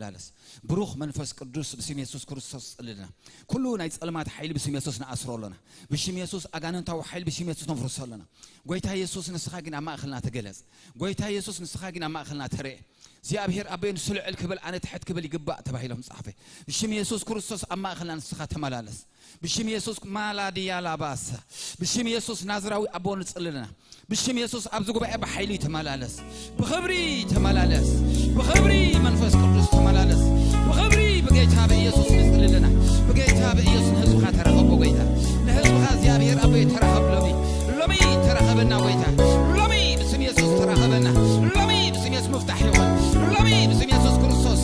ተመላለስ። ብሩኽ መንፈስ ቅዱስ ብስም የሱስ ክርስቶስ ጽልልና። ኩሉ ናይ ጸልማት ሓይሊ ብስም የሱስ ንኣስሮ ኣለና። ብሽም የሱስ ኣጋንንታዊ ሓይሊ ብስም የሱስ ነፍርሶ ኣለና። ጎይታ የሱስ ንስኻ ግን ኣብ ማእከልና ተገለጽ። ጎይታ የሱስ ንስኻ ግን ኣብ ማእከልና ተረኤ። እግዚኣብሔር ኣቦይ ንሱ ልዕል ክብል ኣነ ትሕት ክብል ይግባእ ተባሂሎም ጸሓፈ። ብሽም የሱስ ክርስቶስ ኣብ ማእከልና ንስኻ ተመላለስ። ብሽም የሱስ ማላድያ ላባሳ። ብሽም የሱስ ናዝራዊ ኣቦ ንጽልልና። ብሽም የሱስ ኣብዚ ጉባኤ ብሓይሊ ተመላለስ። ብኽብሪ ተመላለስ። ብኽብሪ መንፈስ ቅዱስ ተመላለስ። ብኽብሪ ብጌታ ብኢየሱስ ንጽልልና። ብጌታ ብኢየሱስ ንህዝብኻ ተራኸቦ ጎይታ። ንህዝብኻ እግዚኣብሔር ኣቦይ ተራኸብ ሎሚ። ሎሚ ተራኸበና ጎይታ። ሎሚ ብስም የሱስ ተራኸበና። ሎሚ ብስም የሱስ ምፍታሕ ይኹን። ሎሚ ብስም የሱስ ክርስቶስ።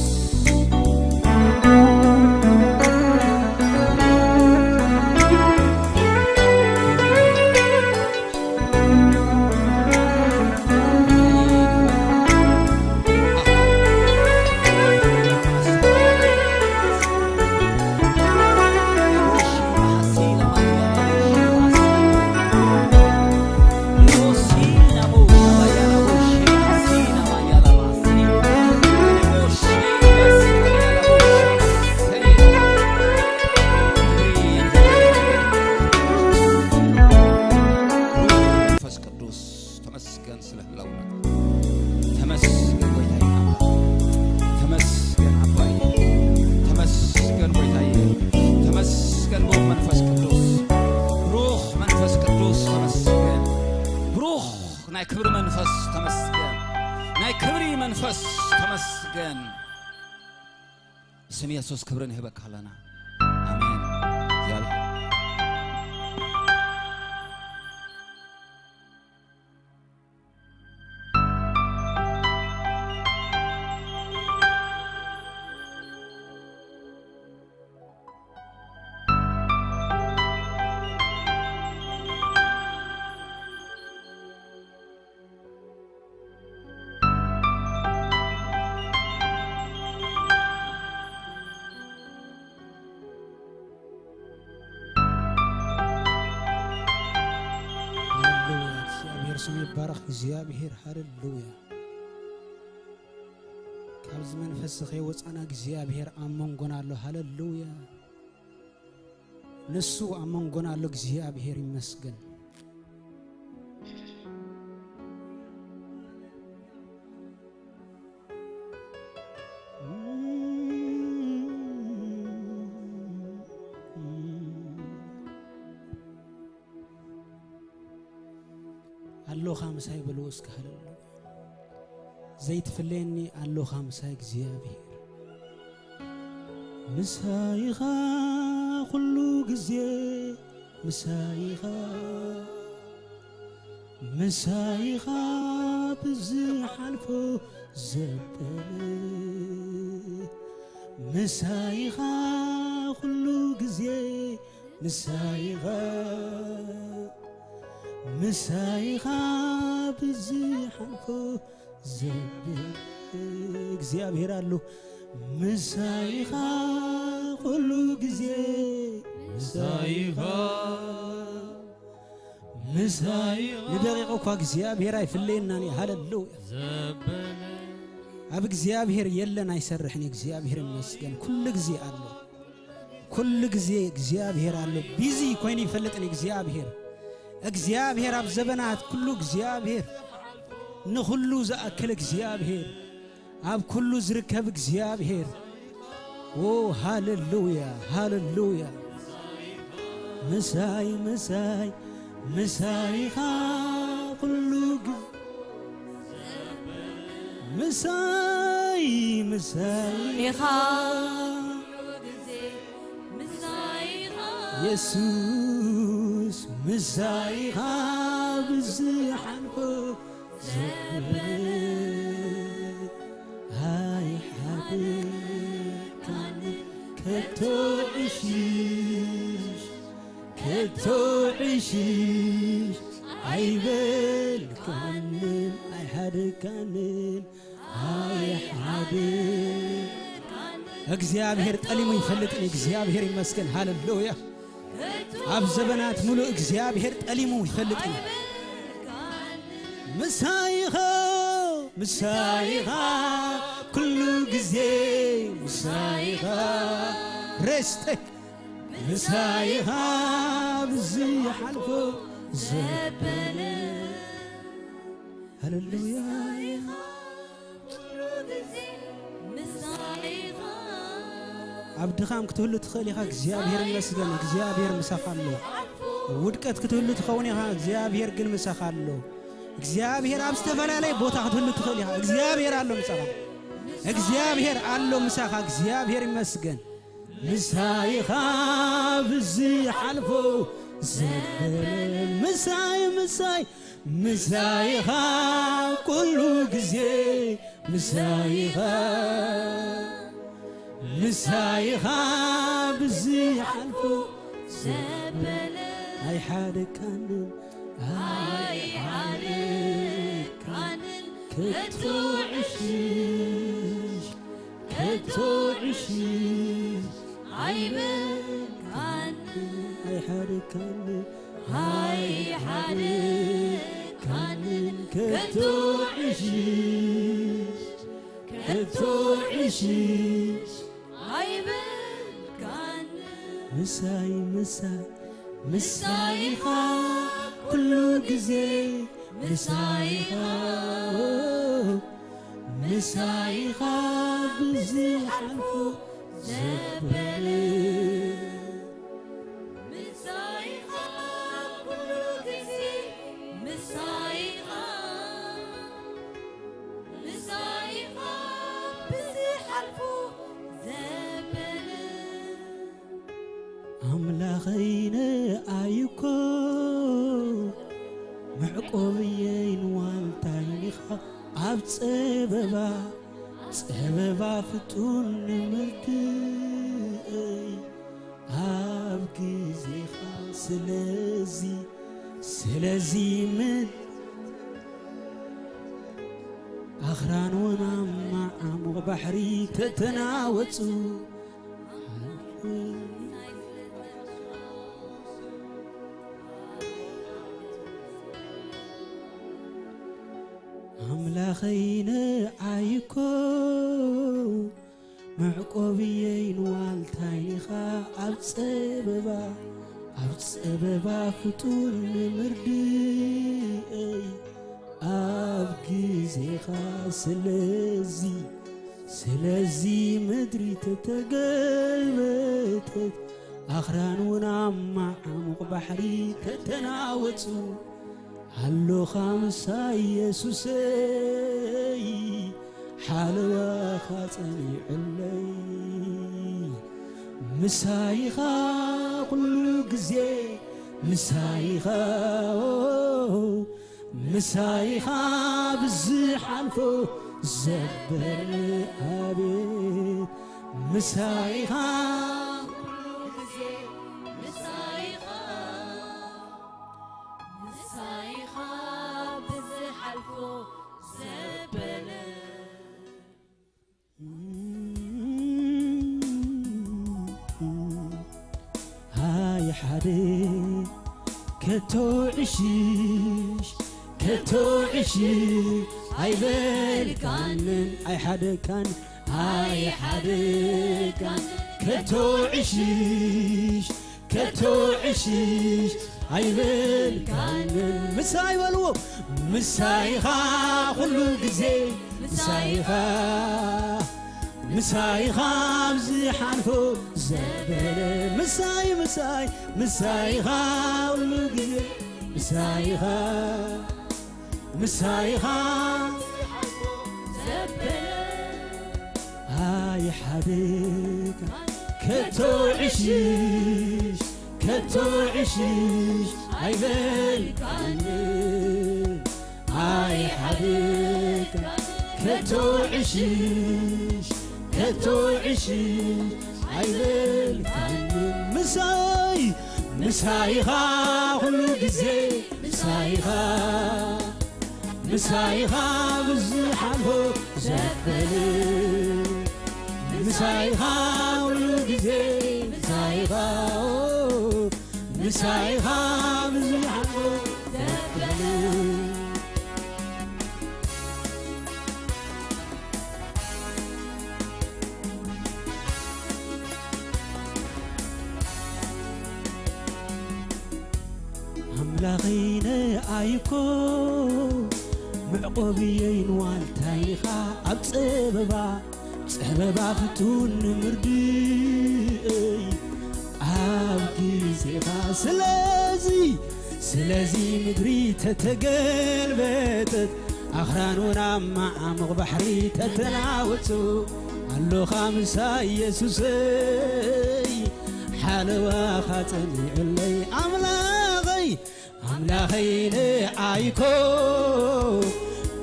መንፈስ ቅዱስ ተመስገን ስለ ህላውና። ተመስገን ጎይታዬ ኣምላኽ። ተመስገን ኣባዬ። ተመስገን ጎይታዬ። ተመስገን ብሩኽ መንፈስ ቅዱስ። ብሩኽ መንፈስ ቅዱስ ተመስገን። ብሩኽ ናይ ክብሪ መንፈስ ተመስገን። ናይ ክብሪ መንፈስ ተመስገን። ስም የሱስ ክብሪ ንህበካ ኣለና። ኣሜን። እግዚኣብሔር ሃሌሉያ፣ እግዚኣብሔር ስሙ ይባረኽ። እግዚኣብሔር፣ ሃሌሉያ። ካብዚ መንፈስ ከይወፃና እግዚኣብሔር ኣብ መንጎና ኣሎ። ሃሌሉያ። ንሱ ኣብ መንጎና ኣሎ። እግዚኣብሔር ይመስገን። ኣሎኻ ምሳይ በልዎ እስከ፣ ሃሌሉያ። ዘይትፍለየኒ ኣሎኻ ምሳይ እግዚኣብሔር። ምሳይኻ ኩሉ ግዜ ምሳይኻ፣ ምሳይኻ ብዝሓልፎ ዘበነ፣ ምሳይኻ ኩሉ ግዜ ምሳይኻ፣ ምሳይኻ ብዝሓልፎ ዘብል እግዚኣብሔር ኣሎ። ምሳይኻ ኩሉ ግዜ ምሳይኻ፣ ምሳይኻ። ንደቂቕ እኳ እግዚኣብሔር ኣይፍለየናን እዩ። ሃሌሉያ። ዘበለ። ኣብ እግዚኣብሔር የለን ኣይሰርሕን እዩ። እግዚኣብሔር ይመስገን። ኩሉ ግዜ ኣሎ። ኩሉ ግዜ እግዚኣብሔር ኣሎ። ቢዚ ኮይኑ ይፈልጥን እግዚኣብሔር። እግዚኣብሔር ኣብ ዘበናት ኩሉ እግዚኣብሔር፣ ንኹሉ ዝኣክል እግዚኣብሔር፣ ኣብ ኩሉ ዝርከብ እግዚኣብሔር። ኦ ሃሌሉያ፣ ሃሌሉያ። ምሳይ፣ ምሳይ፣ ምሳይኻ ኩሉ ግዜ ምሳይ፣ ምሳይ ኢኻ። የሱስ ምሳይኻ ብዝሓልፎ ዘበለ ኣይሓደካን ከቶ ዕሽሽ፣ ከቶ ዕሽሽ ኣይበልካንን ኣይሓደካንን። እግዚኣብሔር ጠሊሙ ይፈልጥን፣ እግዚኣብሔር ይመስገን። ሃሌሉያ። ኣብ ዘበናት ሙሉእ እግዚኣብሔር ጠሊሙ ይፈልጥን። ምሳይኻ፣ ምሳይኻ ኩሉ ግዜ ምሳይኻ። ሬስተ ምሳይኻ ብዝሓልፎ ዘበለ። ሃሌሉያ። ኣብ ድኻም ክትህሉ ትኽእል ኢኻ። እግዚኣብሔር ይመስገን። እግዚኣብሔር ምሳኻ ኣሎ። ኣብ ውድቀት ክትህሉ ትኸውን ኢኻ። እግዚኣብሔር ግን ምሳኻ ኣሎ። እግዚኣብሔር ኣብ ዝተፈላለየ ቦታ ክትህሉ ትኽእል ኢኻ። እግዚኣብሔር ኣሎ ምሳኻ። እግዚኣብሔር ኣሎ ምሳኻ። እግዚኣብሔር ይመስገን። ምሳይኻ ብዝሓልፎ ዘበለ። ምሳይ፣ ምሳይ፣ ምሳይኻ ኩሉ ግዜ። ምሳይኻ፣ ምሳይኻ ብዝሓልፎ ዘበለ። ኣይሓደካንን፣ ኣይሓደካንን፣ ከቶ ዕሽሽ፣ ከቶ ዕሽሽ ኣይበልካንን። ኣይሓደካንን፣ ኣይሓደካንን፣ ከቶ ዕሽሽ፣ ከቶ ዕሽሽ ኣይበልካን። ምሳይ፣ ምሳይ፣ ምሳይኻ ኩሉ ግዜ። ምሳይኻ፣ ምሳይኻ ብዝሓልፎ ዘበለ። ምሳይኻ ኩሉ ግዜ። ምሳይኻ፣ ምሳይኻ ብዝሓልፎ ዘበለ። ኣምላኸይ ንኣይ እኮ መዕቆብየይን ዋልታይን ኢኻ። ኣብ ጸበባ፣ ጸበባ ፍጡን ንምርድእይ ኣብ ግዜኻ። ስለዚ፣ ስለዚ ምን ኣኽራን እውን ኣብ መዓሙቕ ባሕሪ ተተናወጹ። ኣምላኸይ ንዓይ እኮ መዕቆብየይን ዋልታይን ኢኻ። ኣብ ጸበባ፣ ኣብ ጸበባ ፍጡር ንምርድእይ ኣብ ግዜኻ። ስለዚ፣ ስለዚ ምድሪ ተተገልበጠት፣ ኣኽራን እውን ኣብ መዓሙቕ ባሕሪ ተተናወጹ። ኣሎኻ ምሳይ የሱሰይ፣ ሓለዋኻ ጸኒዑለይ። ምሳይኻ ኩሉ ግዜ፣ ምሳይኻ፣ ኦ፣ ምሳይኻ ብዝሓልፎ ዘበለ። ኣቤት ምሳይኻ ኩሉ ግዜ፣ ምሳይኻ፣ ምሳይኻ ብዝሓልፎ ዘበለ። ኣይ ሓደ ከቶ ዕሽሽ፣ ከቶ ዕሽሽ ኣይበልካንን። ኣይ ሓደ ካን፣ ኣይ ሓደ ካን ከቶ ዕሽሽ፣ ከቶ ዕሽሽ ኣይበልካንን። ምሳይ በልዎ፣ ምሳይኻ ኩሉ ግዜ፣ ምሳይኻ፣ ምሳይኻ ኣብዚ ሓልፎ ዘበለ። ምሳይ፣ ምሳይ፣ ምሳይኻ ኩሉ ግዜ፣ ምሳይኻ፣ ምሳይኻ። ኣይሓደካ ከቶ ዕሽሽ፣ ከቶ ዕሽሽ ኣይበልካን። ኣይሓደካ ከቶ ዕሽሽ፣ ከቶ ዕሽሽ ኣይበልካን። ምሳይ፣ ምሳይኻ ኩሉ ግዜ፣ ምሳይኻ፣ ምሳይኻ ብዝሓልፎ ዘበለ። ምሳይኻ ኩሉ ግዜ፣ ምሳይኻ፣ ምሳይኻ ብዝሓልፎ ዘበለ። ኣምላኸይ ንኣይኮ መዕቆብየይን ዋልታይኻ ኣብ ጸበባ ጸበባ ፍቱን ንምርድእይ ኣብ ግዜኻ ስለዚ ስለዚ ምድሪ ተተገልበጠት ኣኽራን ውን ኣብ መዓሙቕ ባሕሪ ተተናወጹ ኣሎኻ ምሳይ የሱሰይ ሓለዋኻ ጸኒዑለይ ኣምላኸይ ኣምላኸይ ንኣይኮ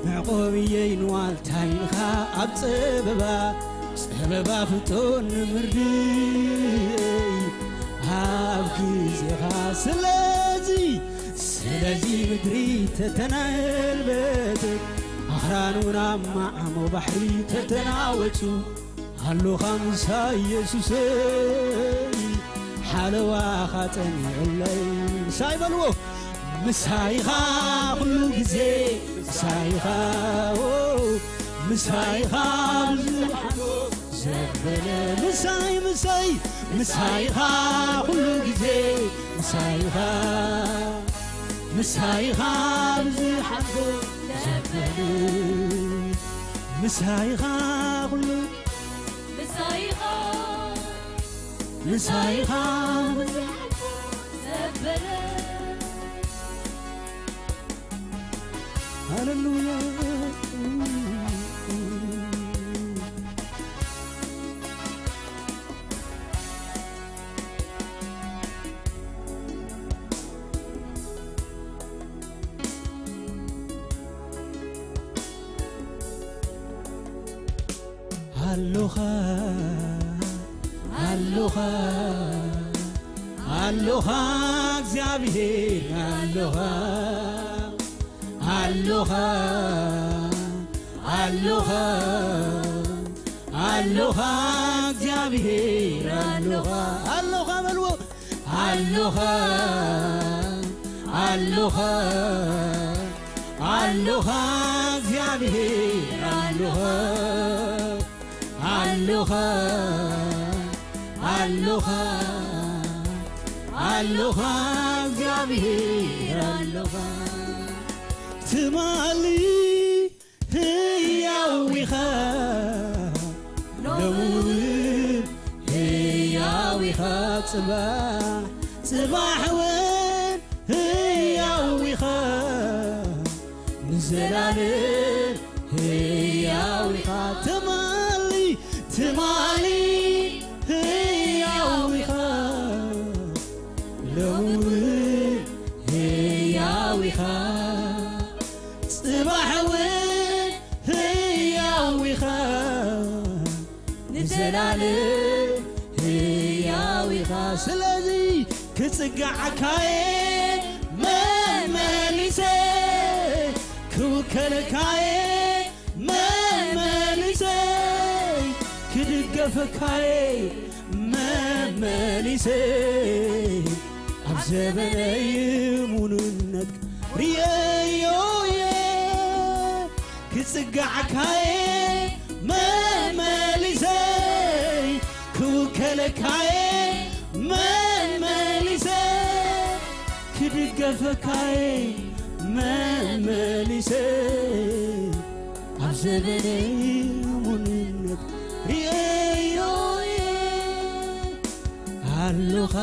መዕቆብየይን ዋልታይንኻ ኣብ ጸበባ ጸበባ ፍቶን ንምርድእይ ኣብ ግዜኻ ስለዚ ስለዚ ምድሪ ተተናልበተት ኣኽራን ውን ኣብ መዓሞ ባሕሪ ተተናወጹ ኣሎኻ ምሳይ የሱሰይ ሓለዋኻ ጸኒዑለይ ምሳይ በልዎ ምሳይኻ ኩሉ ግዜ ምሳይኻ ኦ፣ ምሳይኻ ብዙሕ ዘበለ ምሳይ ምሳይ ምሳይኻ ኩሉ ግዜ ምሳይኻ ምሳይኻ ብዙሕ ዘበለ ምሳይኻ ኩሉ ምሳይኻ ምሳይኻ ብዙሕ ዘበለ ሃሌሉያ ኣሎኻ ኣሎኻ ኣሎኻ እግዚኣብሔር ኣሎኻ ኣሎኻ ኣሎኻ ኣሎኻ እግዚኣብሔር ኣሎኻ ኣሎኻ በልዎ ኣሎኻ ኣሎኻ ኣሎኻ እግዚኣብሔር ኣሎኻ ኣሎኻ ኣሎኻ ኣሎኻ እግዚኣብሔር ኣሎኻ ትማሊ ህያው ኢኻ ሎሚ እውን ህያው ኢኻ ጽባሕ ጽባሕ እውን ህያው ኢኻ ንዘላለም ህያው ኢኻ ትማሊ ትማሊ ህያው ኢኻ ሎሚ እውን ህያው ኢኻ ጽባሕ እውን ህያው ኢኻ ንዘላለም ህያው ኢኻ ስለዚ ክጽግዓካየ መመሊሰ ክውከለካየ መመሊሰ ክድገፈካየ መመሊሰ ኣብ ዘበነይ ሙኑነት ርእየዮ እየ ክጽጋዕካየ መመሊሰይ ክውከለካየ መመሊሰ ክድገፈካየ መመሊሰ ኣብ ዘበነይ ሙንነት ርእየዮ እየ ኣሎኻ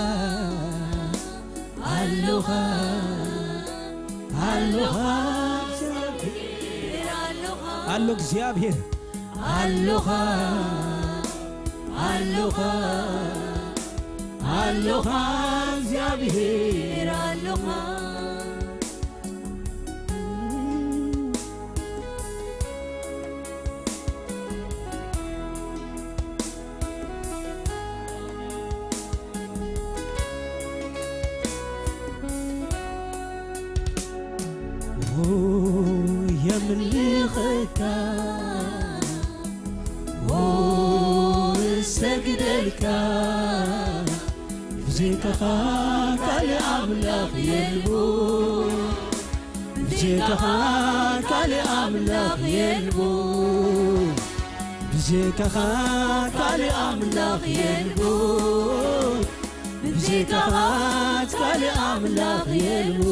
ኣሎኻ ኣሎኻ ኣሎ እግዚኣብሔር ኣሎኻ ኣሎኻ ኣሎኻ እግዚኣብሔር ኣሎኻ የምልኸካ እሰግደልካ ብዘይካኻ ካልእ ኣምላኽ የልቦ ብዘይካኻ ካልእ ኣምላኽ የልቦ ብዘይካኻ ካልእ ኣምላኽ የልቦ ብዘ ብጀካኻ ካልእ ኣምላኽ የልቡ።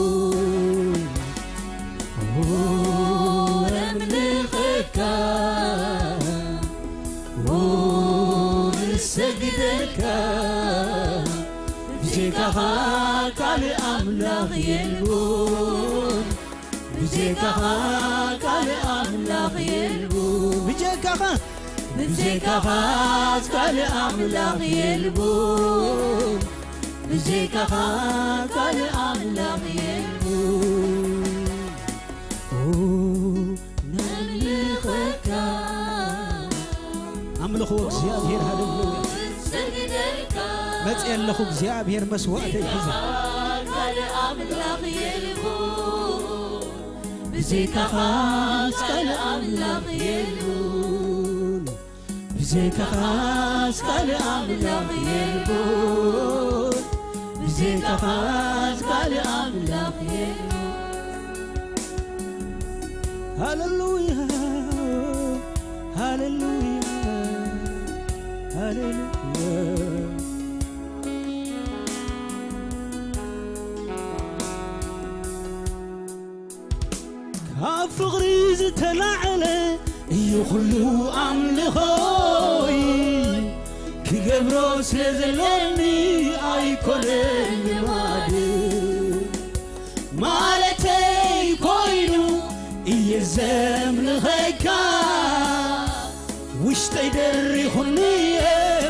ነምልኸካ፣ ንሰግደልካ። ብጀካኻ ካልእ ኣምላኽ የልቡን። ብጀካኻ ካልእ ኣምላኽ የልቡን። ብጀካኻ፣ ብጀካኻ ካልእ ኣምላኽ የልቡን። ብጀካኻ ካልእ ኣምላኽ የልቡን። ነምልኸካ። ኣምልኽዎ እግዚኣብሔር፣ ሃሌሉያ። መጽእ ኣለኹ እግዚኣብሔር መስዋእተይ ሒዘ። ካልእ ኣምላኽ የልቡ፣ ብዘይካኻ ካልእ ኣምላኽ የልቡን። ብዘይካኻስ ካልእ ኣምላኽ የልቦን፣ ብዘይካኻስ ካልእ ኣምላኽ የልቦን። ሃሌሉያ፣ ሃሌሉያ፣ ሃሌሉያ። ካብ ፍቕሪ ዝተላዕለ እዩ ኩሉ ኣምልኾይ፣ ክገብሮ ስለ ዘለኒ ኣይኮነን ልማድ። ማለተይ ኮይኑ እየ ዘምልኸካ፣ ውሽጠይ ደሪኹኒ እየ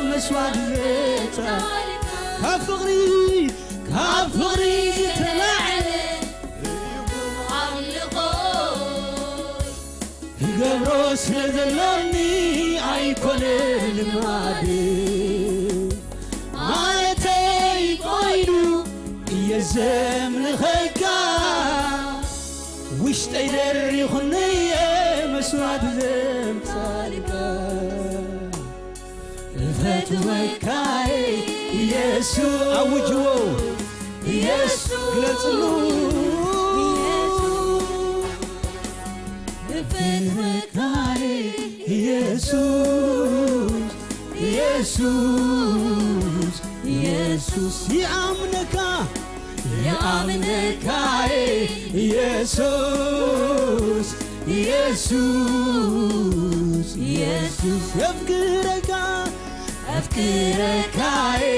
መስዋዕት ዘብጽሓልካ። ካብ ፍቕሪ፣ ካብ ፍቕሪ ዝተላዕለ እዩ ኣምልኾይ፣ ክገብሮ ስለ ዘለኒ ኣይኮነ ልማድ። ማለተይ ኮይኑ እየ ዘምልኸካ፣ ውሽጠይ ደሪኹኒ እየ መስዋዕት ዘምጻልካ። እፈትወካ እየ ኢየሱስ፣ ኣውጅዎ ኢየሱስ፣ ግለጽሉ። እፈትወካ እየ ኢየሱስ፣ ኢየሱስ፣ ኢየሱስ፣ ይኣምነካ፣ ይኣምነካ እየ ኢየሱስ፣ ኢየሱስ፣ ኢየሱስ፣ የፍቅረካ፣ የፍቅረካ እየ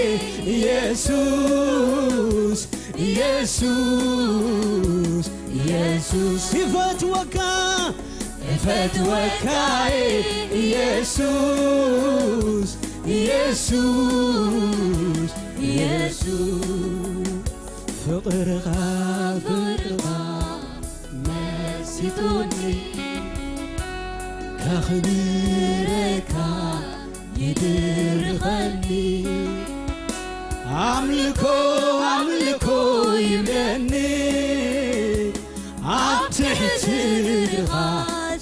ኢየሱስ፣ ኢየሱስ፣ ኢየሱስ፣ ይፈትወካ፣ እፈትወካ እየ ኢየሱስ፣ ኢየሱስ፣ ኢየሱስ። ፍቕርኻ፣ ፍቕርኻ መሲጡኒ፣ ከኽብረካ ይድርኸኒ። ኣምልኮ፣ ኣምልኮ ይብለኒ፣ ኣብ ትሕቲ እግርኻ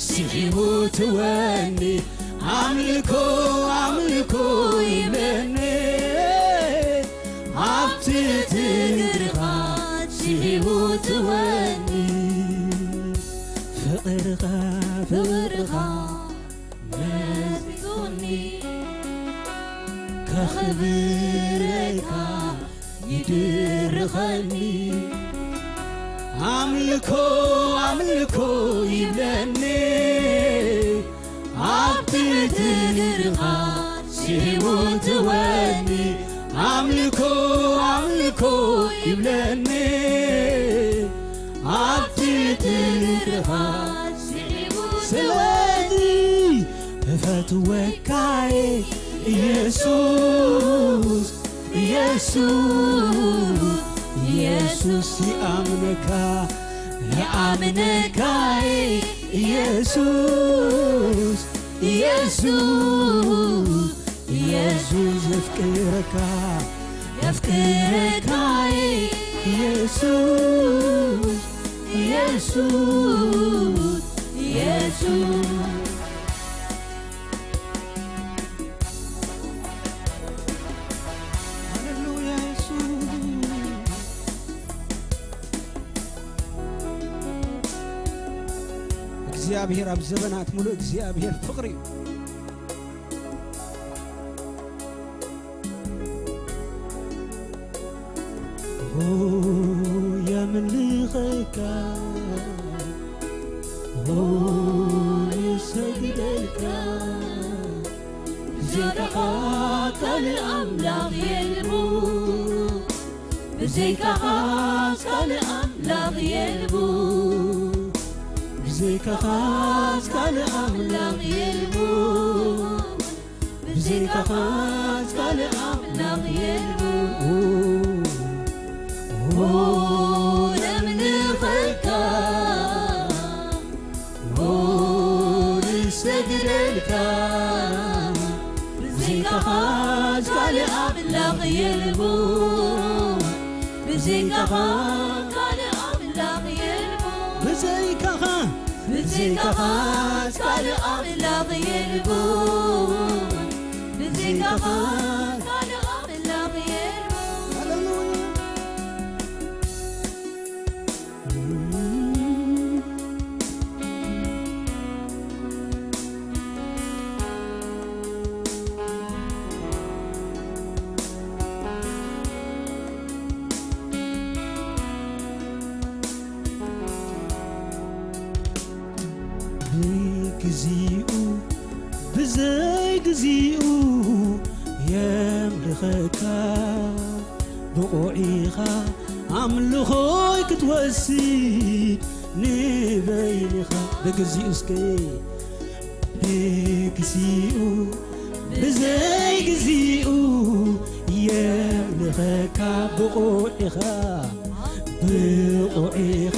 ስሒቡ ትወኒ። ኣምልኮ፣ ኣምልኮ ይብለኒ፣ ኣብ ትሕቲ እግርኻ ስሒቡ ትወኒ። ፍቕርኻ፣ ፍቕርኻ መሲጡኒ፣ ከኽብረካ ይድርኸኒ። ኣምልኮ፣ ኣምልኮ ይብለኒ፣ ኣብ ትሕቲ እግርኻ ስሒቡ ትወኒ። ኣምልኮ፣ ኣምልኮ ይብለኒ፣ ኣብ ትሕቲ እግርኻ ስሒቡ። ስለዚ እፈትወካ እየ ኢየሱስ፣ ኢየሱስ፣ ኢየሱስ፣ ይኣምነካ፣ ይኣምነካ እየ ኢየሱስ፣ ኢየሱስ፣ ኢየሱስ፣ የፍቅረካ፣ የፍቅረካ እየ ኢየሱስ፣ ኢየሱስ፣ ኢየሱስ። ሃሌሉያ የሱስ። እግዚኣብሔር ኣብ ዘበናት ሙሉእ እግዚኣብሔር ፍቕሪ እዩ። የምልኸካ፣ ይሰግደልካ፣ ብዘይካኻ ካልእ ኣምላኽ የልቡ፣ ብዘይካኻ ካልእ ኣምላኽ የልቡ፣ ብዘይካኻ ካልእ ኣምላኽ የልቡ። ብዘይካኻ ካልእ ኣምላኽ የልቡ። ኦ፣ ነምልኸካ፣ ኦ፣ ንሰግደልካ። ብዘይካኻ ካልእ ኣምላኽ የልቡ። ብዘይካኻ ካልእ ኣምላኽ የልቡ። ብዘይካኻ፣ ብዘይካኻ ካልእ ኣምላኽ የልቡ። ብዘይካኻ ካልእ ኣምላኽ የልቡ። ሃሌሉያ። ብግዚኡ ብዘይ ግዚኡ የምልኸካ፣ ብቑዕ ኢኻ ኣምልኾይ ክትወስድ ንበይንኻ። ብግዚኡ እስከ ብግዚኡ ብዘይ ግዚኡ የምልኸካ፣ ብቑዕ ኢኻ፣ ብቑዕ ኢኻ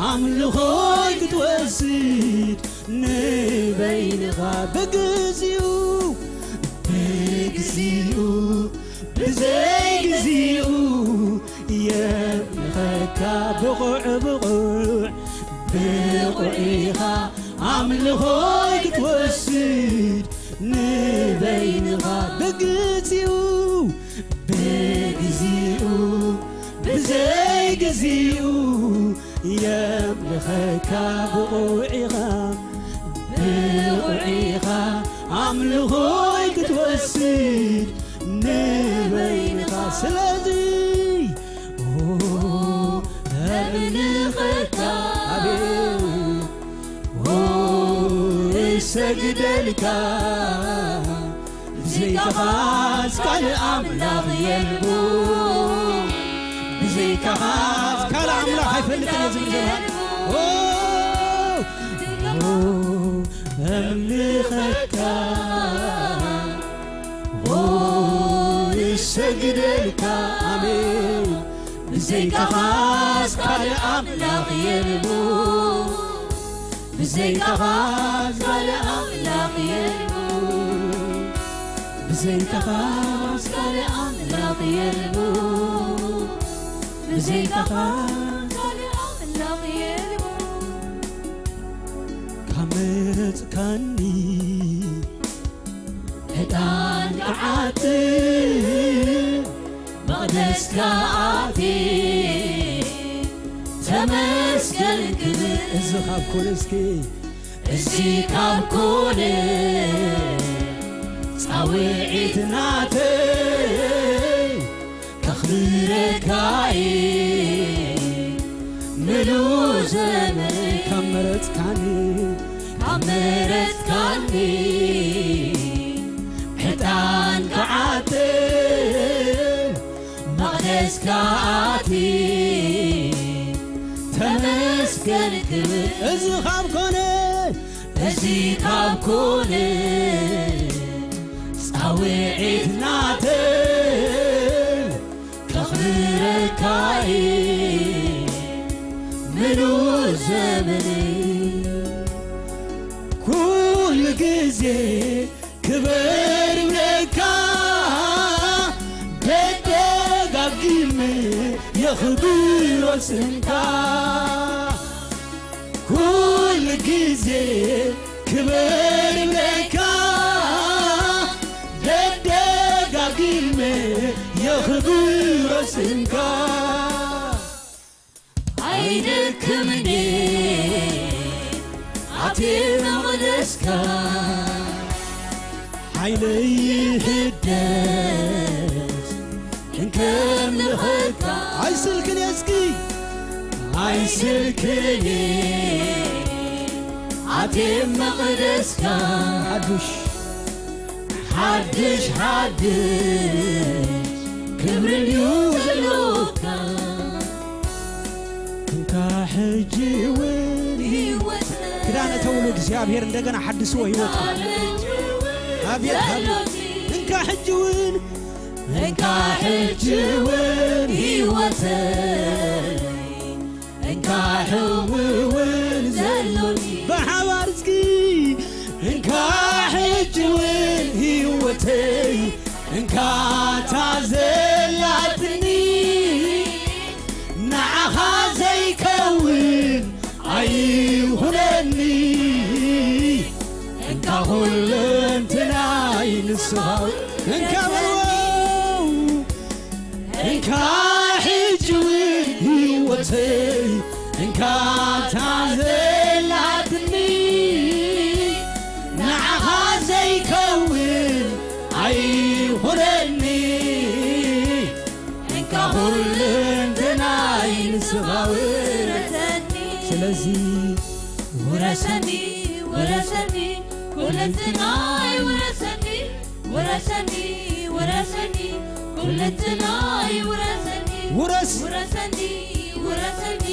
ኣምልኾይ ክትወስድ ንበይንኻ። ብግዚኡ ብግዚኡ ብዘይ ግዚኡ የምልኸካ፣ ብቑዕ ብቑዕ ብቑዕ ኢኻ ኣምልኾይ ክትወስድ ንበይንኻ። ብግዚኡ ብግዚኡ ብዘይ ግዚኡ የምልኸካ፣ ብቑዕ ኢኻ፣ ብቑዕ ኢኻ ኣምልኾይ ክትወስድ ንበይንኻ። ስለዚ ኦ፣ ነምልኸካ፣ ኣቤት፣ ኦ፣ እሰግደልካ። ብዘይካኻስ ካልእ ኣምላኽ የልቦ። ብዘይካኻስ ካልእ ኣምላኽ ኣይፈልጥን እየ ዝብል ዘሎ። ኦ፣ ኦ፣ እምልኸካ፣ ኦ፣ እሰግደልካ። ኣሜን። ብዘይካኻስ ካልእ ኣምላኽ የልቦ። ብዘይካኻ ካልእ ኣምላኽ የልቦ። ብዘይካኻ ካልእ ኣምላኽ የልቦ። ብዘይካኻ ካልእ ኣምላኽ የልቦ። ካብ መረጽካኒ ዕጣን ክዓጥን መቕደስካ ኣትየ ተመስገን ክብል። እዚ ካብ ኮነ እስኪ፣ እዚ ካብ ኮነ ጻውዒት ናተይ ከኽብረካ እየ ምሉእ ዘመነይ። ካብ መረጽካኒ፣ ካብ መረጽካኒ ዕጣን ክዓጥን መቕደስካ ኣትየ ተመስገን ክብል። እዚ ካብ ኮነ፣ እዚ ካብ ኮነ ጻውዒት ናተይ ከኽብረካ እየ ምሉእ ዘመነይ። ኩሉ ግዜ ክበር እብለካ፣ ደጋጊመ የኽብሮ ስምካ። ኩሉ ግዜ ክበር እብለካ፣ ደጋጊመ የኽብሮ ስምካ። ኣይደክምን ኣትየ መቕደስካ፣ ሓይለይ ይሕደስ እንከምልኸካ። ኣይስልክን እየ እስኪ ኣይስልክን እየ ኣትየ መቕደስካ ሓዱሽ ሓድሽ ሓድሽ ክብሪ እዩ ዘለካ እንካ ሕጂ እውን ክዳነ ተውሉ እግዚኣብሔር እንደገና ሓድስዎ ህይወት ኣቤት ኣቤት እንካ ሕጂ እውን እንካ ሕጂ እውን ህይወተይ እንካ ሕዊ እውን ዘሎኒ ብሓባር እስኪ እንካ ሕጂ እውን ህይወተይ እንካ እታ ዘላትኒ ንዓኻ ዘይከውን ኣይኹነኒ እንካ ኩለንትናይ ንስኻ እንካ በልዎ እንካ ሕጂ እውን ህይወተይ እንካ እታ ዘላትኒ ንዓኻ ዘይከውን ኣይኹነኒ እንካ ኩለንትናይ ንስኻ ውረሰኒ ስለዚ ውረሰኒ ውረሰኒ ኩለንትናይ ውረሰኒ ውረሰኒ ውረሰኒ ኩለንትናይ ውረሰኒ ውረስ ውረሰኒ ውረሰኒ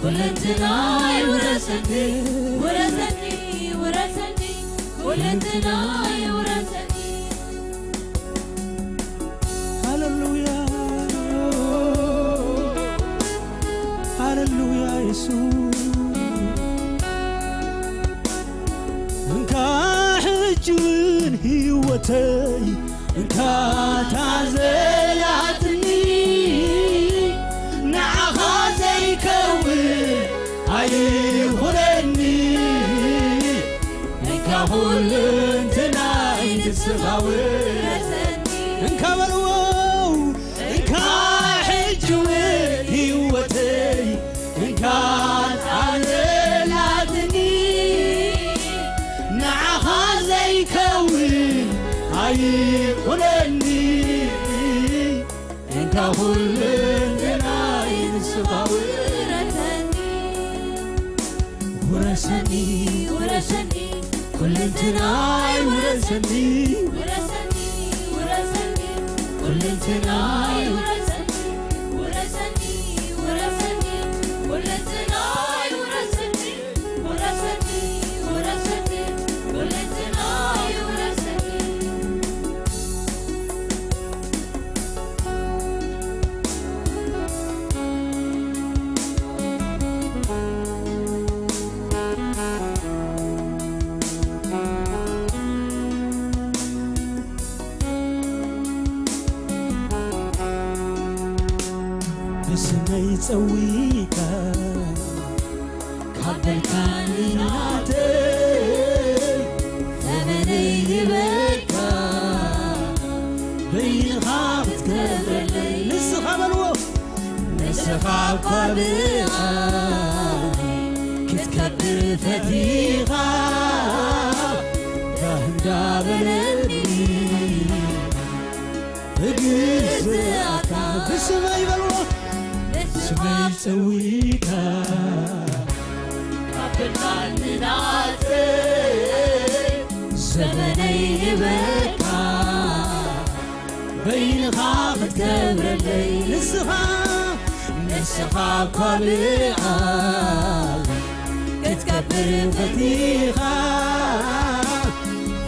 ኩለንትናይ ውረሰኒ ውረሰኒ ውረሰኒ ኩለንትናይ ውረሰኒ ሃሌሉያ ሃሌሉያ የሱስ እንካ ሕጂ እውን ህይወተይ እንካ እታ ዘላትኒ ንዓኻ ዘይከውን ኣይኹነኒ እንካ ኩለንትናይ ንስኻ ውረሰኒ እንካ በልዎ እንካ ሕጂ እውን ህይወተይ እንካ ጣለላትኒ ንዓኻ ዘይከውን ኣይኹነኒ እንካ ኩለንትናይ ንስኻ ውረሰኒ ውረሰኒ ውረሰኒ ኩለንትናይ ውረሰኒ ውረሰኒ ውረሰኒ ኩለንትናይ ውረሰኒ ውረሰኒ ውረሰኒ ኩለንትናይ ውረሰኒ ውረሰኒ ውረሰኒ ኩለንትናይ ውረሰኒ ብስመይ ጸዊካ ካብ በልካኒ ናተይ ዘመነይ ሂበካ በይንኻ ክትከብረለይ ንስኻ በልዎ ንስኻ እኳ ብቓል ክትከብር ፈቲኻ ባህ እንዳበለኒ እግዝኣካ ብስመይ በልዎ ብስመይ ጸዊካ ካብ ብርሃን ንናተይ ዘመነይ ሂበካ በይንኻ ክትከብረለይ ንስኻ ንስኻ እኳ ብቓል ክትከብር ፈቲኻ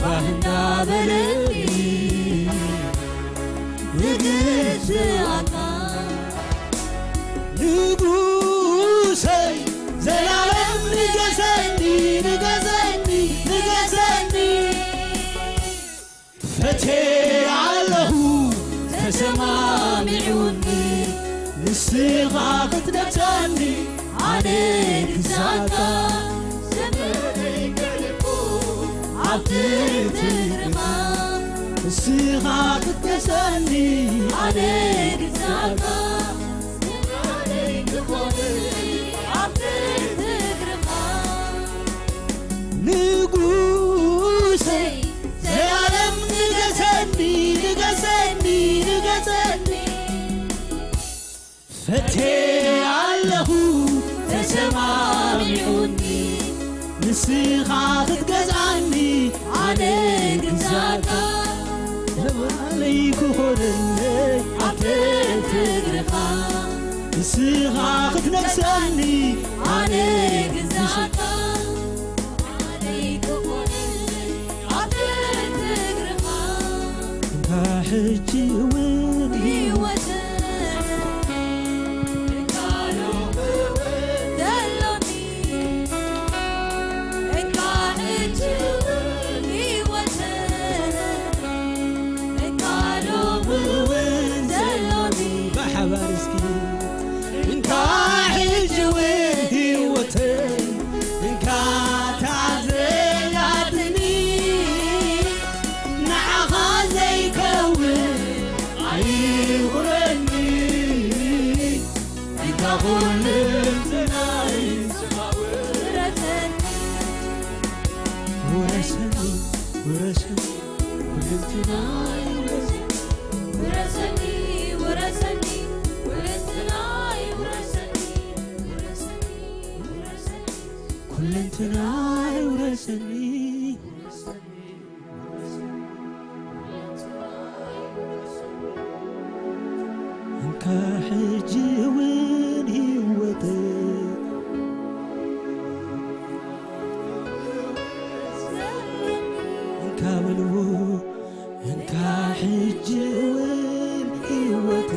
ባህ እንዳበለኒ ንግስኣካ ንጉሰይ ዘላለም ንገሰኒ ንገሰኒ ንገሰኒ ፈቴ ኣለኹ ተሰማሚዑኒ ንስኻ ክትነብሰኒ ኣነ ግዛእካ ዘመነይ ከልኩ ኣብ ትሕቲ እግርኻ ንስኻ ክትገሰኒ ኣነ ግዛእካ ዘመነይ ክኾን ኣብ ትሕቲ እግርኻ ንጉሰይ ዘላለም ንገሰኒ ንገሰኒ ንገሰኒ ፈቴ ኣለኹ ተሰማሚዑኒ፣ ንስኻ ክትገዛኒ ኣነ ግዛእካ። ለባለይ ክኾነለይ ኣብ ትሕቲ እግርኻ፣ ንስኻ ክትነግሰኒ ኣነ ግዛእካ። ለባለይ ክኾነለይ ኣብ ትሕቲ እግርኻ፣ እንካ ሕጂ እውን ህይወት ብሓባር እስኪ እንካ ሕጂ እውን ህይወተይ እንካ ታዘያትኒ፣ ንዓኻ ዘይከውን ኣይኹነኒ። እንካ ኩልንትናይ ውረሰኒ፣ ውረሰኒ፣ ኩልንትናይ ውረሰኒ። ውረሰኒ፣ ውረሰኒ፣ ኩልንትናይ ውረሰኒ። ውረሰኒ፣ ውረሰኒ፣ ውረሰኒ። ኩልንትናይ ውረሰኒ። እንካ ሕጂ እውን ህይወት እንካ በልዎ፣ እንካ ሕጂ እውን ህይወት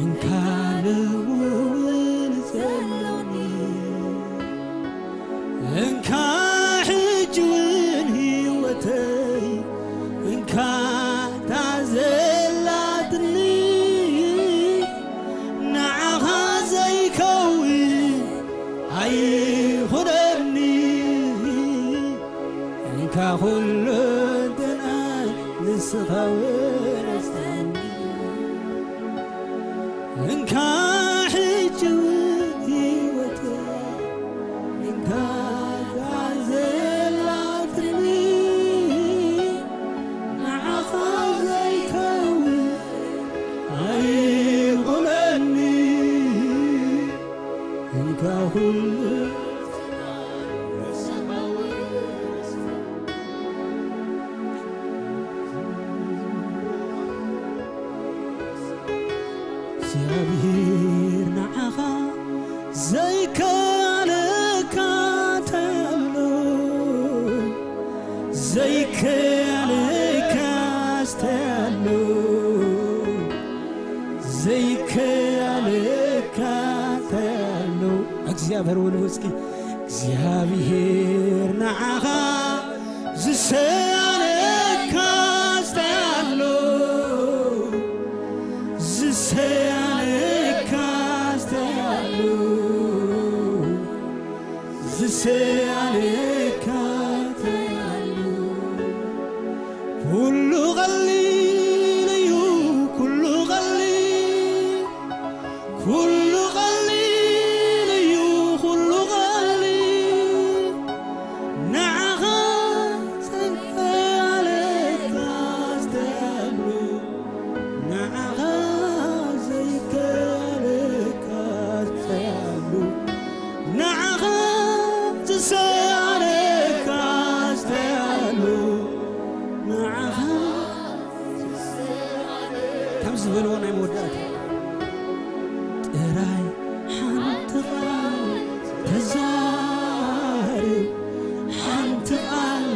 እንካ ነውውን ዘሎኒ፣ እንካ ሕጂ እውን ህይወተይ እንካ ታዘላትኒ፣ ንዓኻ ዘይከውን ኣይኹነኒ። እንካ ኩለንተናይ ንስኻ ውረሰኒ። እንካ ሕጂ እውን ህይወተይ እንካ ታዘላትኒ፣ ንዓኻ ዘይከውን ኣይኹነኒ። እንካ ኩሉ እግዚኣብሔር ንዓኻ ዘይከኣለካ እንታይ ኣሎ? ዘይከኣለካ እንታይ ኣሎ? ዘይከኣለካ እንታይ ኣሎ? እግዚኣብሔር በልዎ እስኪ። እግዚኣብሔር ንዓኻ ዝሰኣነካ እንታይ ኣሎ? ዝሰኣነካ እንታይ ኣሎ? ዝሰኣነካ እንታይ ኣሎ? ኩሉ ቀሊል እዩ፣ ኩሉ ቀሊል፣ ኩሉ ቀሊል እዩ፣ ኩሉ ቀሊል። ንዓኻ ዘይከኣለካ እንታይ ኣሎ? ንዓኻ ዘይከኣለካ እንታይ ኣሎ? ንዓኻ ዝሰኣነካ እንታይ ኣሎ? ንዓኻ ከም ዝበልዎ ናይ መወዳእታ ጥራይ ሓንቲ ቃል ተዛርብ፣ ሓንቲ ቃል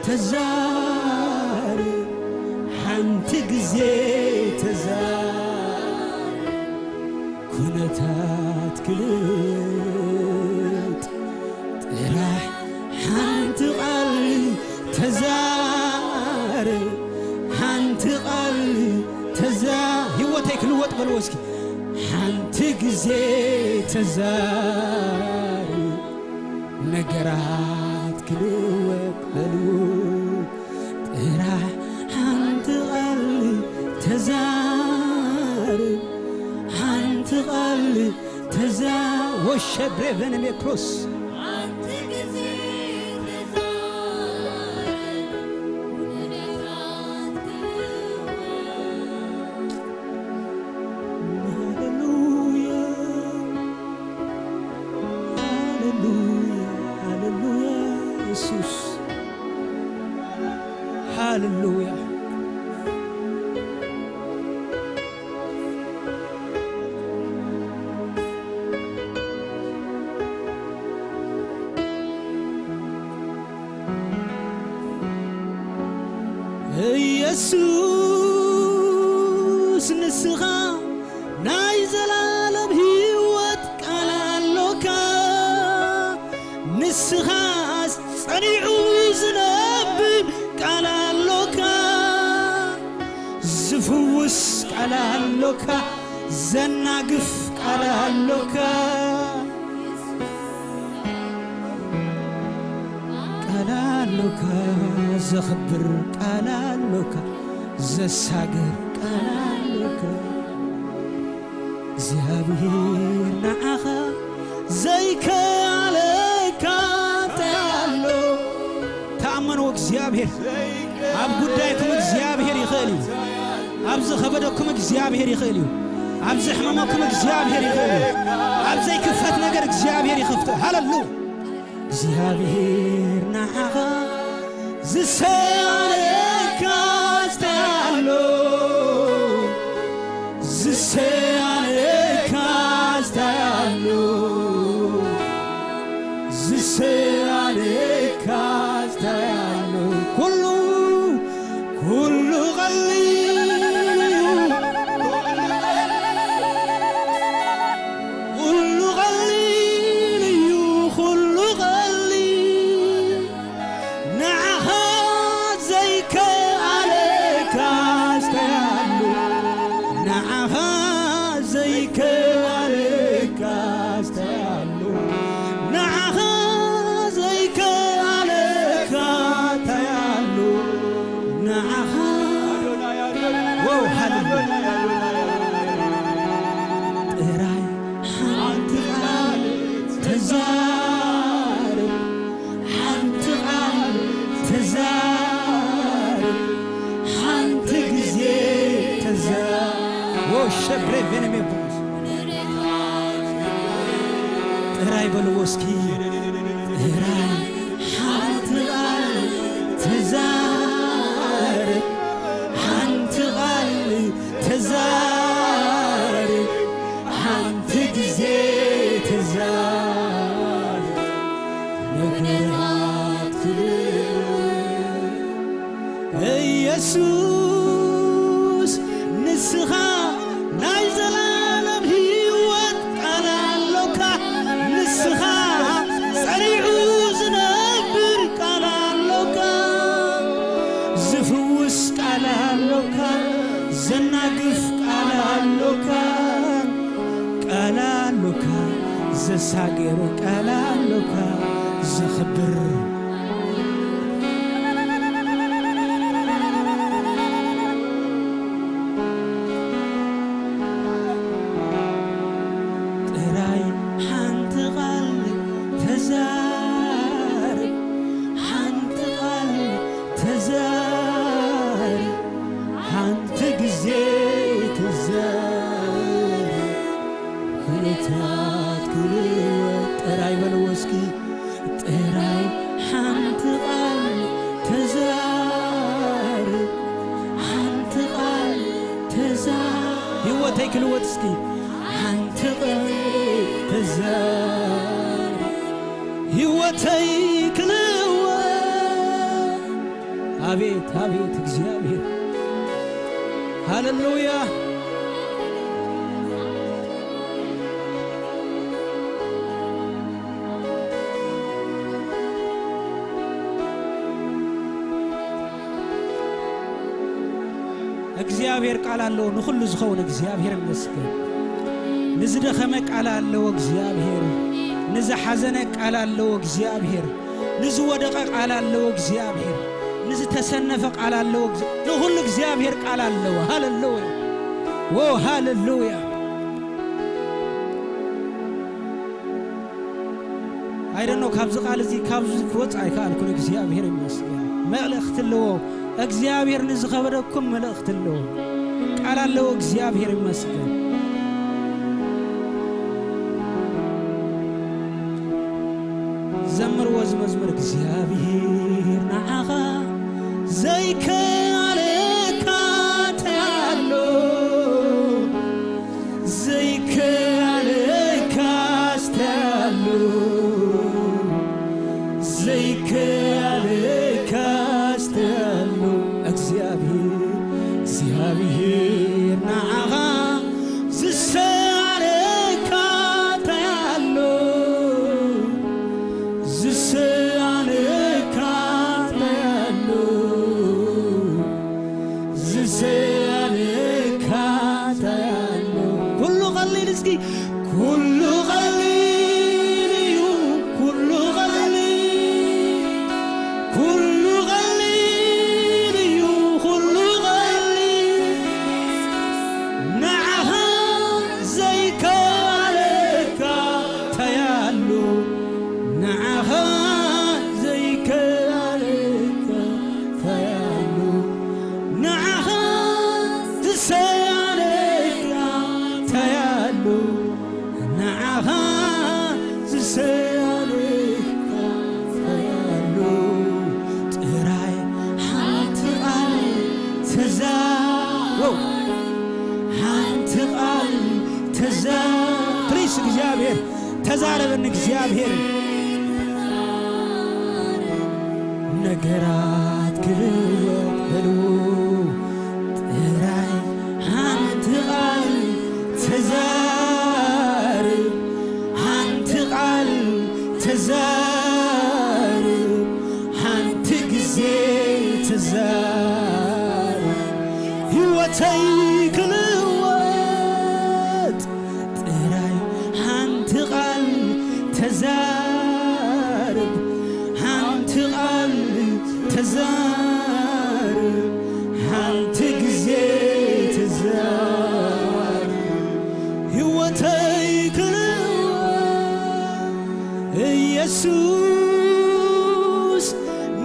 ተዛርብ፣ ሓንቲ ግዜ ተዛርብ። ኩነታት ክልወጥ ጥራሕ ሓንቲ ቃል ተዛርብ፣ ሓንቲ ቃል ተዛ-፣ ህይወተይ ክልወጥ በልዎ እስኪ። ሓንቲ ግዜ ተዛርብ፣ ነገራት ክልወጥ በልዎ። ጥራሕ ሓንቲ ቃል ተዛርብ፣ ሓንቲ ቃል ተዛ-፣ ወሸ ብሬቨን ሜክሮስ። ሓንቲ ግዜ ተዛርብ፣ ኩነታት ክልወጥ። የሱስ ንስኻ ናይ ዘላለም ህይወት ቃል ኣሎካ። ንስኻ ጸኒዑ ዝነብር ቃል ኣሎካ። ዝፍውስ ቃል ኣሎካ። ዘናግፍ ቃል ኣሎካ። ቃል ኣሎካ። ዘኽብር ቃል ኣሎካ። ዘሳግር ቃል ኣሎካ። እግዚኣብሔር ንዓኻ ዘይከኣለካ እንታይ ኣሎ? ተኣመኑ፣ እግዚኣብሔር ኣብ ጉዳይኩም እግዚኣብሔር ይኽእል እዩ። ኣብ ዝኸበደኩም እግዚኣብሔር ይኽእል እዩ። ኣብ ዘሕመመኩም እግዚኣብሔር ይኽእል እዩ። ኣብ ዘይክፈት ነገር እግዚኣብሔር ይኸፍት። ሃለሉ እግዚኣብሔር ንዓኻ ዝሰኣነካ እንታይ ኣሎ? ዝሰኣነካ እንታይ ኣሎ? ዝሰኣነካ እንታይ ኣሎ? ኩሉ፣ ኩሉ ቀሊል እዩ። ኩሉ ቀሊል እዩ፣ ኩሉ ቀሊል። ንዓኻ ዘይከኣለካ እንታይ ኣሎ? ንዓኻ ዘይከኣለካ እንታይ ኣሎ? ንዓኻ ዘይከኣለካ እንታይ ኣሎ? ንዓኻ፣ ዎ፣ ሃሌሉያ። ጥራይ ሓንቲ ቃል ተዛረብ፣ ሓንቲ ቃል ተዛረብ፣ ሓንቲ ግዜ ተዛረብ። ዎ፣ ሸብሬ ቬነሜ ቡሩስ። ጥራይ በልዎ እስኪ። ጥራይ ሓንቲ ቃል ተዛረብ፣ ሓንቲ ቃል ተዛረብ፣ ሓንቲ ግዜ ተዛረብ፣ ነገራት ክልወጥ። ኢየሱስ ንስኻ ናይ ዘላለም ህይወት ቃል ኣሎካ። ንስኻ ጸኒዑ ዝነብር ቃል ኣሎካ። ዝፍውስ ቃል ኣሎካ። ዘናግፍ ቃል ኣሎካ። ቃል ኣሎካ። ዘሳግር ቃል ኣሎካ። ዘኽብር ጥራይ ሓንቲ ቃል ተዛረብ፣ ሓንቲ ቃል ተዛረብ፣ ሓንቲ ግዜ ተዛረብ። ኩነታት ክልወጥ ጥራይ በልዎ እስኪ። ጥራይ ሓንቲ ቃል ተዛረብ፣ ሓንቲ ቃል ተዛረብ። ህይወተይ ክልወጥ እስኪ። ሓንቲ ቃል ተዛረብ፣ ህይወተይ ክልወጥ። ኣቤት፣ ኣቤት እግዚኣብሔር። ሃሌሉያ። እግዚኣብሔር ቃል ኣለዎ፣ ንኹሉ ዝኸውን እግዚኣብሔር ይመስገን። ንዝደኸመ ቃል ኣለዎ እግዚኣብሔር፣ ንዝሓዘነ ቃል ኣለዎ እግዚኣብሔር፣ ንዝወደቐ ቃል ኣለዎ እግዚኣብሔር፣ ንዝተሰነፈ ቃል ኣለዎ። ንኹሉ እግዚኣብሔር ቃል ኣለዎ። ሃሌሉያ። ዎ፣ ሃሌሉያ። ኣይደኖ፣ ካብዚ ቃል እዚ፣ ካብዚ ክወጽእ ኣይከኣልኩን። እግዚኣብሔር ይመስገን። መልእኽቲ ኣለዎ። እግዚኣብሔር ንዝኸበደኩም መልእኽቲ ኣለዎ። ቃል ኣለዎ። እግዚኣብሔር ይመስገን። ዘምርዎ እዚ መዝሙር። እግዚኣብሔር ንዓኻ ዘይከኣለካ እንታይ ኣሎ? ዘይከኣለካ እንታይ ኣሎ? ዘይከኣለካ እንታይ ኣሎ? እግዚኣብሔር እግዚኣብሔር ንዓኻ ዝሰኣነካ እንታይ ኣሎ? ዝሰኣነካ እንታይ ኣሎ? ዝሰኣነካ እንታይ ኣሎ? ኩሉ ቀሊል እስኪ፣ ኩሉ ቀሊል እዩ፣ ኩሉ ቀሊል፣ ኩሉ ቀሊል እዩ፣ ኩሉ ቀሊል። ንዓኻ ዘይከኣለካ እንታይ ኣሎ? ንዓኻ ዘይከኣለካ እንታይ ኣሎ? ንዓኻ ዝሰኣነካ እንታይ ኣሎ? ንዓኻ ዝሰኣነካ እንታይ ኣሎ? ጥራይ ሓንቲ ቃል ተዛረብ፣ ሓንቲ ቃል ተዛረብ። ፕሊስ እግዚኣብሔር ተዛረበኒ፣ እግዚኣብሔር ነገራት ክልወጥ በሉ። ጥራይ ሓንቲ ቃል ተዛረብ፣ ሓንቲ ቃል ተዛረብ፣ ሓንቲ ግዜ ተዛረብ፣ ህይወተይ ክልወጥ። ጥራይ ሓንቲ ቃል ተዛረብ፣ ሓንቲ ቃል ተዛረብ፣ ሓንቲ ግዜ ተዛረብ፣ ህይወተይ ክልወጥ። ኢየሱስ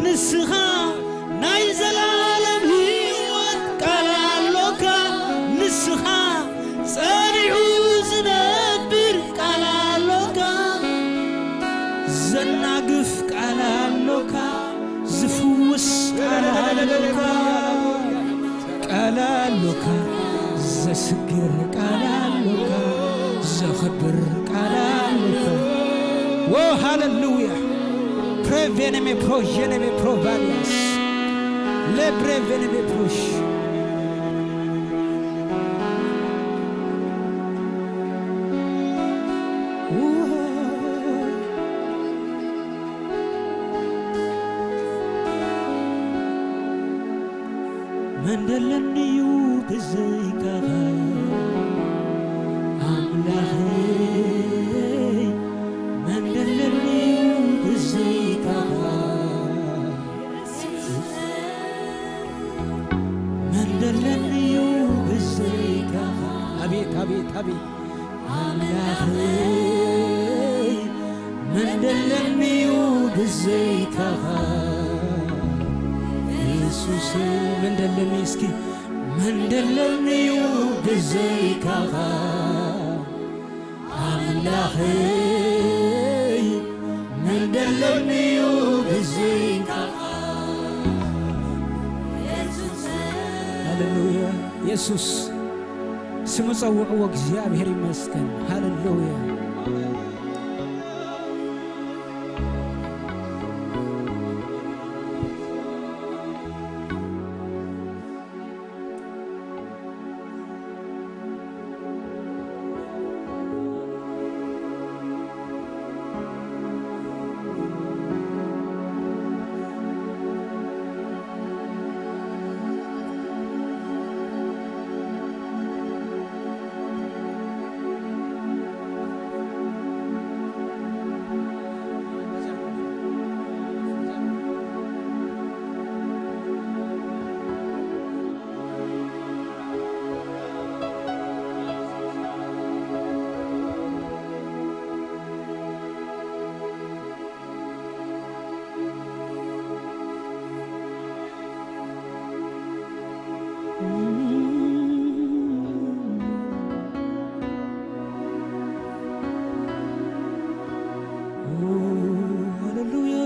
ንስኻ ናይ ዘላለም ህይወት ቃል ኣሎካ፣ ንስኻ ጸኒዑ ዝነብር ቃል ኣሎካ፣ ዘናግፍ ቃል ኣሎካ፣ ዝፍውስ ቃል ኣሎካ፣ ቃል ኣሎካ፣ ዘስግር ቃል ኣሎካ፣ ዘኽብር ቃል ኣሎካ። ዎ ሃሌሉያ። ፕሬቬነሜ ፕሮጀነሜ ፕሮቫሊያስ ለብሬቬነሜ ፕሮሽ መን ደለኒዩ ብዘይካኻ ኣምላኸይ፣ መን ደለኒዩ ብዘይካኻ፣ መን ደለኒዩ ብዘይካኻ። ኣቤት፣ ኣቤት፣ ኣቤት። ኣምላኸይ፣ መን ደለኒዩ ብዘይካኻ? የሱሰይ፣ መን ደለኒ እስኪ፣ መን ደለኒዩ ብዘይካኻ? ኣምላኸይ፣ መን ደለኒዩ ብዘይካኻ? ሃሌሉያ። የሱስ ስሙ ጸውዕዎ፣ እግዚኣብሔር ይመስገን። ሃሌሉያ። ሃሌሉያ።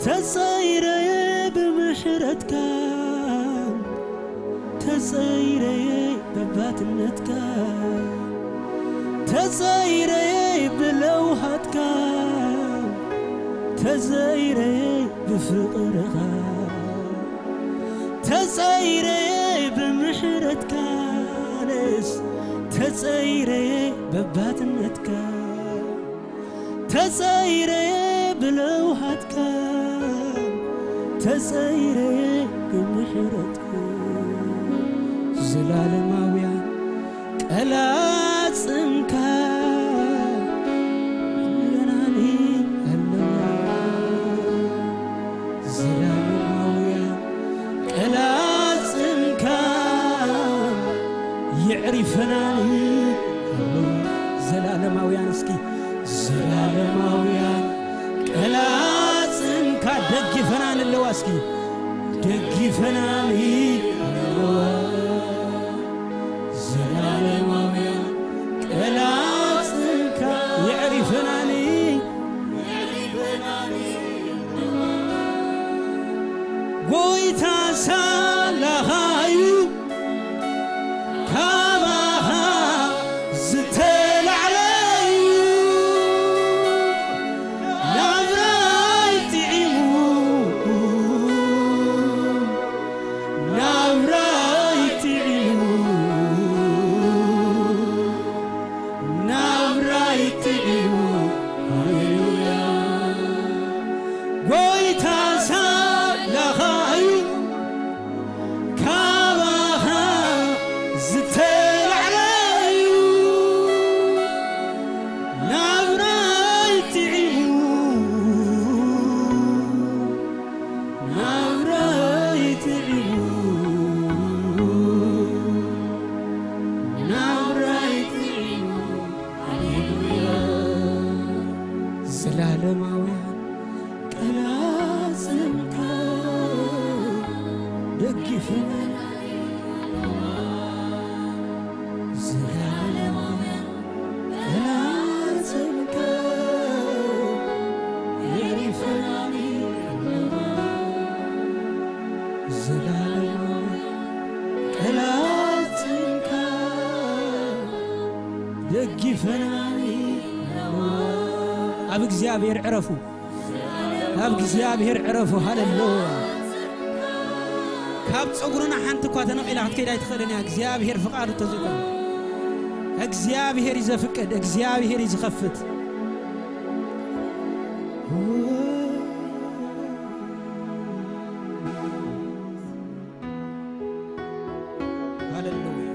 ተጸይረየ ብምሕረትካ፣ ተጸይረየ በባትነትካ፣ ተጸይረየ ብለውሃትካ፣ ተጸይረ ብፍቕርኻ፣ ተጸይረ ብምሕረትካንስ፣ ተጸይረ በባትነትካ፣ ተጸይረ ብለውሃትካ፣ ተጸይረ ብምሕረትካ። ዘላለማውያን ቀላጽምካ የናኒ ኣለዋ። ዘላለማውያን ቀላጽምካ የዕሪፈናኒ ኣለዋ። ዘላለማውያን እስኪ ዘላለማውያን ቀላጽምካ ደግፈናኒ ኣለዋ። እስኪ ደግፈናኒ ኣለዋ። ዘላለማውያን ቀላጽምካ የዕሪፈናኒ። ጎይታ ሳላኻዩ ካባኻ ዝተላዕለዩ ናብራይ ጥዒሙ፣ ናብራይ ጥዒሙ፣ ናብራይ ጥዒሙ። ሃሌሉያ። ጎይታ ሳላኻዩ ካባኻ ዝተላዕለዩ ናብራይ ጥዒሙ፣ ናብራይ ጥዒሙ፣ ናብራይ ጥዒሙ። ሃሌሉያ። ዘላለማውያን ቀላጽምካ ደግፈናኒ። ዘላለማውያን ቀላጽምካ የዕሪፈናኒ። ዘላለማውያን ቀላጽምካ ደጊፈናኒ። ኣብ እግዚኣብሔር ዕረፉ። ኣብ እግዚኣብሔር ዕረፉ። ሃሌሉያ። ካብ ጸጉርና ሓንቲ እኳ ተነቒላ ክትከይድ ኣይትኽእልን እያ። እግዚኣብሔር ፍቓዱ ተዘይኮነ። እግዚኣብሔር እዩ ዘፍቅድ፣ እግዚኣብሔር እዩ ዝኸፍት። ሃሌሉያ።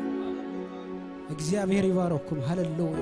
እግዚኣብሔር ይባረኩም። ሃሌሉያ።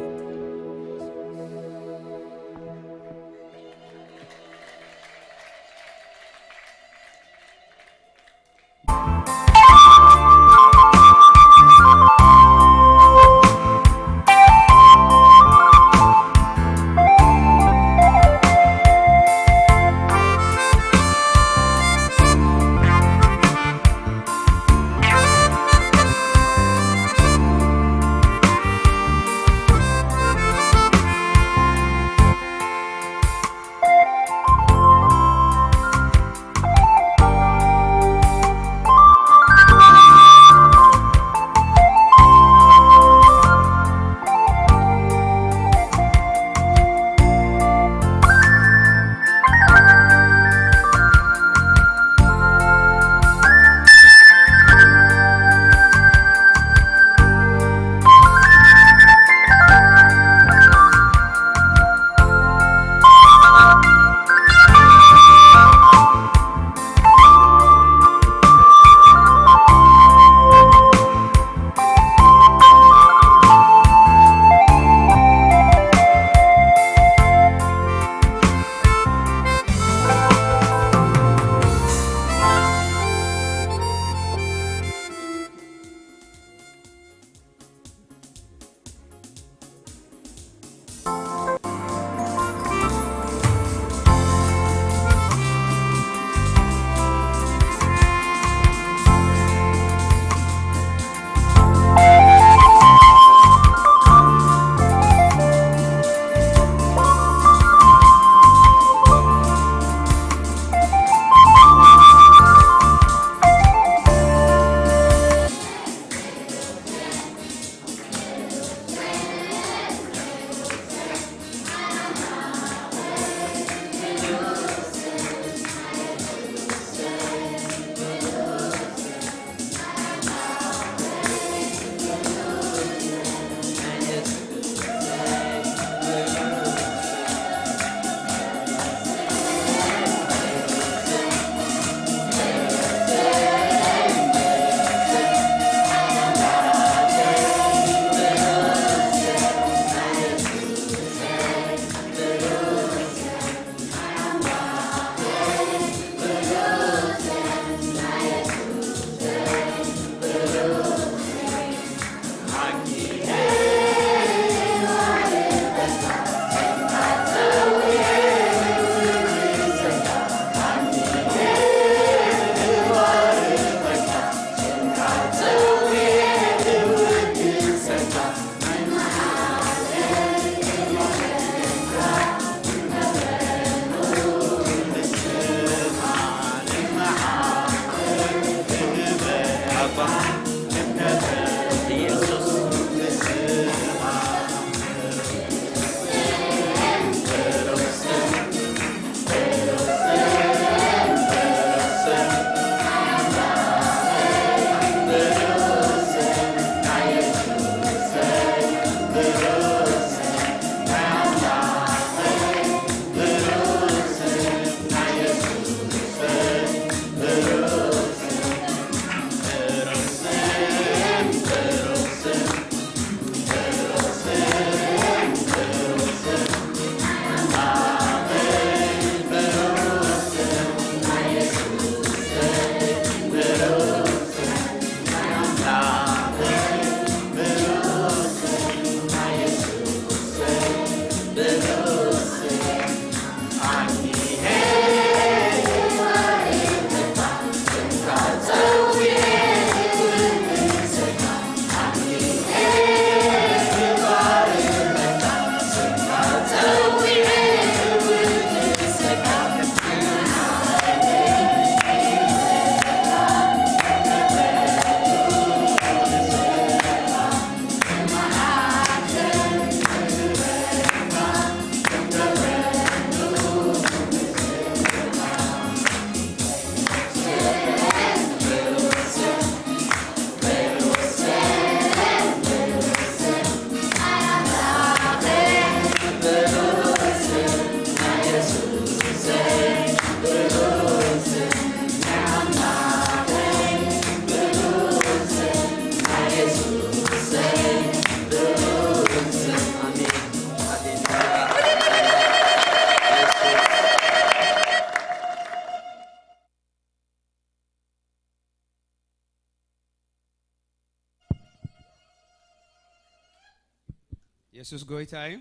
የሱስ ጎይታ እዩ።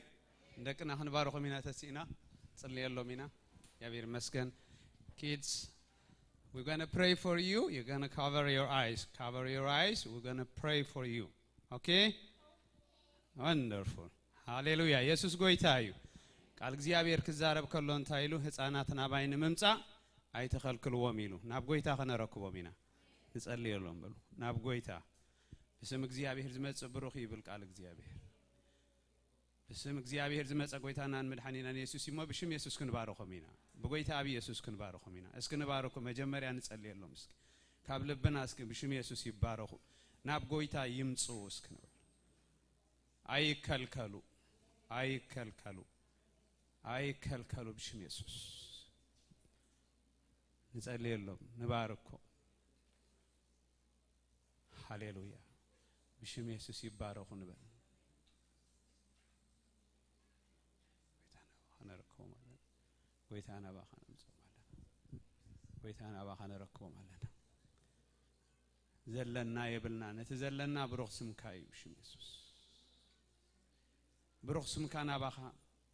ንደቅና ክንባርኾም ኢና ተሲእና፣ ጽልየሎም ኢና። እግዚኣብሔር ይመስገን። Kids, we're gonna pray for you. You're gonna cover your eyes. Cover your eyes. We're gonna pray for you. Okay? Wonderful. ሃሌሉያ። የሱስ ጎይታ እዩ። ቃል እግዚኣብሔር ክዛረብ ከሎ እንታይ ኢሉ? ህፃናት ናባይ ንምምፃእ ኣይተኸልክልዎም ኢሉ። ናብ ጎይታ ከነረክቦም ኢና። ንጸልየሎም በሉ። ናብ ጎይታ። ብስም እግዚኣብሔር ዝመጽእ ብሩኽ ይብል ቃል እግዚኣብሔር። ብስም እግዚኣብሔር ዝመጸ ጎይታናን መድሓኒናን የሱስ እሞ ብሽም የሱስ ክንባርኾም ኢና። ብጎይታ ኣብ የሱስ ክንባርኾም ኢና። እስኪ ንባርኮ፣ መጀመርያ ንጸልየሎም እስኪ። ካብ ልብና እስኪ ብሽም የሱስ ይባረኹ። ናብ ጎይታ ይምጽኡ እስኪ ንበል። ኣይከልከሉ፣ ኣይከልከሉ፣ ኣይከልከሉ ብሽም የሱስ። ንጸልየሎም፣ ንባርኮ። ሃሌሉያ። ብሽም የሱስ ይባረኹ ንበል። ጎይታ ናባኻ ነረክቦም ኣለና። ጎይታ ናባኻ ነምጽኦም ኣለና። ጎይታ ናባኻ ነረክቦም ኣለና። ዘለና የብልና፣ ነቲ ዘለና ብሩኽ ስምካ እዩ ብሽም የሱስ። ብሩኽ ስምካ ናባኻ፣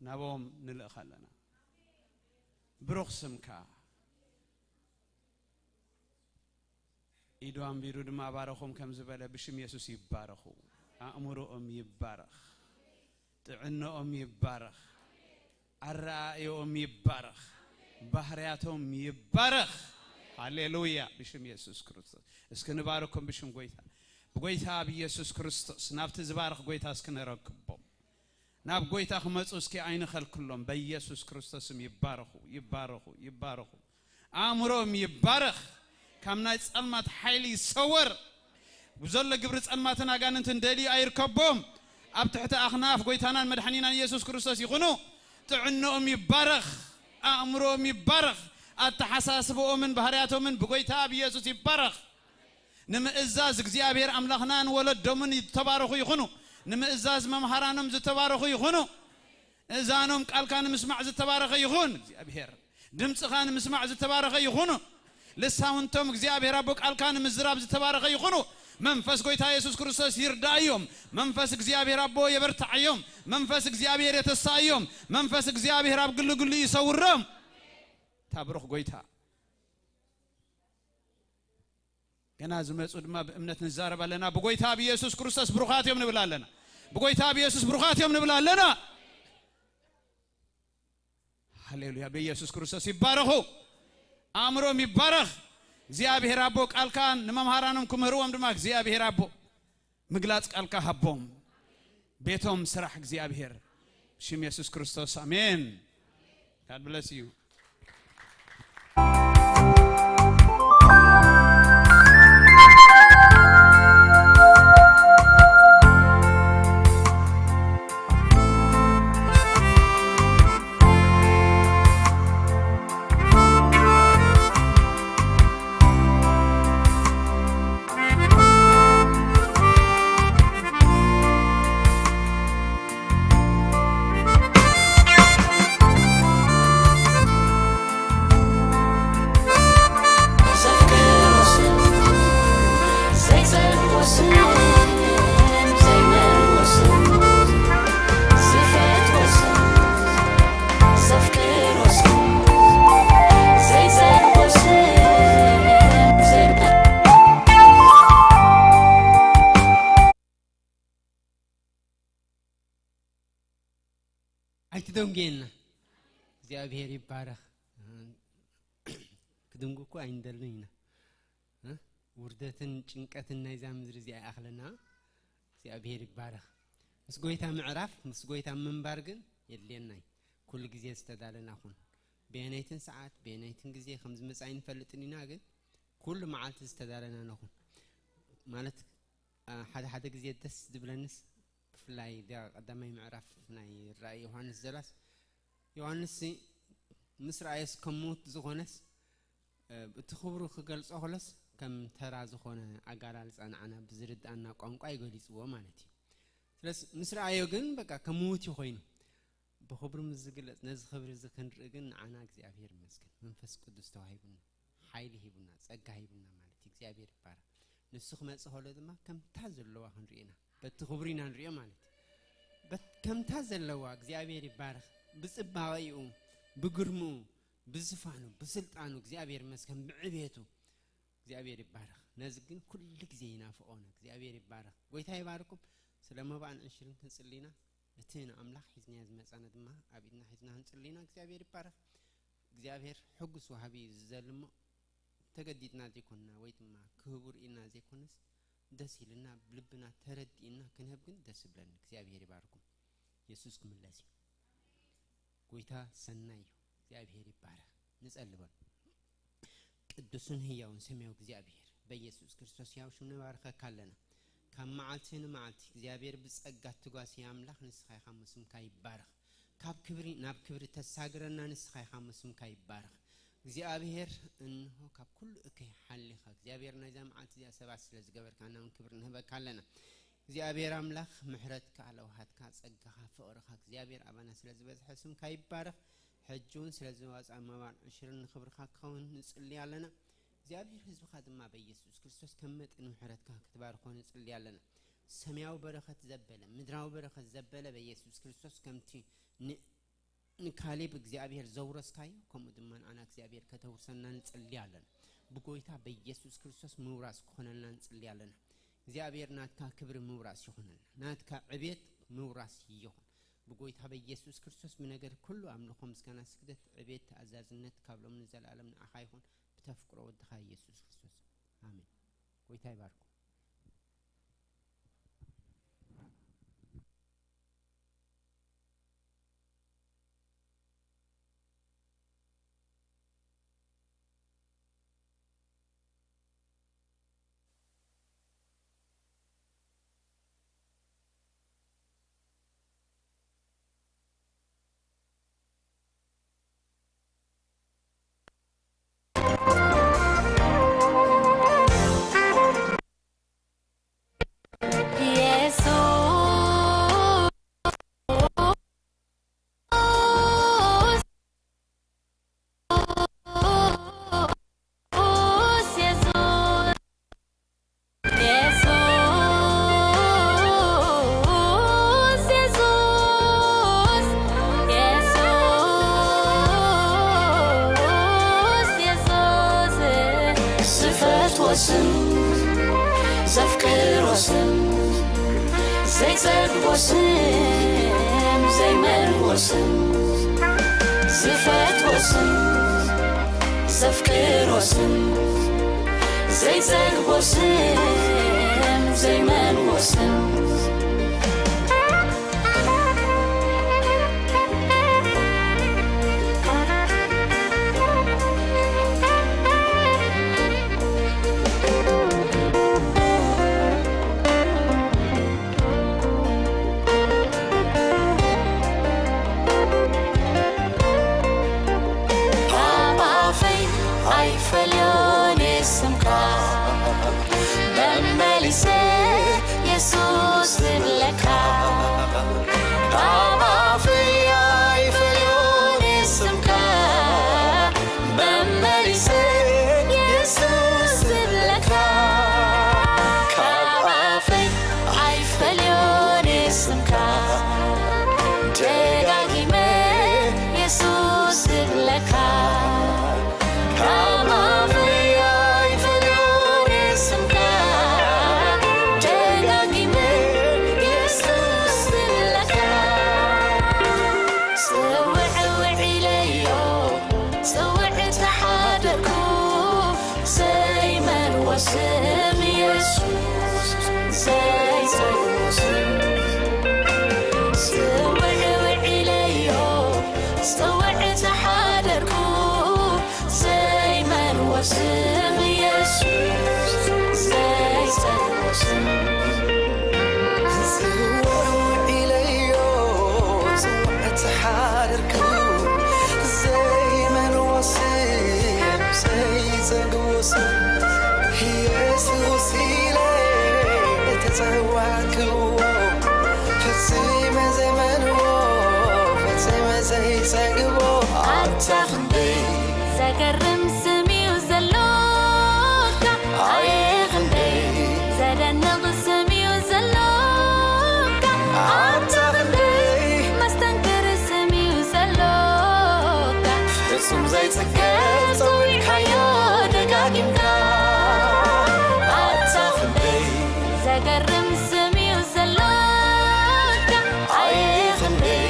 ናቦም ንልእኽ ኣለና። ብሩኽ ስምካ። ኢዱ ኣንቢሩ ድማ ባረኾም ከም ዝበለ ብሽም የሱስ ይባረኹ። ኣእምሮኦም ይባረኽ። ጥዕናኦም ይባረኽ። ኣረኣእዮኦም ይባረኽ። ባህርያቶም ይባረኽ። ሃሌሉያ። ብሽም የሱስ ክርስቶስ። እስኪ ንባርኮም ብሽም ጎይታ። ብጎይታ ብኢየሱስ ክርስቶስ ናብቲ ዝባርኽ ጎይታ እስኪ ነረክቦም። ናብ ጎይታ ክመጹ እስኪ ኣይንኸልክሎም። በኢየሱስ ክርስቶስም ይባረኹ፣ ይባረኹ፣ ይባረኹ። ኣእምሮም ይባረኽ። ካብ ናይ ጸልማት ሓይሊ ይሰወር። ብዘሎ ግብሪ ጸልማትን ኣጋንንትን ደልዩ ኣይርከቦም። ኣብ ትሕቲ ኣኽናፍ ጎይታናን መድሓኒናን ኢየሱስ ክርስቶስ ይኹኑ። ጥዕናኦም ይባረኽ። ኣእምሮኦም ይባረኽ። ኣተሓሳስብኦምን ባህርያቶምን ብጎይታ ብኢየሱስ ይባረኽ። ንምእዛዝ እግዚኣብሔር ኣምላኽናን ወለዶምን ዝተባረኹ ይኹኑ። ንምእዛዝ መምሃራኖም ዝተባረኹ ይኹኑ። እዛኖም ቃልካ ንምስማዕ ዝተባረኸ ይኹን እግዚኣብሔር። ድምፅኻ ንምስማዕ ዝተባረኸ ይኹኑ። ልሳውንቶም እግዚኣብሔር ኣቦ ቃልካ ንምዝራብ ዝተባረኸ ይኹኑ። መንፈስ ጎይታ የሱስ ክርስቶስ ይርዳእዮም። መንፈስ እግዚኣብሔር ኣቦ የበርትዓዮም። መንፈስ እግዚኣብሔር የተሳእዮም። መንፈስ እግዚኣብሔር ኣብ ግልግሉ ይሰውሮም። ታብሩኽ ጎይታ። ገና ዝመጹ ድማ ብእምነት ንዛረብ ኣለና። ብጎይታ ብኢየሱስ ክርስቶስ ብሩኻት እዮም ንብል ኣለና። ብጎይታ ብኢየሱስ ብሩኻት እዮም ንብል ኣለና። ሃሌሉያ። ብኢየሱስ ክርስቶስ ይባረኹ። ኣእምሮም ይባረኽ። እግዚኣብሔር ኣቦ ቃልካ ንመምሃራኖም ክምህርዎም ድማ እግዚኣብሔር ኣቦ ምግላጽ ቃልካ ሃቦም። ቤቶም ስራሕ እግዚኣብሔር። ብሽም የሱስ ክርስቶስ ኣሜን። God bless you. ኣይትደንጉየና። እግዚኣብሔር ይባረኽ። ክድንጉ እኮ ኣይንደልን ኢና። እ? ውርደትን ጭንቀትን ናይዛ ምድሪ እዚኣ ይኣኽለና። እግዚኣብሔር ይባረኽ። ምስ ጎይታ ምዕራፍ፣ ምስ ጎይታ ምንባር ግን የድልየና እዩ። ኩሉ ግዜ ዝተዳለና ኩን። በየነይትን ሰዓት፣ በየነይትን ግዜ ከም ዝመጽእ ኣይንፈልጥን ኢና፣ ግን ኩሉ መዓልቲ ዝተዳለና ነኹን። ማለት፣ አ፣ ሓደ ሓደ ግዜ ደስ ዝብለንስ፣ ብፍላይ እዛ ቀዳማይ ምዕራፍ ናይ ራእይ ዮሃንስ ዘላስ፣ ዮሃንስ ሲ ምስ ረኣየስ ከም ምዉት ዝኾነስ፣ እ፣ እቲ ክብሩ ክገልጾ ከሎስ ከም ተራ ዝኾነ ኣገላልጻ ንዓና ብዝርድኣና ቋንቋ ይገሊጽዎ ማለት እዩ። ስለዚ ምስ ረኣዮ ግን በቃ ከም ምዉት እዩ ኮይኑ። ብኽብሩ ምስ ዝግለጽ ነዚ ክብሪ እዚ ክንርኢ ግን ንዓና እግዚኣብሔር ይመስገን መንፈስ ቅዱስ ተዋሂቡና፣ ሓይሊ ሂቡና፣ ጸጋ ሂቡና ማለት እዩ። እግዚኣብሔር ይባረክ። ንሱ ክመጽእ ከሎ ድማ ከምታ ዘለዋ ክንርኢ ኢና። በቲ ክብሩ ኢና ንሪኦ ማለት እዩ። በት-፣ ከምታ ዘለዋ እግዚኣብሔር ይባረኽ። ብጽባቐኡ፣ ብግርምኡ፣ ብዝፋኑ፣ ብስልጣኑ እግዚኣብሔር ይመስገን፣ ብዕቤቱ እግዚኣብሔር ይባረኽ። ነዚ ግን ኩሉ ግዜ ይናፍቖና። እግዚኣብሔር ይባረኽ። ጎይታ ይባርኩም። ስለ መባእን ዕሽርን ክንጽሊ ኢና። እቲ ንኣምላኽ ሒዝናዮ ዝመጻና ድማ ኣብ ኢድና ሒዝና ክንጽሊ ኢና። እግዚኣብሔር ይባረኽ። እግዚኣብሔር ሕጉስ ወሃቢ እዩ ዝዘልሞ። ተገዲድና ዘይኮንና ወይ ድማ ክህቡ ርኢና ዘይኮነስ ደስ ኢልና ብልብና ተረዲእና ክንህብ ግን ደስ ይብለኒ። እግዚኣብሔር ይባርኩም። የሱስ ክምለስ እዩ። ጎይታ ሰናይ እዩ። እግዚኣብሔር ይባረኽ። ንጸሊ በሉ። ቅዱስን ህያውን ሰማያዊ እግዚኣብሔር በኢየሱስ ክርስቶስ ህያው ሽም ንባርኸካ ኣለና። ካብ መዓልቲ ንመዓልቲ እግዚኣብሔር ብጸጋ ትጓሲ ኣምላኽ ንስኻ ኢኻ፣ ስምካ ይባረኽ። ካብ ክብሪ ናብ ክብሪ ተሳግረና ንስኻ ኢኻ፣ ስምካ ይባረኽ። እግዚኣብሔር እንሆ ካብ ኩሉ እከይ ሓሊኻ እግዚኣብሔር ናይዛ መዓልቲ እዚኣ ሰባት ስለ ዝገበርካና እውን ክብሪ ንህበካ ኣለና። እግዚኣብሔር ኣምላኽ ምሕረትካ፣ ለውሃትካ፣ ጸጋኻ፣ ፍቕርኻ እግዚኣብሔር ኣባና ስለ ዝበዝሐ ስምካ ይባረኽ። ሕጂ እውን ስለ ዝወጻ መባን ዕሽርን ንኽብርኻ ክኸውን ንጽሊ ኣለና። እግዚኣብሔር ህዝብኻ ድማ በኢየሱስ ክርስቶስ ከም መጠን ምሕረትካ ክትባርኾ ንጽሊ ኣለና። ሰማያዊ በረኸት ዘበለ፣ ምድራዊ በረኸት ዘበለ በኢየሱስ ክርስቶስ ከምቲ ን-፣ ንካሌብ እግዚኣብሔር ዘውረስካዮ፣ ከምኡ ድማ ንኣና እግዚኣብሔር ከተውርሰና ንጽሊ ኣለና። ብጎይታ በኢየሱስ ክርስቶስ ምውራስ ክኾነልና ንጽሊ ኣለና። እግዚኣብሔር ናትካ ክብሪ ምውራስ ይኹነልና። ናትካ ዕቤት ምውራስ ይኹን። ብጎይታ በኢየሱስ ክርስቶስ ብነገር ኩሉ ኣምልኾ፣ ምስጋና፣ ስግደት፣ ዕቤት፣ ተኣዛዝነት ካብ ሎም ንዘለኣለም ንኣኻ ይኹን። ብተፍቅሮ ወድኻ ኢየሱስ ክርስቶስ። ኣሜን። ጎይታ ይባርኩም። ዝፈትዎ ስም ዘፍቅሮ ስም ዘይጸግቦ ስም ዘይመንዎ ስም ዝፈትዎ ስም ዘፍቅሮ ስም ዘይጸግቦ ስም ዘይመንዎ ስም ኣባፈይ ኣይፈልዮን ስምካ መመሊሰ የሱስ ዝብለካ ኣባፈይ ኣይፈልዮን ስምካ መመሊሰ የሱስ ዝብለካ ካብ ኣፈይ ኣይፈልዮን ስምካ ደጋጊመ የሱስ ዝብለካ ካብ ኣፈይ ኣይፈልዮን ስምካ ደጋጊመ የሱስ ዝብለካ ጽውዕ ውዒለዮ ጽውዕ ተሓደርኩ ዘይመንዎ ስም የሱስ ዘይጸልዎ ስም ጽውዕ ውዒለዮ ጽውዕ ተሓደርኩ ዘይመንዎ ስም የሱስ ዘይጸልዎ ስም ጽውዕ ውዒለዮ ጽውዕ ተሓደርኩ ዘይመንዎ ስም ዘይጸግቦ ስም የሱስ ኢለ ተጸዋዕክዎ ፈጺመ ዘይመንዎ ፈጺመ ዘይጸግቦ ኣታ ክንደይ ዘገርም ስም እዩ ዘሎካ ኣየ ክንደይ ዘደንቕ ስም እዩ ዘሎካ ኣታ ክንደይ ጸዊዕካዮ ደጋጊምካ ኣታ ክንደይ ዘገርም ስም እዩ ዘሎካ ኣየ ክንደይ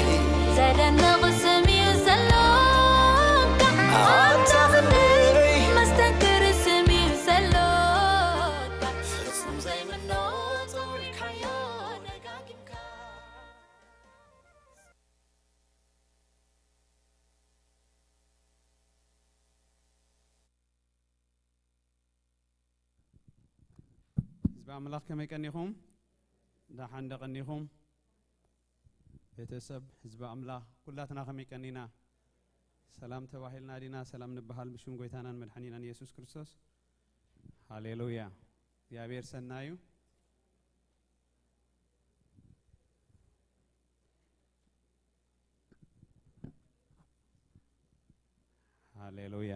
ዘደንቕ ስም እዩ ዘሎካ ኣታ ክንደይ መስተንክር ስም እዩ ዘሎካ ፍጹም ዘይምኖ ጸዊዕካዮ ደጋጊምካ ህዝቢ ኣምላኽ ከመይ ቀኒኹም? ደሓን ዶ ቀኒኹም? ቤተሰብ ህዝቢ ኣምላኽ ኩላትና ከመይ ቀኒና? ሰላም ተባሂልና ዲና ሰላም ንበሃል ብሽም ጎይታናን መድሓኒናን ኢየሱስ ክርስቶስ? ሃሌሉያ። እግዚኣብሔር ሰናዩ። ሃሌሉያ።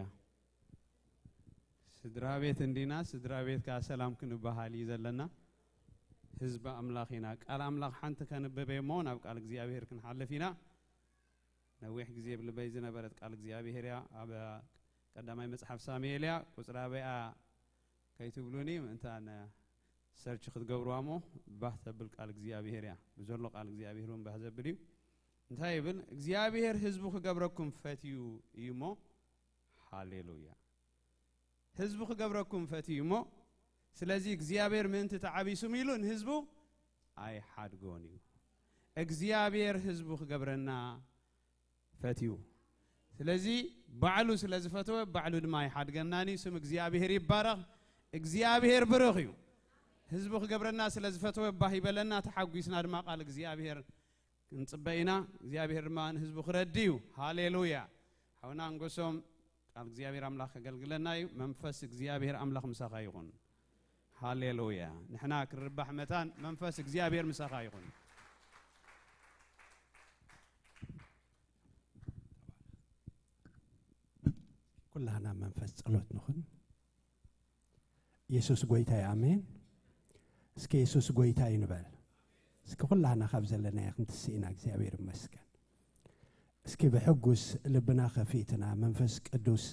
ስድራ ቤት እንዲና፣ ስድራ ቤት ከኣ ሰላም ክንበሃል እዩ ዘለና። ህዝቢ ኣምላኽ ኢና። ቃል ኣምላኽ ሓንቲ ከንብብ እየ እሞ ናብ ቃል እግዚኣብሔር ክንሓልፍ ኢና። ነዊሕ ግዜ ኣብ ልበይ ዝነበረት ቃል እግዚኣብሔር እያ። ኣብ ቀዳማይ መጽሓፍ ሳሙኤል እያ። ቁጽራ በይኣ ከይትብሉኒ፣ ምእንታን ሰርች ክትገብርዋ እሞ ባህ ተብል ቃል እግዚኣብሔር እያ። ብዘሎ ቃል እግዚኣብሔር እውን ባህ ዘብል እዩ። እንታይ ይብል? እግዚኣብሔር ህዝቡ ክገብረኩም ፈትዩ እዩ እሞ፣ ሃሌሉያ። ህዝቡ ክገብረኩም ፈትዩ እሞ፣ ስለዚ እግዚኣብሔር ምእንቲ ተዓቢሱም ኢሉ ንህዝቡ ኣይሓድጎን እዩ። እግዚኣብሔር ህዝቡ ክገብረና ፈትዩ። ስለዚ ባዕሉ ስለ ዝፈተወ፣ ባዕሉ ድማ ኣይሓድገናን እዩ። ስም እግዚኣብሔር ይባረኽ። እግዚኣብሔር ብሩኽ እዩ። ህዝቡ ክገብረና ስለ ዝፈተወ፣ ባህ ይበለና፣ ተሓጒስና ድማ ቃል እግዚኣብሔር ክንጽበ ኢና። እግዚኣብሔር ድማ ንህዝቡ ክረዲ እዩ። ሃሌሉያ። ሓውና ኣንጎሶም፣ ቃል እግዚኣብሔር ኣምላኽ ከገልግለና እዩ። መንፈስ እግዚኣብሔር ኣምላኽ ምሳኻ ይኹን። ሃሌሉያ። ንሕና ክንርባሕ መታን መንፈስ እግዚኣብሔር ምሳኻ ይኹን። ኩላህና መንፈስ ጸሎት ንኹን። የሱስ ጎይታ እዩ። ኣሜን። እስኪ የሱስ ጎይታ እዩ ንበል። እስኪ ኩላህና ካብ ዘለናዮ ክንትስእ ኢና። እግዚኣብሔር ይመስገን። እስኪ ብሕጉስ ልብና ከፊትና መንፈስ ቅዱስ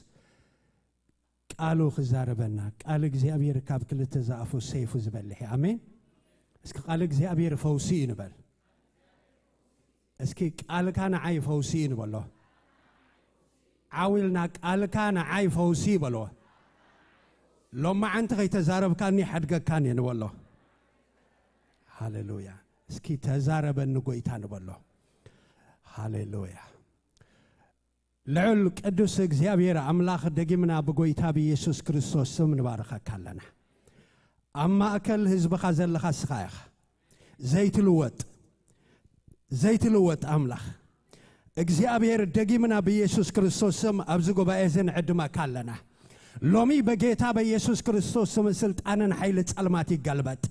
ቃሉ ክዛረበና። ቃል እግዚኣብሔር ካብ ክልተ ዝኣፉ ሰይፉ ዝበልሕ እዩ። ኣሜን። እስኪ ቃል እግዚኣብሔር ፈውሲ እዩ ንበል። እስኪ ቃልካ ንዓይ ፈውሲ እዩ ንበሎ። ዓው ኢልና ቃልካ ንዓይ ፈውሲ በሎ። ሎማዓንቲ ከይተዛረብካኒ ሓድገካን እየ ንበሎ። ሃሌሉያ። እስኪ ተዛረበኒ ጎይታ ንበሎ። ሃሌሉያ። ልዑል ቅዱስ እግዚኣብሔር ኣምላኽ ደጊምና ብጎይታ ብኢየሱስ ክርስቶስ ስም ንባርኸካ ኣለና። ኣብ ማእከል ህዝብኻ ዘለኻ እስኻ ኢኻ። ዘይትልወጥ፣ ዘይትልወጥ ኣምላኽ እግዚኣብሔር ደጊምና ብኢየሱስ ክርስቶስ ስም ኣብዚ ጉባኤ እዚ ንዕድመካ ኣለና። ሎሚ በጌታ በኢየሱስ ክርስቶስ ስም ስልጣንን ሓይሊ ጸልማት ይገልበጥ።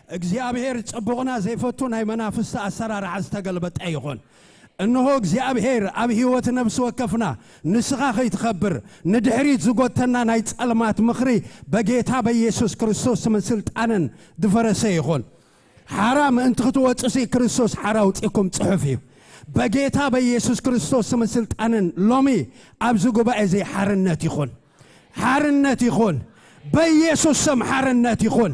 እግዚኣብሔር ጽቡቕና ዘይፈቱ ናይ መናፍስቲ ኣሰራርሓ ዝተገልበጠ ይኹን። እንሆ እግዚኣብሔር ኣብ ህይወት ነፍሲ ወከፍና ንስኻ ከይትኸብር ንድሕሪት ዝጎተና ናይ ጸልማት ምኽሪ በጌታ በኢየሱስ ክርስቶስ ስምን ስልጣንን ድፈረሰ ይኹን። ሓራ ምእንቲ ክትወጽሲ ክርስቶስ ሓራ ኣውጺእኩም ጽሑፍ እዩ። በጌታ በኢየሱስ ክርስቶስ ስምን ስልጣንን ሎሚ ኣብዚ ጉባኤ እዚ ሓርነት ይኹን። ሓርነት ይኹን። በኢየሱስ ስም ሓርነት ይኹን።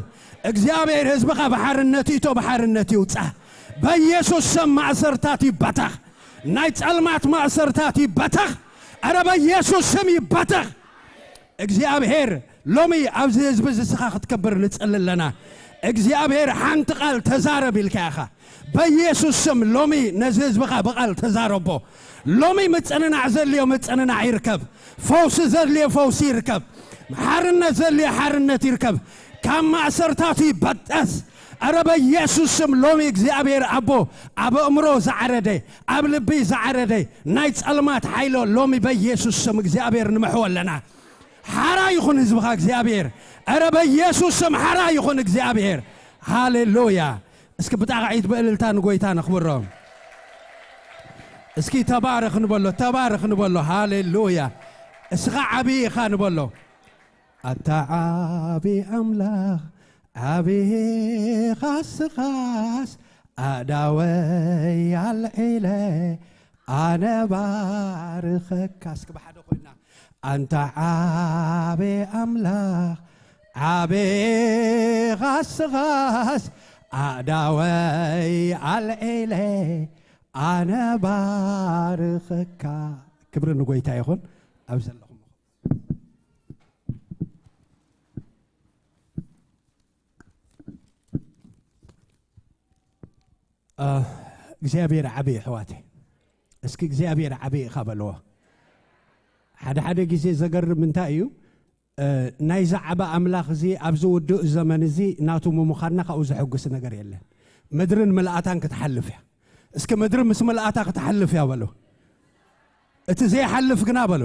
እግዚኣብሔር ህዝብኻ ብሓርነት ይእቶ፣ ብሓርነት ይውጻ። በኢየሱስ ስም ማእሰርታት ይበተኽ። ናይ ጸልማት ማእሰርታት ይበተኽ። ኣረ በኢየሱስ ስም ይበተኽ። እግዚኣብሔር ሎሚ ኣብዚ ህዝቢ እዚ ስኻ ክትከብር ንጽሊ ኣለና። እግዚኣብሔር ሓንቲ ቃል ተዛረብ ኢልካ ኢኻ። በኢየሱስ ስም ሎሚ ነዚ ህዝብኻ ብቃል ተዛረቦ። ሎሚ ምጽንናዕ ዘድልዮ ምጽንናዕ ይርከብ። ፈውሲ ዘድልዮ ፈውሲ ይርከብ። ሓርነት ዘድልዮ ሓርነት ይርከብ። ካብ ማእሰርታቱ ይበጠስ። ኣረ በኢየሱስ ስም ሎሚ እግዚኣብሔር ኣቦ ኣብ ኣእምሮ ዝዓረደ፣ ኣብ ልቢ ዝዓረደ ናይ ጸልማት ሓይሎ ሎሚ በኢየሱስ ስም እግዚኣብሔር ንምሕዎ ኣለና። ሓራ ይኹን ህዝብኻ እግዚኣብሔር። ኣረ በኢየሱስ ስም ሓራ ይኹን እግዚኣብሔር። ሃሌሉያ። እስኪ ብጣቕዒት ብእልልታ ንጎይታ ነኽብሮ። እስኪ ተባረኽ ንበሎ፣ ተባረኽ ንበሎ። ሃሌሉያ። እስኻ ዓቢ ኢኻ ንበሎ። ኣታ ዓቢ ኣምላኽ፣ ዓቢ ኢኻ እስኻስ፣ ኣእዳወይ ኣልዒለ ኣነ ባርኸካ። እስኪ ብሓደ ኮይና ኣንታ ዓቢ ኣምላኽ፣ ዓቢ ኻስኻስ ኣእዳወይ ኣልዒለ ኣነ ባርኸካ። ክብሪ ንጎይታ ይኹን። ኣብ ዘለኹም እግዚኣብሔር ዓቢ፣ ኣሕዋተይ። እስኪ እግዚኣብሔር ዓቢ ኢኻ በልዎ። ሓደ ሓደ ግዜ ዘገርም እንታይ እዩ? ናይዚ ዓቢ ኣምላኽ እዚ ኣብዚ ውዱእ ዘመን እዚ ናቱ ምምዃንና ካብኡ ዘሐጉስ ነገር የለን። ምድርን ምልኣታን ክትሓልፍ እያ። እስኪ ምድሪ ምስ ምልኣታ ክትሓልፍ እያ በሉ። እቲ ዘይሓልፍ ግና በሉ፣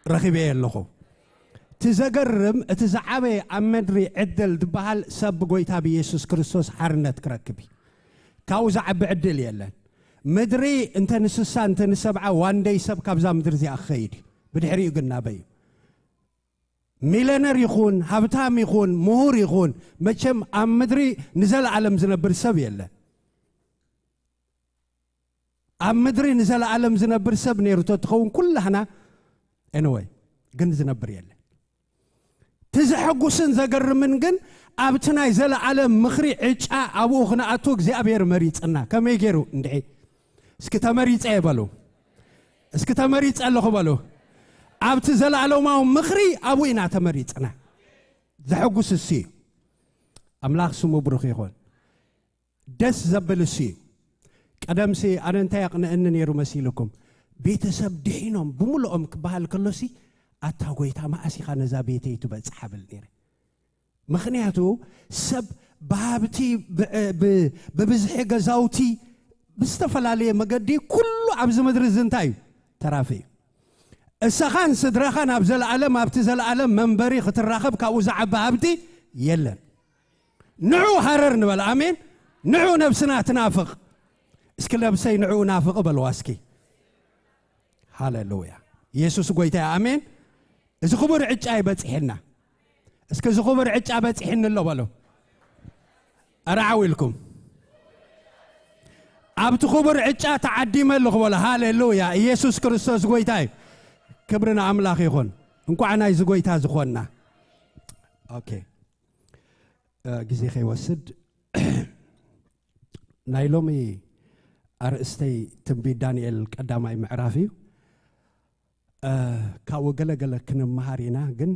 ረኺበ ኣለኹ። እቲ ዘገርም፣ እቲ ዝዓበየ ኣብ ምድሪ ዕድል ዝበሃል ሰብ ብጎይታ ብኢየሱስ ክርስቶስ ሓርነት ክረክብ እዩ። ካብኡ ዝዓቢ ዕድል የለን። ምድሪ እንተ ንስሳ እንተ ንሰብዓ ዋንደይ ሰብ ካብዛ ምድሪ እዚኣ ክኸይድ እዩ። ብድሕሪኡ ግን ናበይ እዩ? ሚለነር ይኹን ሃብታም ይኹን ምሁር ይኹን፣ መቸም ኣብ ምድሪ ንዘለኣለም ዝነብር ሰብ የለን። ኣብ ምድሪ ንዘለኣለም ዝነብር ሰብ ነይሩ ተትኸውን ኩላህና፣ ኤንወይ፣ ግን ዝነብር የለን። እቲ ዘሐጉስን ዘገርምን ግን ኣብቲ ናይ ዘለኣለም ምኽሪ ዕጫ ኣብኡ ክንኣቱ እግዚኣብሔር መሪጽና። ከመይ ገይሩ እንድዒ? እስኪ ተመሪጸ በሉ። እስኪ ተመሪጸ ኣለኹ በሉ። ኣብቲ ዘለኣለማዊ ምኽሪ ኣብኡ ኢና ተመሪጽና። ዘሐጉስ እሱ እዩ። ኣምላኽ ስሙ ብሩኽ ይኹን። ደስ ዘብል እሱ እዩ። ቀደምሲ ኣነ እንታይ ኣቕንእኒ ነይሩ መሲልኩም? ቤተሰብ ድሒኖም ብምልኦም ክበሃል ከሎሲ፣ ኣታ ጎይታ፣ መኣስ ኢኻ ነዛ ቤተይ ትበጽሓ ብል ነይረ። ምኽንያቱ ሰብ ብሃብቲ፣ ብ-፣ ብ-፣ ብብዝሒ ገዛውቲ፣ ብዝተፈላለየ መገዲ ኩሉ ኣብዚ ምድሪ እዚ እንታይ እዩ? ተራፊ እዩ። እሰኻን ስድራኻን ኣብ ዘለኣለም፣ ኣብቲ ዘለኣለም መንበሪ ክትራኸብ ካብኡ ዝዓቢ ሃብቲ የለን። ንዑ ሃረር ንበል። ኣሜን። ንዑ ነብስና ትናፍቕ። እስኪ ነብሰይ ንዑ ናፍቕ በልዋ እስኪ። ሃሌሉያ። ኢየሱስ ጎይታ እዩ። ኣሜን። እዚ ክቡር ዕጫ ይበጽሕና። እስኪ እዚ ክቡር ዕጫ በጺሕኒ ኣሎ በሉ። ኣረ ዓው ኢልኩም። ኣብቲ ክቡር ዕጫ ተዓዲመ ኣለኹ በሉ። ሃሌሉያ። ኢየሱስ ክርስቶስ ጎይታ እዩ። ክብሪ ንኣምላኽ ይኹን። እንቋዕ ናይዚ ጎይታ ዝኾንና። ኦኬ። እ፣ ግዜ ከይወስድ ናይ ሎሚ ኣርእስተይ ትንቢት ዳንኤል ቀዳማይ ምዕራፍ እዩ። እ፣ ካብኡ ገለ ገለ ክንመሃር ኢና፣ ግን፣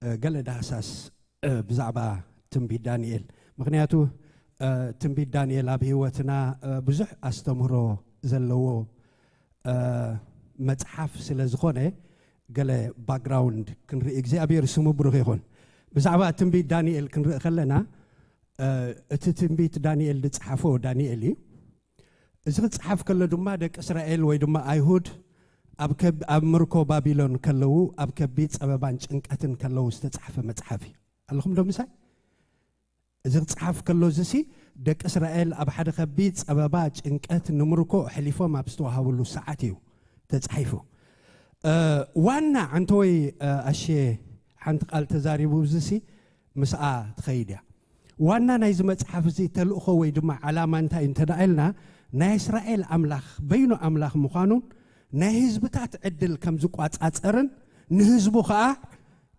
እ፣ ገለ ዳህሳስ፣ እ፣ ብዛዕባ ትንቢት ዳንኤል። ምኽንያቱ፣ እ፣ ትንቢት ዳንኤል ኣብ ህይወትና፣ እ፣ ብዙሕ ኣስተምህሮ ዘለዎ፣ እ፣ መጽሓፍ ስለ ዝኾነ ገለ ባክግራውንድ ክንርኢ። እግዚኣብሔር ስሙ ብሩኽ ይኹን። ብዛዕባ ትንቢት ዳንኤል ክንርኢ ከለና፣ እ፣ እቲ ትንቢት ዳንኤል ዝጸሓፎ ዳንኤል እዩ። እዚ ክጸሓፍ ከሎ ድማ ደቂ እስራኤል ወይ ድማ ኣይሁድ ኣብ ከብ-፣ ኣብ ምርኮ ባቢሎን ከለዉ፣ ኣብ ከቢድ ጸበባን ጭንቀትን ከለዉ ዝተጻሕፈ መጽሓፍ እዩ። ኣለኹም ዶ ምሳይ? እዚ ክጸሓፍ ከሎ እዚሲ ደቂ እስራኤል ኣብ ሓደ ከቢድ ጸበባ፣ ጭንቀት፣ ንምርኮ ኣሕሊፎም ኣብ ዝተዋሃብሉ ሰዓት እዩ ተጻሒፉ። እ፣ ዋና ዓንተወይ፣ እ፣ ኣሼ ሓንቲ ቃል ተዛሪቡ፣ እዚሲ ምስኣ ትኸይድ እያ። ዋና ናይዚ መጽሓፍ እዚ ተልእኾ ወይ ድማ ዓላማ እንታይ እዩ እንተ ደኣ ኢልና፣ ናይ እስራኤል ኣምላኽ በይኑ ኣምላኽ ምዃኑን ናይ ህዝብታት ዕድል ከም ዝቋጻጸርን ንህዝቡ ኸኣ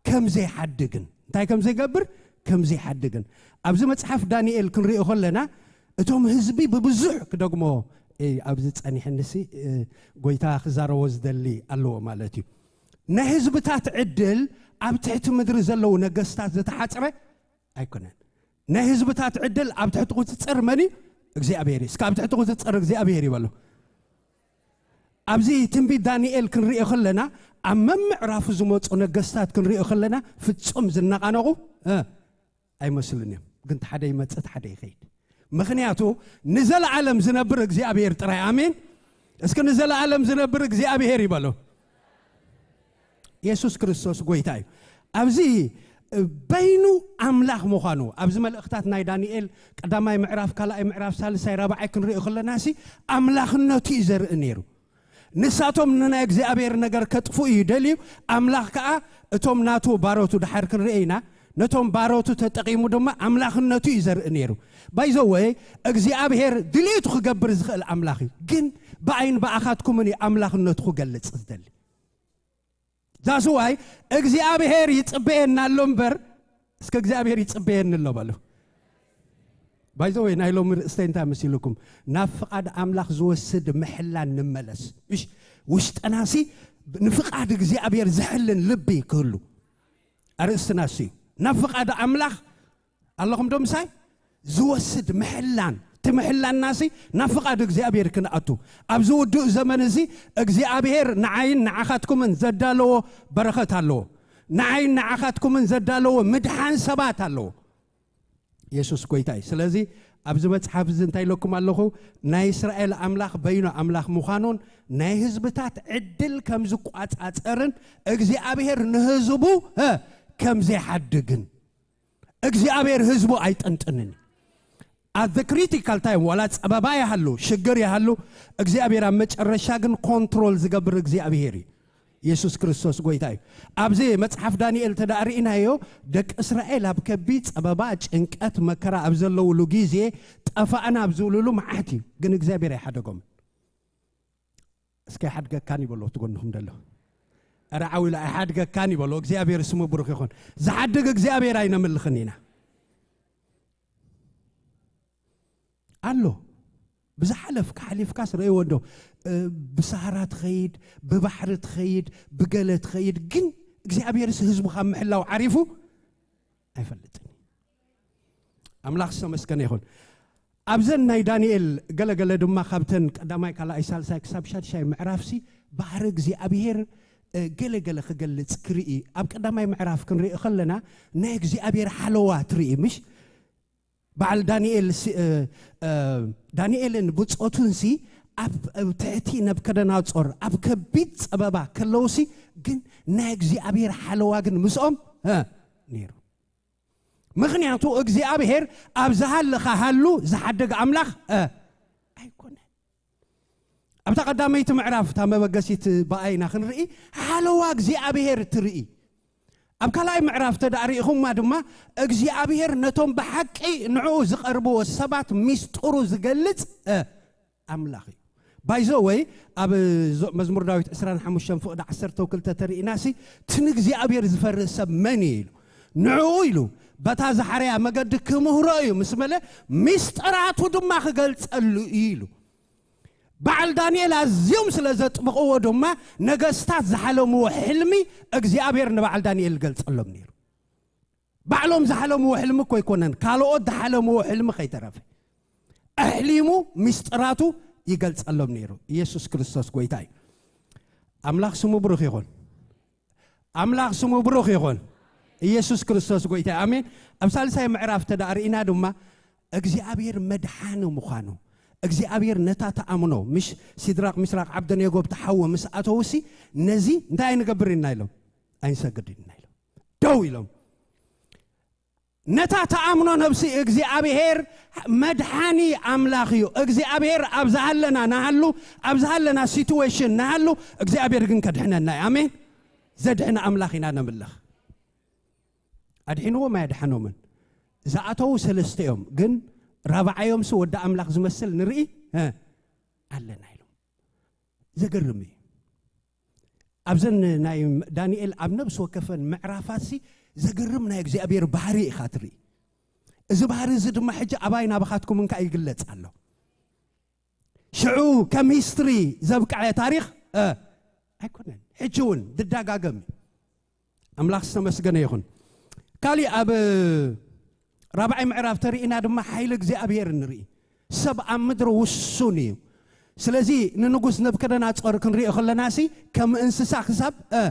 ከም ዘይሓድግን። እንታይ ከም ዘይገብር? ከም ዘይሓድግን። ኣብዚ መጽሓፍ ዳንኤል ክንሪኦ ከለና፣ እቶም ህዝቢ ብብዙሕ ክደግሞ፣ እ፣ ኣብዚ ጸኒሐንሲ፣ እ፣ ጎይታ ክዛረቦ ዝደሊ ኣለዎ ማለት እዩ። ናይ ህዝብታት ዕድል ኣብ ትሕቲ ምድሪ ዘለዉ ነገስታት ዝተሓጽረ ኣይኮነን። ናይ ህዝብታት ዕድል ኣብ ትሕቲ ቁጽጽር መን እዩ? እግዚኣብሔር እዩ። እስከ ኣብ ትሕቲ ቁጽጽር እግዚኣብሔር ይበሉ። ኣብዚ ትንቢት ዳንኤል ክንሪኦ ከለና፣ ኣብ መምዕራፉ ዝመጹ ነገስታት ክንሪኦ ከለና፣ ፍጹም ዝነቓነቑ፣ እ፣ ኣይመስሉን እዮም። ግን እቲ ሓደ ይመጽእ፣ እቲ ሓደ ይኸይድ። ምኽንያቱ ንዘለኣለም ዝነብር እግዚኣብሔር ጥራይ። ኣሜን። እስኪ ንዘለኣለም ዝነብር እግዚኣብሔር ይበሉ። የሱስ ክርስቶስ ጎይታ እዩ። ኣብዚ በይኑ ኣምላኽ ምዃኑ፣ ኣብዚ መልእኽታት ናይ ዳንኤል ቀዳማይ ምዕራፍ፣ ካልኣይ ምዕራፍ፣ ሳልሳይ፣ ራብዓይ ክንሪኦ ከለናሲ ኣምላኽነቱ እዩ ዘርኢ ነይሩ። ንሳቶም ንናይ እግዚኣብሔር ነገር ከጥፍኡ እዩ ደልዩ። ኣምላኽ ከኣ እቶም ናቱ ባሮቱ፣ ድሓር ክንርኢ ኢና፣ ነቶም ባሮቱ ተጠቒሙ ድማ ኣምላኽነቱ እዩ ዘርኢ ነይሩ። ባይዘወይ እግዚኣብሔር ድሌቱ ክገብር ዝኽእል ኣምላኽ እዩ። ግን ብኣይን ብኣኻትኩምን እዩ ኣምላኽነቱ ክገልጽ ዝደሊ። ዛስዋይ እግዚኣብሔር ይጽበየና ኣሎ እምበር፣ እስከ እግዚኣብሔር ይጽበየኒ ኣሎ በሉ። ባይዘወይ ናይ ሎሚ ርእስተይ እንታይ መሲልኩም? ናብ ፍቓድ ኣምላኽ ዝወስድ ምሕላን ንመለስ። እሽ፣ ውሽጠናሲ ንፍቓድ እግዚኣብሔር ዝሕልን ልቢ ክህሉ ኣርእስትናሲ እዩ። ናብ ፍቓድ ኣምላኽ ኣለኹም ዶ ምሳይ? ዝወስድ ምሕላን፣ እቲ ምሕላናሲ ናብ ፍቓድ እግዚኣብሔር ክንኣቱ። ኣብዚ ውዱእ ዘመን እዚ እግዚኣብሔር ንዓይን ንዓኻትኩምን ዘዳለዎ በረኸት ኣለዎ። ንዓይን ንዓኻትኩምን ዘዳለዎ ምድሓን ሰባት ኣለዎ። የሱስ ጎይታ እዩ። ስለዚ ኣብዚ መጽሓፍ እዚ እንታይ ኢለኩም ኣለኹ? ናይ እስራኤል ኣምላኽ በይኑ ኣምላኽ ምዃኑን ናይ ህዝብታት ዕድል ከም ዝቋጻጸርን እግዚኣብሔር ንህዝቡ፣ እ፣ ከም ዘይሓድግን። እግዚኣብሔር ህዝቡ ኣይጥንጥንን። At the critical time ዋላ ጸበባ ይሃሉ፣ ሽግር ይሃሉ፣ እግዚኣብሔር ኣብ መጨረሻ ግን ኮንትሮል ዝገብር እግዚኣብሔር እዩ። የሱስ ክርስቶስ ጎይታ እዩ። ኣብዚ መጽሓፍ ዳንኤል ተዳእ ርኢናዮ፣ ደቂ እስራኤል ኣብ ከቢድ ጸበባ፣ ጭንቀት፣ መከራ ኣብ ዘለውሉ ግዜ ጠፋእና ኣብ ዝብልሉ መዓት እዩ። ግን እግዚኣብሔር ኣይሓደጎምን። እስከ ኣይሓድገካን ይበሎ፣ ትጎንኹም ደሎ። ኧረ ዓው ኢሉ ኣይሓድገካን ይበሎ። እግዚኣብሔር ስሙ ብሩኽ ይኹን። ዝሓድግ እግዚኣብሔር ኣይነምልኽን ኢና። ኣሎ። ብዝሓለፍካ ሓሊፍካስ ረእይዎ እንዶ። እ፣ ብሳህራ ትኸይድ፣ ብባሕሪ ትኸይድ፣ ብገለ ትኸይድ፣ ግን እግዚኣብሔርስ ህዝቡ ካብ ምሕላው ዓሪፉ ኣይፈልጥን። ኣምላኽ ዝተመስገነ ይኹን። ኣብዘን ናይ ዳንኤል ገለገለ ድማ ካብተን ቀዳማይ፣ ካልኣይ፣ ሳልሳይ ክሳብ ሻድሻይ ምዕራፍሲ ባህሪ እግዚኣብሔር፣ እ፣ ገለገለ ክገልጽ ክርኢ። ኣብ ቀዳማይ ምዕራፍ ክንርኢ ከለና ናይ እግዚኣብሔር ሓለዋ ትርኢ፣ ምሽ? በዓል ዳንኤል ሲ-፣ እ፣ እ፣ ዳንኤልን ብጾቱንሲ ኣብ፣ ኣብ ትሕቲ ነብከደናጾር ኣብ ከቢድ ጸበባ ከለውሲ ግን ናይ እግዚኣብሔር ሓለዋ ግን ምስኦም፣ እ፣ ነይሩ። ምኽንያቱ እግዚኣብሔር ኣብ ዝሃለኻ ሃሉ ዝሓድግ ኣምላኽ፣ እ፣ ኣይኮነን። ኣብታ ቀዳመይቲ ምዕራፍ እታ መበገሲት ብኣይና ክንርኢ ሓለዋ እግዚኣብሔር ትርኢ። ኣብ ካልኣይ ምዕራፍ ተዳእ ርኢኹማ ድማ እግዚኣብሔር ነቶም ብሓቂ ንዕኡ ዝቐርብዎ ሰባት ሚስጥሩ ዝገልጽ፣ እ፣ ኣምላኽ እዩ። ባይዘወይ ኣብ ዞ-፣ መዝሙር ዳዊት ዕስራን ሓሙሽተን ፍቕዲ ዓሰርተ ክልተ ተርኢናሲ እቲ ንእግዚኣብሔር ዝፈርህ ሰብ መን እዩ ኢሉ ንዕኡ ኢሉ በታ ዝሓረያ መገዲ ክምህሮ እዩ ምስ በለ ሚስጥራቱ ድማ ክገልጸሉ እዩ ኢሉ። በዓል ዳንኤል ኣዝዮም ስለ ዘጥብቕዎ ድማ ነገስታት ዝሓለምዎ ሕልሚ እግዚኣብሔር ንበዓል ዳንኤል ይገልጸሎም ነይሩ። ባዕሎም ዝሓለምዎ ሕልሚ እኮ ኣይኮነን፣ ካልኦት ዝሓለምዎ ሕልሚ ከይተረፈ ኣሕሊሙ ሚስጥራቱ ይገልጸሎም ነይሩ። ኢየሱስ ክርስቶስ ጎይታ እዩ። ኣምላኽ ስሙ ብሩኽ ይኹን። ኣምላኽ ስሙ ብሩኽ ይኹን። ኢየሱስ ክርስቶስ ጎይታ እዩ። ኣሜን። ኣብ ሳልሳይ ምዕራፍ ተዳእ ርኢና ድማ እግዚኣብሔር መድሓኒ ምዃኑ፣ እግዚኣብሔር ነታ ተኣምኖ፣ ምሽ ሲድራቅ፣ ሚስራቅ፣ ዓብደኔጎ ብቲ ሓዊ ምስ ኣተውሲ፣ ነዚ እንታይ ኣይንገብር ኢና ኢሎም? ኣይንሰግድ ኢና ኢሎም። ደው ኢሎም። ነታ ተኣምኖ ነብሲ እግዚኣብሔር መድሓኒ ኣምላኽ እዩ። እግዚኣብሔር ኣብ ዝሃለና ንሃሉ፣ ኣብ ዝሃለና ሲትዌሽን ንሃሉ፣ እግዚኣብሔር ግን ከድሕነና እዩ። ኣሜን። ዘድሕን ኣምላኽ ኢና ነምልኽ። ኣድሒንዎም ኣየድሓኖምን። ዝኣተዉ ሰለስተ እዮም፣ ግን ራብዓዮምሲ ወዲ ኣምላኽ ዝመስል ንርኢ፣ እ፣ ኣለና ኢሎም። ዘገርም እዩ። ኣብዘን ናይ ዳንኤል ኣብ ነብሲ ወከፈን ምዕራፋትሲ ዘገርም ናይ እግዚኣብሔር ባህሪ ኢኻ ትርኢ። እዚ ባህሪ እዚ ድማ ሕጂ ኣባይ ናባኻትኩምን ከኣ ይግለጽ ኣሎ። ሽዑ ከም ሂስትሪ ዘብቅዐ ታሪኽ፣ እ፣ ኣይኮነን። ሕጂ እውን ዝደጋገም እዩ። ኣምላኽ ዝተመስገነ ይኹን። ካሊእ ኣብ ራብዓይ ምዕራፍ ተርኢና ድማ ሓይሊ እግዚኣብሔር ንርኢ። ሰብ ኣብ ምድሪ ውሱን እዩ። ስለዚ ንንጉስ ነብከደናጾር ክንሪኦ ከለናሲ ከም እንስሳ ክሳብ፣ እ፣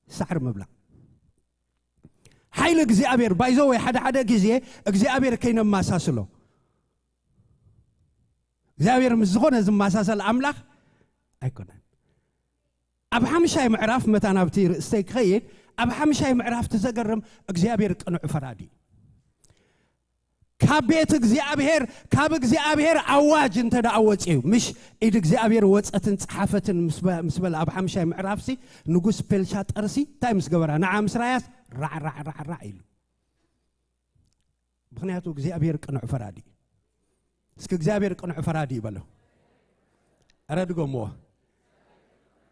ሳዕሪ ምብላዕ። ሓይሊ እግዚኣብሔር ባይዘወይ ሓደ ሓደ ግዜ እግዚኣብሔር ከይነማሳስሎ። እግዚኣብሔር ምስ ዝኾነ ዝመሳሰል ኣምላኽ ኣይኮነን። ኣብ ሓምሻይ ምዕራፍ መታን ኣብቲ ርእስተይ ክኸይድ፣ ኣብ ሓምሻይ ምዕራፍ እቲ ዘገርም እግዚኣብሔር ቅኑዕ ፈራዲ እዩ። ካብ ቤት እግዚኣብሔር፣ ካብ እግዚኣብሔር ኣዋጅ እንተ ደኣ ወፅዩ፣ ምሽ ኢድ እግዚኣብሔር ወፀትን ፀሓፈትን ምስ በ-፣ ምስ በለ ኣብ ሓምሻይ ምዕራፍሲ ንጉስ ፔልሻጠርሲ እንታይ ምስ ገበራ? ንዓ ምስ ራያስ ራዕ ራዕ ራዕ ራዕ ኢሉ። ምኽንያቱ እግዚኣብሔር ቅኑዕ ፈራዲ እዩ። እስኪ እግዚኣብሔር ቅኑዕ ፈራዲ እዩ በሎ። ኧረ ድገምዎ።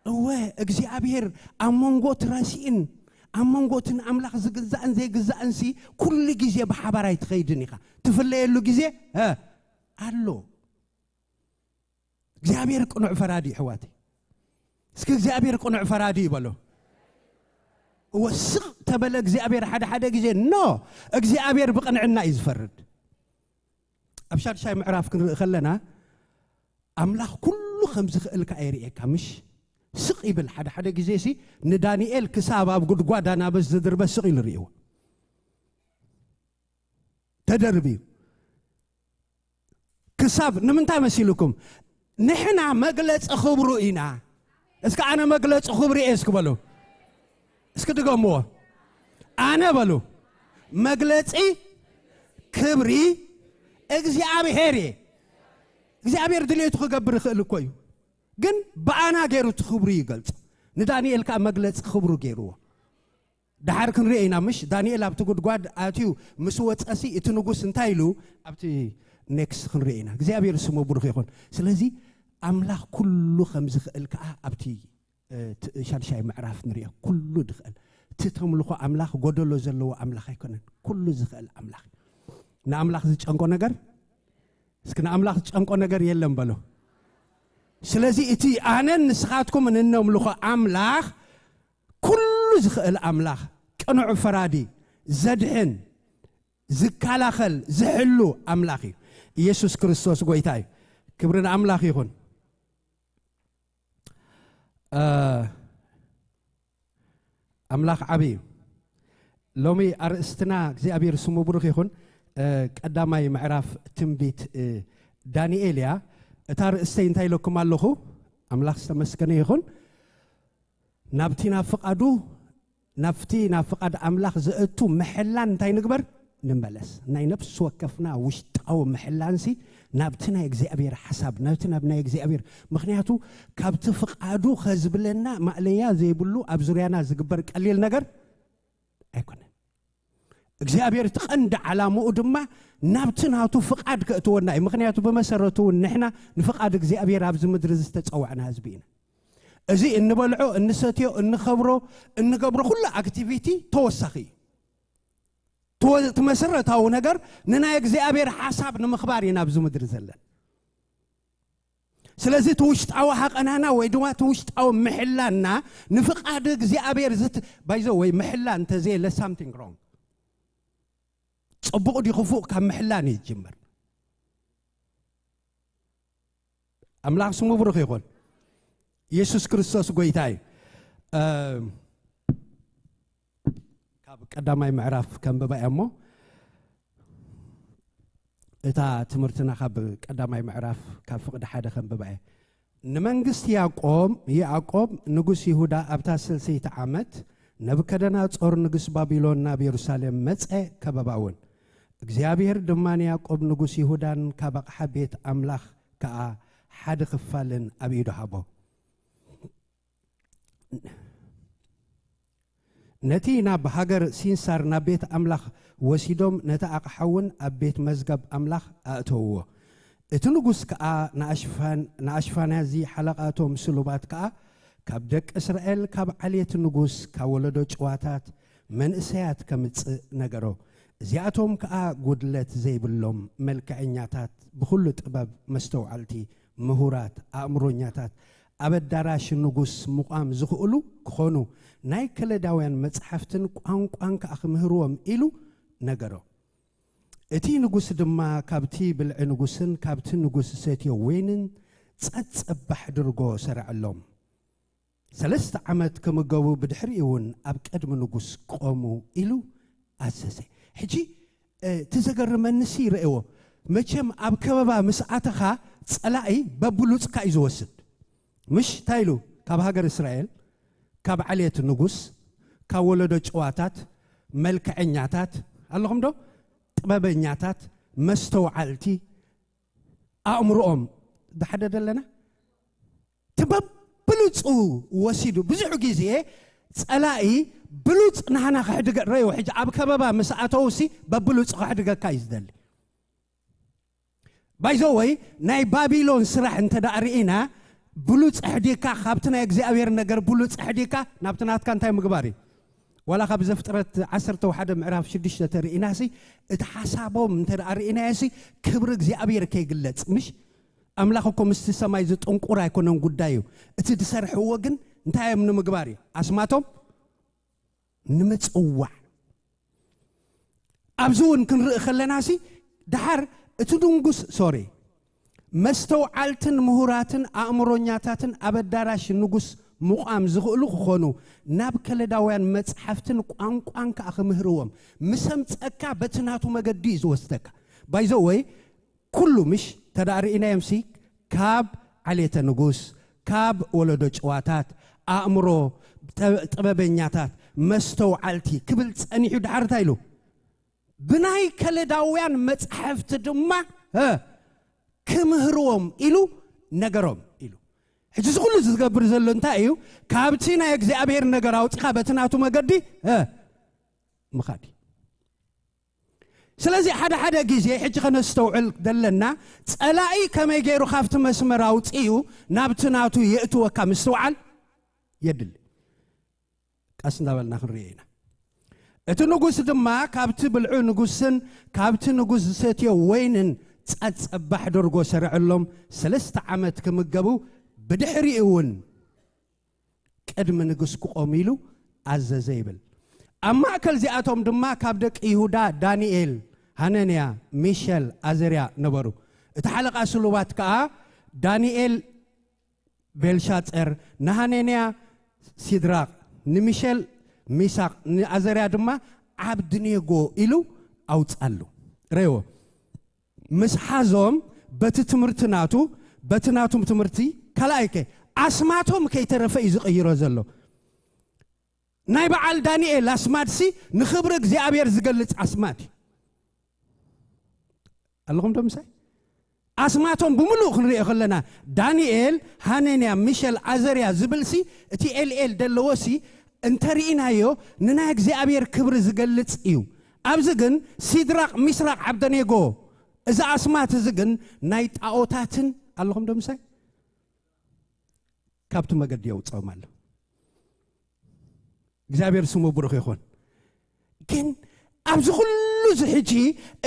እወ፣ እግዚኣብሔር ኣብ መንጎ እቲ ረሲእን ኣብ መንጎ እቲ ንኣምላኽ ዝግዛእን ዘይግዛእንሲ ኩሉ ግዜ ብሓባር ኣይትኸይድን ኢኻ። ትፍለየሉ ግዜ፣ እ፣ ኣሎ። እግዚኣብሔር ቅኑዕ ፈራዲ እዩ፣ ኣሕዋተይ። እስኪ እግዚኣብሔር ቅኑዕ ፈራዲ እዩ በሎ። እወ፣ ስቕ ተበለ እግዚኣብሔር ሓደ ሓደ ግዜ፣ ኖ፣ እግዚኣብሔር ብቕንዕና እዩ ዝፈርድ። ኣብ ሻድሻይ ምዕራፍ ክንርኢ ከለና፣ ኣምላኽ ኩሉ ከም ዝኽእል ከኣ የርእየካ፣ ምሽ? ስቕ ይብል። ሓደ ሓደ ግዜሲ ንዳንኤል ክሳብ ኣብ ጉድጓድ ኣናብስ ዝድርበ ስቕ ኢሉ ርእይዎ። ተደርብዩ። ክሳብ ንምንታይ መሲልኩም? ንሕና መግለጺ ክብሩ ኢና። እስኪ ኣነ መግለጺ ክብሪ እየ እስኪ በሉ። እስኪ ድገምዎ። ኣነ በሉ። መግለጺ ክብሪ እግዚኣብሔር እየ። እግዚኣብሔር ድሌቱ ክገብር ይኽእል እኮ እዩ። ግን ብኣና ገይሩ እቲ ክብሩ ይገልጾ። ንዳንኤል ከኣ መግለጺ ክብሩ ገይርዎ። ደሓር ክንሪኦ ኢና፣ ምሽ? ዳንኤል ኣብቲ ጉድጓድ ኣትዩ ምስ ወጸሲ እቲ ንጉስ እንታይ ኢሉ? ኣብቲ ኔክስት ክንሪኦ ኢና። እግዚኣብሔር ስሙ ብሩኽ ይኹን። ስለዚ ኣምላኽ ኩሉ ከም ዝኽእል ከኣ ኣብቲ፣ እ፣ ት-፣ ሻድሻይ ምዕራፍ ንሪኦ። ኩሉ ድኽእል። እቲ ተምልኾ ኣምላኽ ጎደሎ ዘለዎ ኣምላኽ ኣይኮነን። ኩሉ ዝኽእል ኣምላኽ። ንኣምላኽ ዝጨንቆ ነገር፣ እስኪ ንኣምላኽ ዝጨንቆ ነገር የለን በሎ። ስለዚ እቲ ኣነን ንስኻትኩምን እነምልኾ ኣምላኽ ኩሉ ዝኽእል ኣምላኽ፣ ቅኑዕ ፈራዲ፣ ዘድሕን፣ ዝከላኸል፣ ዝሕሉ ኣምላኽ እዩ። ኢየሱስ ክርስቶስ ጎይታ እዩ። ክብሪ ንኣምላኽ ይኹን። እ፣ ኣምላኽ ዓቢ እዩ። ሎሚ ኣርእስትና እግዚኣብሔር ስሙ ብሩኽ ይኹን። እ፣ ቀዳማይ ምዕራፍ ትንቢት፣ እ፣ ዳንኤል እያ። እታ ርእስተይ እንታይ ኢለኩም ኣለኹ? ኣምላኽ ዝተመስገነ ይኹን። ናብቲ ናብ ፍቓዱ፣ ናብቲ ናብ ፍቓድ ኣምላኽ ዘእቱ ምሕላን እንታይ ንግበር? ንመለስ። ናይ ነፍሲ ወከፍና ውሽጣዊ ምሕላንሲ ናብቲ ናይ እግዚኣብሔር ሓሳብ፣ ናብቲ ናብ ናይ እግዚኣብሔር፣ ምኽንያቱ ካብቲ ፍቓዱ ከዝብለና ማእለያ ዘይብሉ ኣብ ዙርያና ዝግበር ቀሊል ነገር ኣይኮነን። እግዚኣብሔር እቲ ቀንዲ ዓላምኡ ድማ ናብቲ ናቱ ፍቓድ ከእትወና እዩ። ምኽንያቱ ብመሰረቱ እውን ንሕና ንፍቓድ እግዚኣብሔር ኣብዚ ምድሪ ዝተጸዋዕና ህዝቢ ኢና። እዚ እንበልዖ፣ እንሰትዮ፣ እንኸብሮ፣ እንገብሮ ኩሉ ኣክቲቪቲ ተወሳኺ እዩ። ተወ-፣ እቲ መሰረታዊ ነገር ንናይ እግዚኣብሔር ሓሳብ ንምኽባር ኢና ኣብዚ ምድሪ ዘለና። ስለዚ እቲ ውሽጣዊ ሃቐናና ወይ ድማ እቲ ውሽጣዊ ምሕላና ንፍቓድ እግዚኣብሔር ዝት-፣ ባይዞ ወይ ምሕላ እንተዘየለ ሳምቲንግ ሮንግ። ጽቡቕ ድዩ ክፉእ ካብ ምሕላን እዩ ዝጅምር። ኣምላኽ ስሙ ብሩኽ ይኹን። ኢየሱስ ክርስቶስ ጎይታ እዩ። እ፣ ካብ ቀዳማይ ምዕራፍ ከንብባ እያ እሞ፣ እታ ትምህርትና ካብ ቀዳማይ ምዕራፍ ካብ ፍቕዲ ሓደ ከንብባ እየ። ንመንግስቲ ያዕቆብ፣ ያዕቆብ ንጉስ ይሁዳ ኣብታ ስልሰይቲ ዓመት ነብከደናጾር ንጉስ ባቢሎን ናብ የሩሳሌም መጸ፣ ከበባ እውን። እግዚኣብሔር ድማ ንያዕቆብ ንጉስ ይሁዳን ካብ ኣቕሓ ቤት ኣምላኽ ከኣ ሓደ ክፋልን ኣብ ኢዱ ሃቦ። ነቲ ናብ ሃገር ሲንሳር ናብ ቤት ኣምላኽ ወሲዶም፣ ነቲ ኣቕሓ እውን ኣብ ቤት መዝገብ ኣምላኽ ኣእተውዎ። እቲ ንጉስ ከኣ ንኣሽፋን-፣ ንኣሽፋናዚ ሓለቓቶም ስሉባት ከኣ ካብ ደቂ እስራኤል፣ ካብ ዓሌት ንጉስ፣ ካብ ወለዶ ጭዋታት መንእሰያት ከምጽእ ነገሮ። እዚኣቶም ከኣ ጉድለት ዘይብሎም፣ መልክዐኛታት፣ ብኹሉ ጥበብ መስተውዓልቲ፣ ምሁራት፣ ኣእምሮኛታት፣ ኣብ ኣዳራሽ ንጉስ ምቋም ዝኽእሉ ክኾኑ፣ ናይ ከለዳውያን መጻሕፍትን ቋንቋን ከኣ ክምህርዎም ኢሉ ነገሮ። እቲ ንጉስ ድማ ካብቲ ብልዒ ንጉስን ካብቲ ንጉስ ዝሰትዮ ወይንን ጸጸባሕ ድርጎ ሰርዐሎም። ሰለስተ ዓመት ክምገቡ ብድሕሪኡ እውን ኣብ ቅድሚ ንጉስ ክቖሙ ኢሉ ኣዘዘ። ሕጂ፣ እ፣ እቲ ዘገርመንሲ ይረእዎ። መቸም ኣብ ከበባ ምስ ኣተኻ ጸላኢ በብሉጽካ እዩ ዝወስድ። ምሽ እንታይ ኢሉ? ካብ ሃገር እስራኤል፣ ካብ ዓሌት ንጉስ፣ ካብ ወለዶ ጭዋታት፣ መልክዐኛታት፣ ኣለኹም ዶ? ጥበበኛታት፣ መስተውዓልቲ፣ ኣእምሮኦም ዝሓደደ ኣለና? እቲ በብሉጹ ወሲዱ። ብዙሕ ግዜ ጸላኢ ብሉጽ ናህና ከሕድገ ረዮ። ሕጂ ኣብ ከበባ ምስ ኣተውሲ በብሉጹ ከሕድገካ እዩ ዝደሊ። ባይዘወይ ናይ ባቢሎን ስራሕ እንተ ደኣ ርኢና፣ ብሉፅ ሕዲካ ካብቲ ናይ እግዚኣብሔር ነገር ብሉፅ ሕዲካ ናብቲ ናትካ እንታይ ምግባር እዩ? ዋላ ካብ ዘፍጥረት ዓሰርተ ሓደ ምዕራፍ ሽዱሽተ ተርኢናሲ እቲ ሓሳቦም እንተ ደኣ ርኢናዮሲ ክብሪ እግዚኣብሔር ከይግለፅ ምሽ? ኣምላኽ እኮ ምስቲ ሰማይ ዝጥንቁር ኣይኮነን ጉዳዩ። እቲ ዝሰርሕዎ ግን እንታይ እዮም ንምግባር እዩ? ኣስማቶም ንምፅዋዕ። ኣብዚ እውን ክንርኢ ከለናሲ ድሓር እቲ ንጉስ ሶሪ መስተውዓልትን ምሁራትን ኣእምሮኛታትን ኣብ ኣዳራሽ ንጉስ ምቋም ዝኽእሉ ክኾኑ ናብ ከለዳውያን መፅሓፍትን ቋንቋን ከዓ ክምህርዎም ምስ ኣምፀካ በቲ ናቱ መገዲ እዩ ዝወስደካ። ባይዘወይ ኩሉ ምሽ ተዳርእናዮም ሲ ካብ ዓሌተ ንጉስ ካብ ወለዶ ጭዋታት ኣእምሮ ጠ- ጥበበኛታት መስተውዓልቲ ክብል ጸኒሑ ድሓር እንታይ ኢሉ? ብናይ ከለዳውያን መጻሕፍቲ ድማ እ፣ ክምህርዎም ኢሉ ነገሮም ኢሉ። ሕጂ እዚ ኩሉ ዝገብር ዘሎ እንታይ እዩ? ካብቲ ናይ እግዚኣብሔር ነገር ኣውፂኻ በቲ ናቱ መገዲ እ፣ ምኻድ እዩ። ስለዚ ሓደ ሓደ ግዜ ሕጂ ከነስተውዕል ዘለና ጸላኢ ከመይ ገይሩ ካብቲ መስመር ኣውፅኡ ናብቲ ናቱ የእትወካ ምስትውዓል የድሊ። ቀስ እንዳበልና ክንርዮ ኢና። እቲ ንጉስ ድማ ካብቲ ብልዑ ንጉስን ካብቲ ንጉስ ዝሰትዮ ወይንን ጸጸባሕ ደርጎ ሰረዐሎም። ሰለስተ ዓመት ክምገቡ ብድሕሪኡ እውን ቅድሚ ንጉስ ክቆሙ ኢሉ ኣዘዘ ይብል። ኣብ ማእከል እዚኣቶም ድማ ካብ ደቂ ይሁዳ ዳንኤል፣ ሃነንያ፣ ሚሸል፣ ኣዘርያ ነበሩ። እቲ ሓለቓ ስሉባት ከኣ ዳንኤል ቤልሻጸር፣ ንሃነንያ ሲድራቕ፣ ንሚሸል ሚሳቕ፣ ንኣዘርያ ድማ ዓብድኔጎ ኢሉ ኣውጻሉ። ረይዎ ምስ ሓዞም በቲ ትምህርቲ ናቱ በቲ ናቱም ትምህርቲ ካልኣይከ ኣስማቶም ከይተረፈ እዩ ዝቕይሮ ዘሎ። ናይ በዓል ዳንኤል ኣስማድሲ ንኽብሪ እግዚኣብሔር ዝገልጽ ኣስማድ እዩ። ኣለኹም ዶ ምሳይ? ኣስማቶም ብምሉእ ክንሪኦ ከለና ዳንኤል፣ ሃነንያ፣ ሚሸል፣ ኣዘርያ ዝብልሲ እቲ ኤልኤል ደለዎሲ እንተርኢናዮ ንናይ እግዚኣብሔር ክብሪ ዝገልጽ እዩ። ኣብዚ ግን ሲድራቅ፣ ሚስራቅ፣ ዓብደኔጎ እዚ ኣስማት እዚ ግን ናይ ጣኦታትን ኣለኹም ዶ ምሳይ ካብቲ መገዲ የውፅኦም ኣሎ። እግዚኣብሔር ስሙ ብሩኽ ይኹን። ግን ኣብዚ ኩሉ እዚ ሕጂ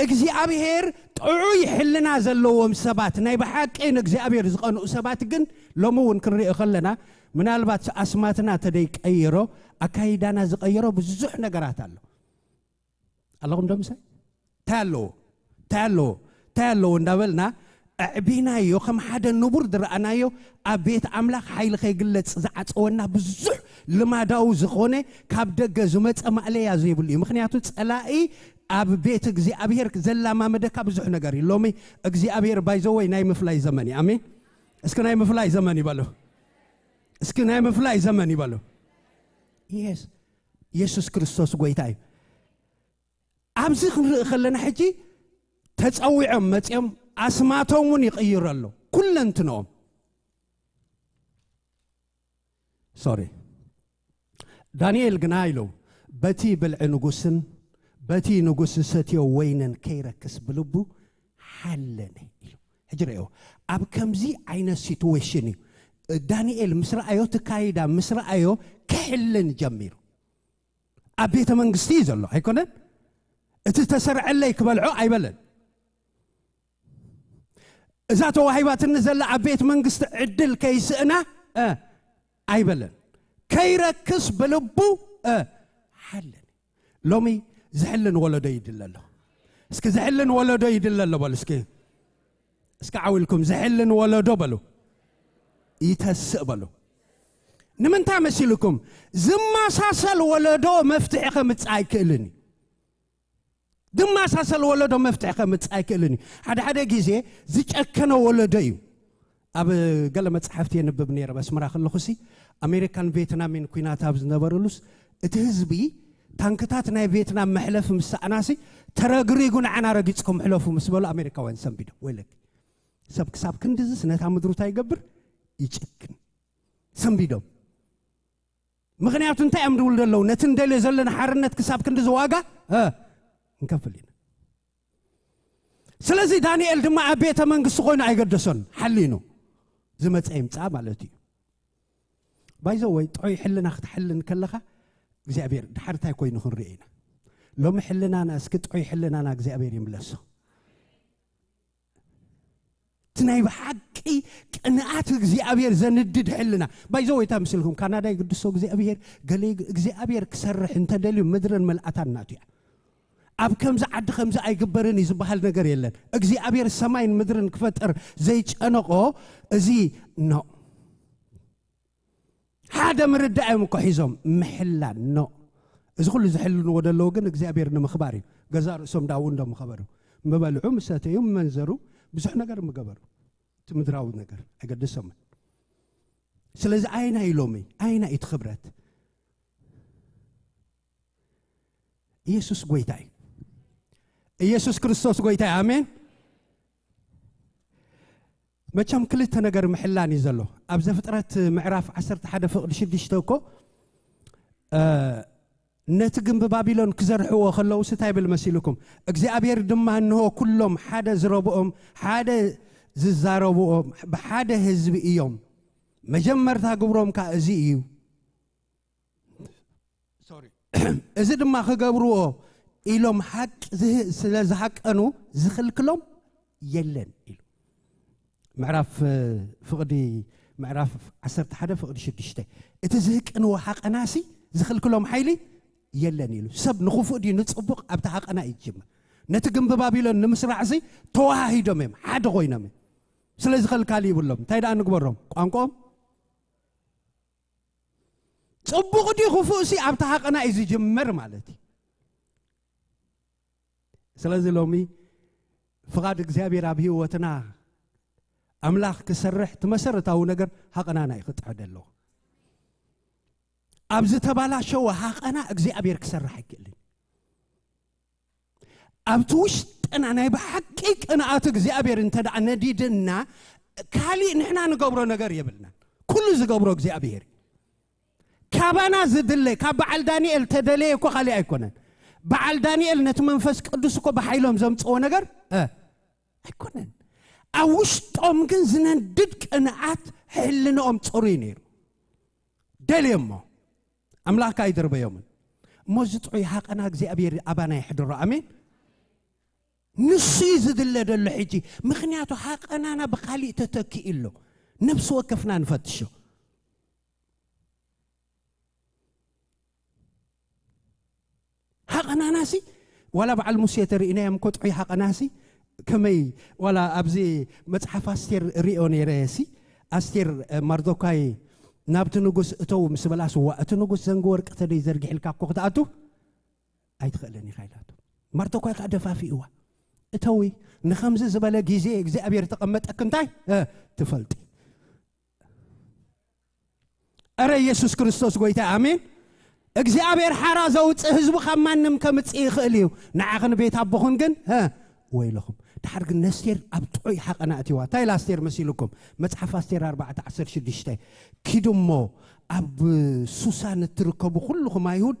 እግዚኣብሔር ጥዑይ ሕልና ዘለዎም ሰባት ናይ ብሓቂ ንእግዚኣብሔር ዝቐንኡ ሰባት ግን ሎሚ እውን ክንሪኦ ከለና ምናልባት ኣስማትና ተደይቀይሮ ኣካይዳና ዝቐየሮ ብዙሕ ነገራት ኣሎ። ኣለኹም ዶ ምሳይ? እንታይ ኣለዎ እንታይ ኣለዎ እንታይ ኣለዎ እንዳበልና ኣዕቢናዮ ከም ሓደ ንቡር ዝረኣናዮ ኣብ ቤት ኣምላኽ ሓይሊ ከይግለጽ ዝዓጸወና ብዙሕ ልማዳዊ ዝኾነ ካብ ደገ ዝመጸ ማእለያ ዘይብሉ እዩ። ምክንያቱ ጸላኢ ኣብ ቤት እግዚኣብሔር ዘላማመደካ ብዙሕ ነገር እዩ። ሎሚ እግዚኣብሔር ባይዘወይ ናይ ምፍላይ ዘመን እዩ። ኣሜን። እስኪ ናይ ምፍላይ ዘመን ይበሉ። እስኪ ናይ ምፍላይ ዘመን ይበሉ። የስ ኢየሱስ ክርስቶስ ጎይታ እዩ። ኣብዚ ክንርኢ ከለና ሕጂ ተጸዊዖም መጺኦም ኣስማቶም እውን ይቕይሩ ኣሎ ኩለንትንኦም። ሶሪ። ዳንኤል ግና ኢሉ በቲ ብልዒ ንጉስን በቲ ንጉስ ዝሰትዮ ወይንን ከይረክስ ብልቡ ሓለነ ኢሉ። ሕጂ ረእዮ ኣብ ከምዚ ዓይነት ሲትዌሽን እዩ ዳንኤል ምስ ረኣዮ ትካይዳ ምስ ረኣዮ ክሕልን ጀሚሩ። ኣብ ቤተ መንግስቲ እዩ ዘሎ ኣይኮነን። እቲ ዝተሰርዐለይ ክበልዖ ኣይበለን። እዛ ተዋሂባትኒ ዘላ ኣብ ቤት መንግስቲ ዕድል ከይስእና እ፣ ኣይበለን። ከይረክስ ብልቡ እ፣ ሓልን። ሎሚ ዝሕልን ወለዶ ይድለ ኣሎ። እስኪ ዝሕልን ወለዶ ይድለ ኣሎ በሉ እስኪ። እስኪ ዓው ኢልኩም ዝሕልን ወለዶ በሉ። ይተስእ በሉ። ንምንታይ መሲልኩም? ዝመሳሰል ወለዶ መፍትሒ ከምፅእ ኣይክእልን እዩ። ዝመሳሰል ወለዶ መፍትሒ ከምፅእ ኣይክእልን እዩ። ሓደ ሓደ ግዜ ዝጨከነ ወለዶ እዩ። ኣብ ገለ መፅሓፍቲ የንብብ ነይረ በስመራ ከለኹሲ ኣሜሪካን ቬትናምን ኩናት ኣብ ዝነበረሉስ እቲ ህዝቢ ታንክታት ናይ ቬትናም መሕለፊ ምስ ሰኣናሲ ተረግሪጉ ንዓና ረጊፅኩም ሕለፉ ምስ በሉ ኣሜሪካውያን ሰንቢዶም። ወይለክ ሰብ ክሳብ ክንድዝስ ነታ ምድሩ እንታይ ይገብር? ይጭክን። ሰንቢዶም። ምክንያቱ እንታይ እዮም ዝብሉ ዘለዉ? ነቲ እንደልዮ ዘለና ሓርነት ክሳብ ክንድዚ ዋጋ እ፣ ንከፍል ኢና። ስለዚ ዳንኤል ድማ ኣብ ቤተ መንግስቲ ኮይኑ ኣይገደሶን፣ ሓሊኑ። ዝመፀ ይምፃእ ማለት እዩ። ባይዘ ወይ ጥዑይ ሕልና ክትሕልን ከለኻ እግዚኣብሔር ድሓርታይ ኮይኑ ክንርኢ ኢና። ሎሚ ሕልናና እስኪ ጥዑይ ሕልናና እግዚኣብሔር ይምለሶ። እቲ ናይ ብሓቂ ቅንኣት እግዚኣብሔር ዘንድድ ሕልና ባይዘ ወይ እንታይ ምስልኩም ካናዳ ይግድሶ እግዚኣብሔር ገለ እግዚኣብሔር ክሰርሕ እንተደልዩ ምድርን መልኣታን ናቱ እያ። ኣብ ከምዚ ዓዲ ከምዚ ኣይግበርን እዩ ዝበሃል ነገር የለን። እግዚኣብሔር ሰማይን ምድርን ክፈጥር ዘይጨነቆ እዚ ኖ ሓደ ምርዳእ እዮም እኮ ሒዞም ምሕላን ኖ እዚ ኩሉ ዝሕልንዎ ደለዉ ግን እግዚኣብሔር ንምኽባር እዩ። ገዛ ርእሶም ዳው እንዶ ምኸበሩ ምበልዑ ምሰተዩ ምመንዘሩ ብዙሕ ነገር ምገበሩ እቲ ምድራዊ ነገር ኣይገድሶምን። ስለዚ ኣይና ኢሎሚ ኣይና ኢቲ ክብረት ኢየሱስ ጎይታ እዩ። ኢየሱስ ክርስቶስ ጎይታ እዩ። ኣሜን። መቸም ክልተ ነገር ምሕላን እዩ ዘሎ። ኣብ ዘፍጥረት ምዕራፍ ዓሰርተ ሓደ ፍቕዲ ሽዱሽተ እኮ ነቲ ግንቢ ባቢሎን ክዘርሕዎ ከለውስ እንታይ ይብል መሲልኩም? እግዚኣብሔር ድማ እንሆ ኩሎም ሓደ ዝረብኦም ሓደ ዝዛረብኦም ብሓደ ህዝቢ እዮም። መጀመርታ ግብሮም ከዓ እዚ እዩ። ሶሪ። እዚ ድማ ክገብርዎ ኢሎም ሓቂ ዝህ- ስለ ዝሃቀኑ ዝኽልክሎም የለን ኢሉ። ምዕራፍ እ፣ ፍቕዲ ምዕራፍ ዓሰርተ ሓደ ፍቕዲ ሽዱሽተ እቲ ዝህቅንዎ ሃቐናሲ ዝኽልክሎም ሓይሊ የለን ኢሉ። ሰብ ንኽፉእ ድዩ ንጽቡቕ ኣብቲ ሃቐና እዩ ዝጅምር። ነቲ ግንቢ ባቢሎን ንምስራዕሲ ተዋሃሂዶም እዮም፣ ሓደ ኮይኖም እዮም። ስለዚ ከልካሊ ይብሎም። እንታይ ደኣ ንግበሮም? ቋንቋኦም ጽቡቕ ድዩ ክፉእ ሲ ኣብቲ ሃቐና እዩ ዝጅምር ማለት እዩ። ስለዚ ሎሚ ፍቓድ እግዚኣብሔር ኣብ ህይወትና ኣምላኽ ክሰርሕ እቲ መሰረታዊ ነገር ሃቐናና እዩ ክጥዕድ ኣለዎ። ኣብ ዝተባላሸወ ሃቐና እግዚኣብሔር ክሰርሕ ኣይክእልን። ኣብቲ ውሽጥና ናይ ብሓቂ ቅንኣት እግዚኣብሔር እንተ ደኣ ነዲድና ካሊእ ንሕና ንገብሮ ነገር የብልናን። ኩሉ ዝገብሮ እግዚኣብሔር እዩ። ካባና ዝድለ ካብ በዓል ዳንኤል ተደለየ እኮ ካሊእ ኣይኮነን። በዓል ዳንኤል ነቲ መንፈስ ቅዱስ እኮ ብሓይሎም ዘምፅዎ ነገር እ፣ ኣይኮነን። ኣብ ውሽጦም ግን ዝነድድ ቅንኣት ሕልንኦም ፅሩይ ነይሩ። ደልየሞ ኣምላኽካ ኣይደርበዮምን። እሞ እዚ ጥዑይ ሃቐና እግዚኣብሔር ኣባና የሕድሮ። ኣሜን። ንሱ እዩ ዝድለ ደሎ ሕጂ። ምኽንያቱ ሃቐናና ብካሊእ ተተኪኡ ኣሎ። ነፍሲ ወከፍና ንፈትሾ። ሃቐናናሲ ዋላ በዓል ሙሴ ተርእናዮም እኮ ጥዑይ ሃቐናሲ ከመይ ዋላ ኣብዚ መጽሓፍ ኣስቴር ሪኦ ነይረ ሲ ኣስቴር እ፣ ማርዶካይ ናብቲ ንጉስ እተው ምስ በላስ እዋ እቲ ንጉስ ዘንጊ ወርቂ ተደይ ዘርጊሕልካ እኮ ክትኣቱ ኣይትኽእልን ኢኻ ኢላቶ። ማርዶካይ ከዓ ደፋፊእዋ እተዊ ንኸምዚ ዝበለ ግዜ እግዚኣብሔር ተቐመጠክ እንታይ እ፣ ትፈልጢ። እረ ኢየሱስ ክርስቶስ ጎይታ ኣሜን። እግዚኣብሔር ሓራ ዘውፅእ ህዝቡ ካብ ማንም ከምፅእ ይኽእል እዩ። ንዓኽን ቤት ኣቦኽን ግን ሀ ወይልኹም። ድሓር ግን ነስቴር ኣብ ጥዑይ ሓቐና እትዋ እንታይ ኢላ ኣስቴር መሲልኩም? መፅሓፍ ኣስቴር ኣርባዕተ ዓሰርተ ሽዱሽተ ኪዱ እሞ ኣብ ሱሳን እትርከቡ ኩልኹም ኣይሁድ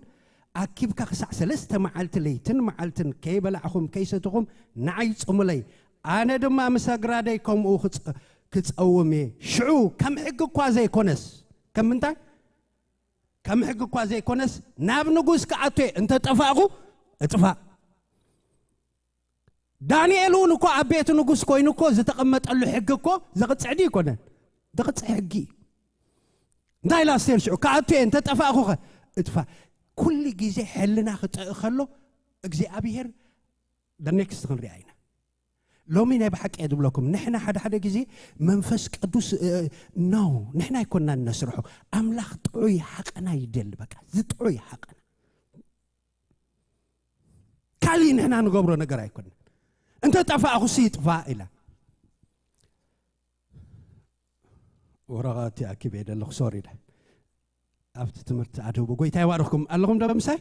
ኣኪብካ ክሳዕ ሰለስተ መዓልቲ ለይትን መዓልትን ከይበላዕኹም ከይሰትኹም ንዓይ ጽሙለይ፣ ኣነ ድማ ምስ ኣግራደይ ከምኡ ክጸ- ክጸውም እየ። ሽዑ ከም ሕጊ እኳ ዘይኮነስ ከም ምንታይ ከም ሕጊ እኳ ዘይኮነስ ናብ ንጉስ ክኣቱ እየ፣ እንተ ጠፋእኹ እጥፋእ። ዳንኤል እውን እኮ ኣብ ቤት ንጉስ ኮይኑ እኮ ዝተቐመጠሉ ሕጊ እኮ ዘቕጽዕ ድዩ ይኮነን? ዘቕጽዕ ሕጊ እዩ። እንታይ ኢላ ኣስቴር ሽዑ ክኣቱ እየ እንተ ጠፋእኹኸ እጥፋእ። ኩሉ ግዜ ሕልና ክጠእ ከሎ እግዚኣብሔር ኔክስት ክንሪኣ ኢና። ሎሚ ናይ ብሓቂ እየ ዝብለኩም ንሕና ሓደ ሓደ ግዜ መንፈስ ቅዱስ ኖ ንሕና ኣይኮንና እነስርሖ። ኣምላኽ ጥዑይ ሓቀና ይደሊ። በቃ ዝጥዑይ ሓቀና ካሊእ ንሕና ንገብሮ ነገር ኣይኮንን። እንተ ጠፋእኹ ሲ ይጥፋእ ኢላ ወረቐት ይኣኪብ እየ ዘለኹ ሶሪ ኢላ ኣብቲ ትምህርቲ ኣድህቡ። ጎይታ ይባርኽኩም ኣለኹም ዶ ምሳይ?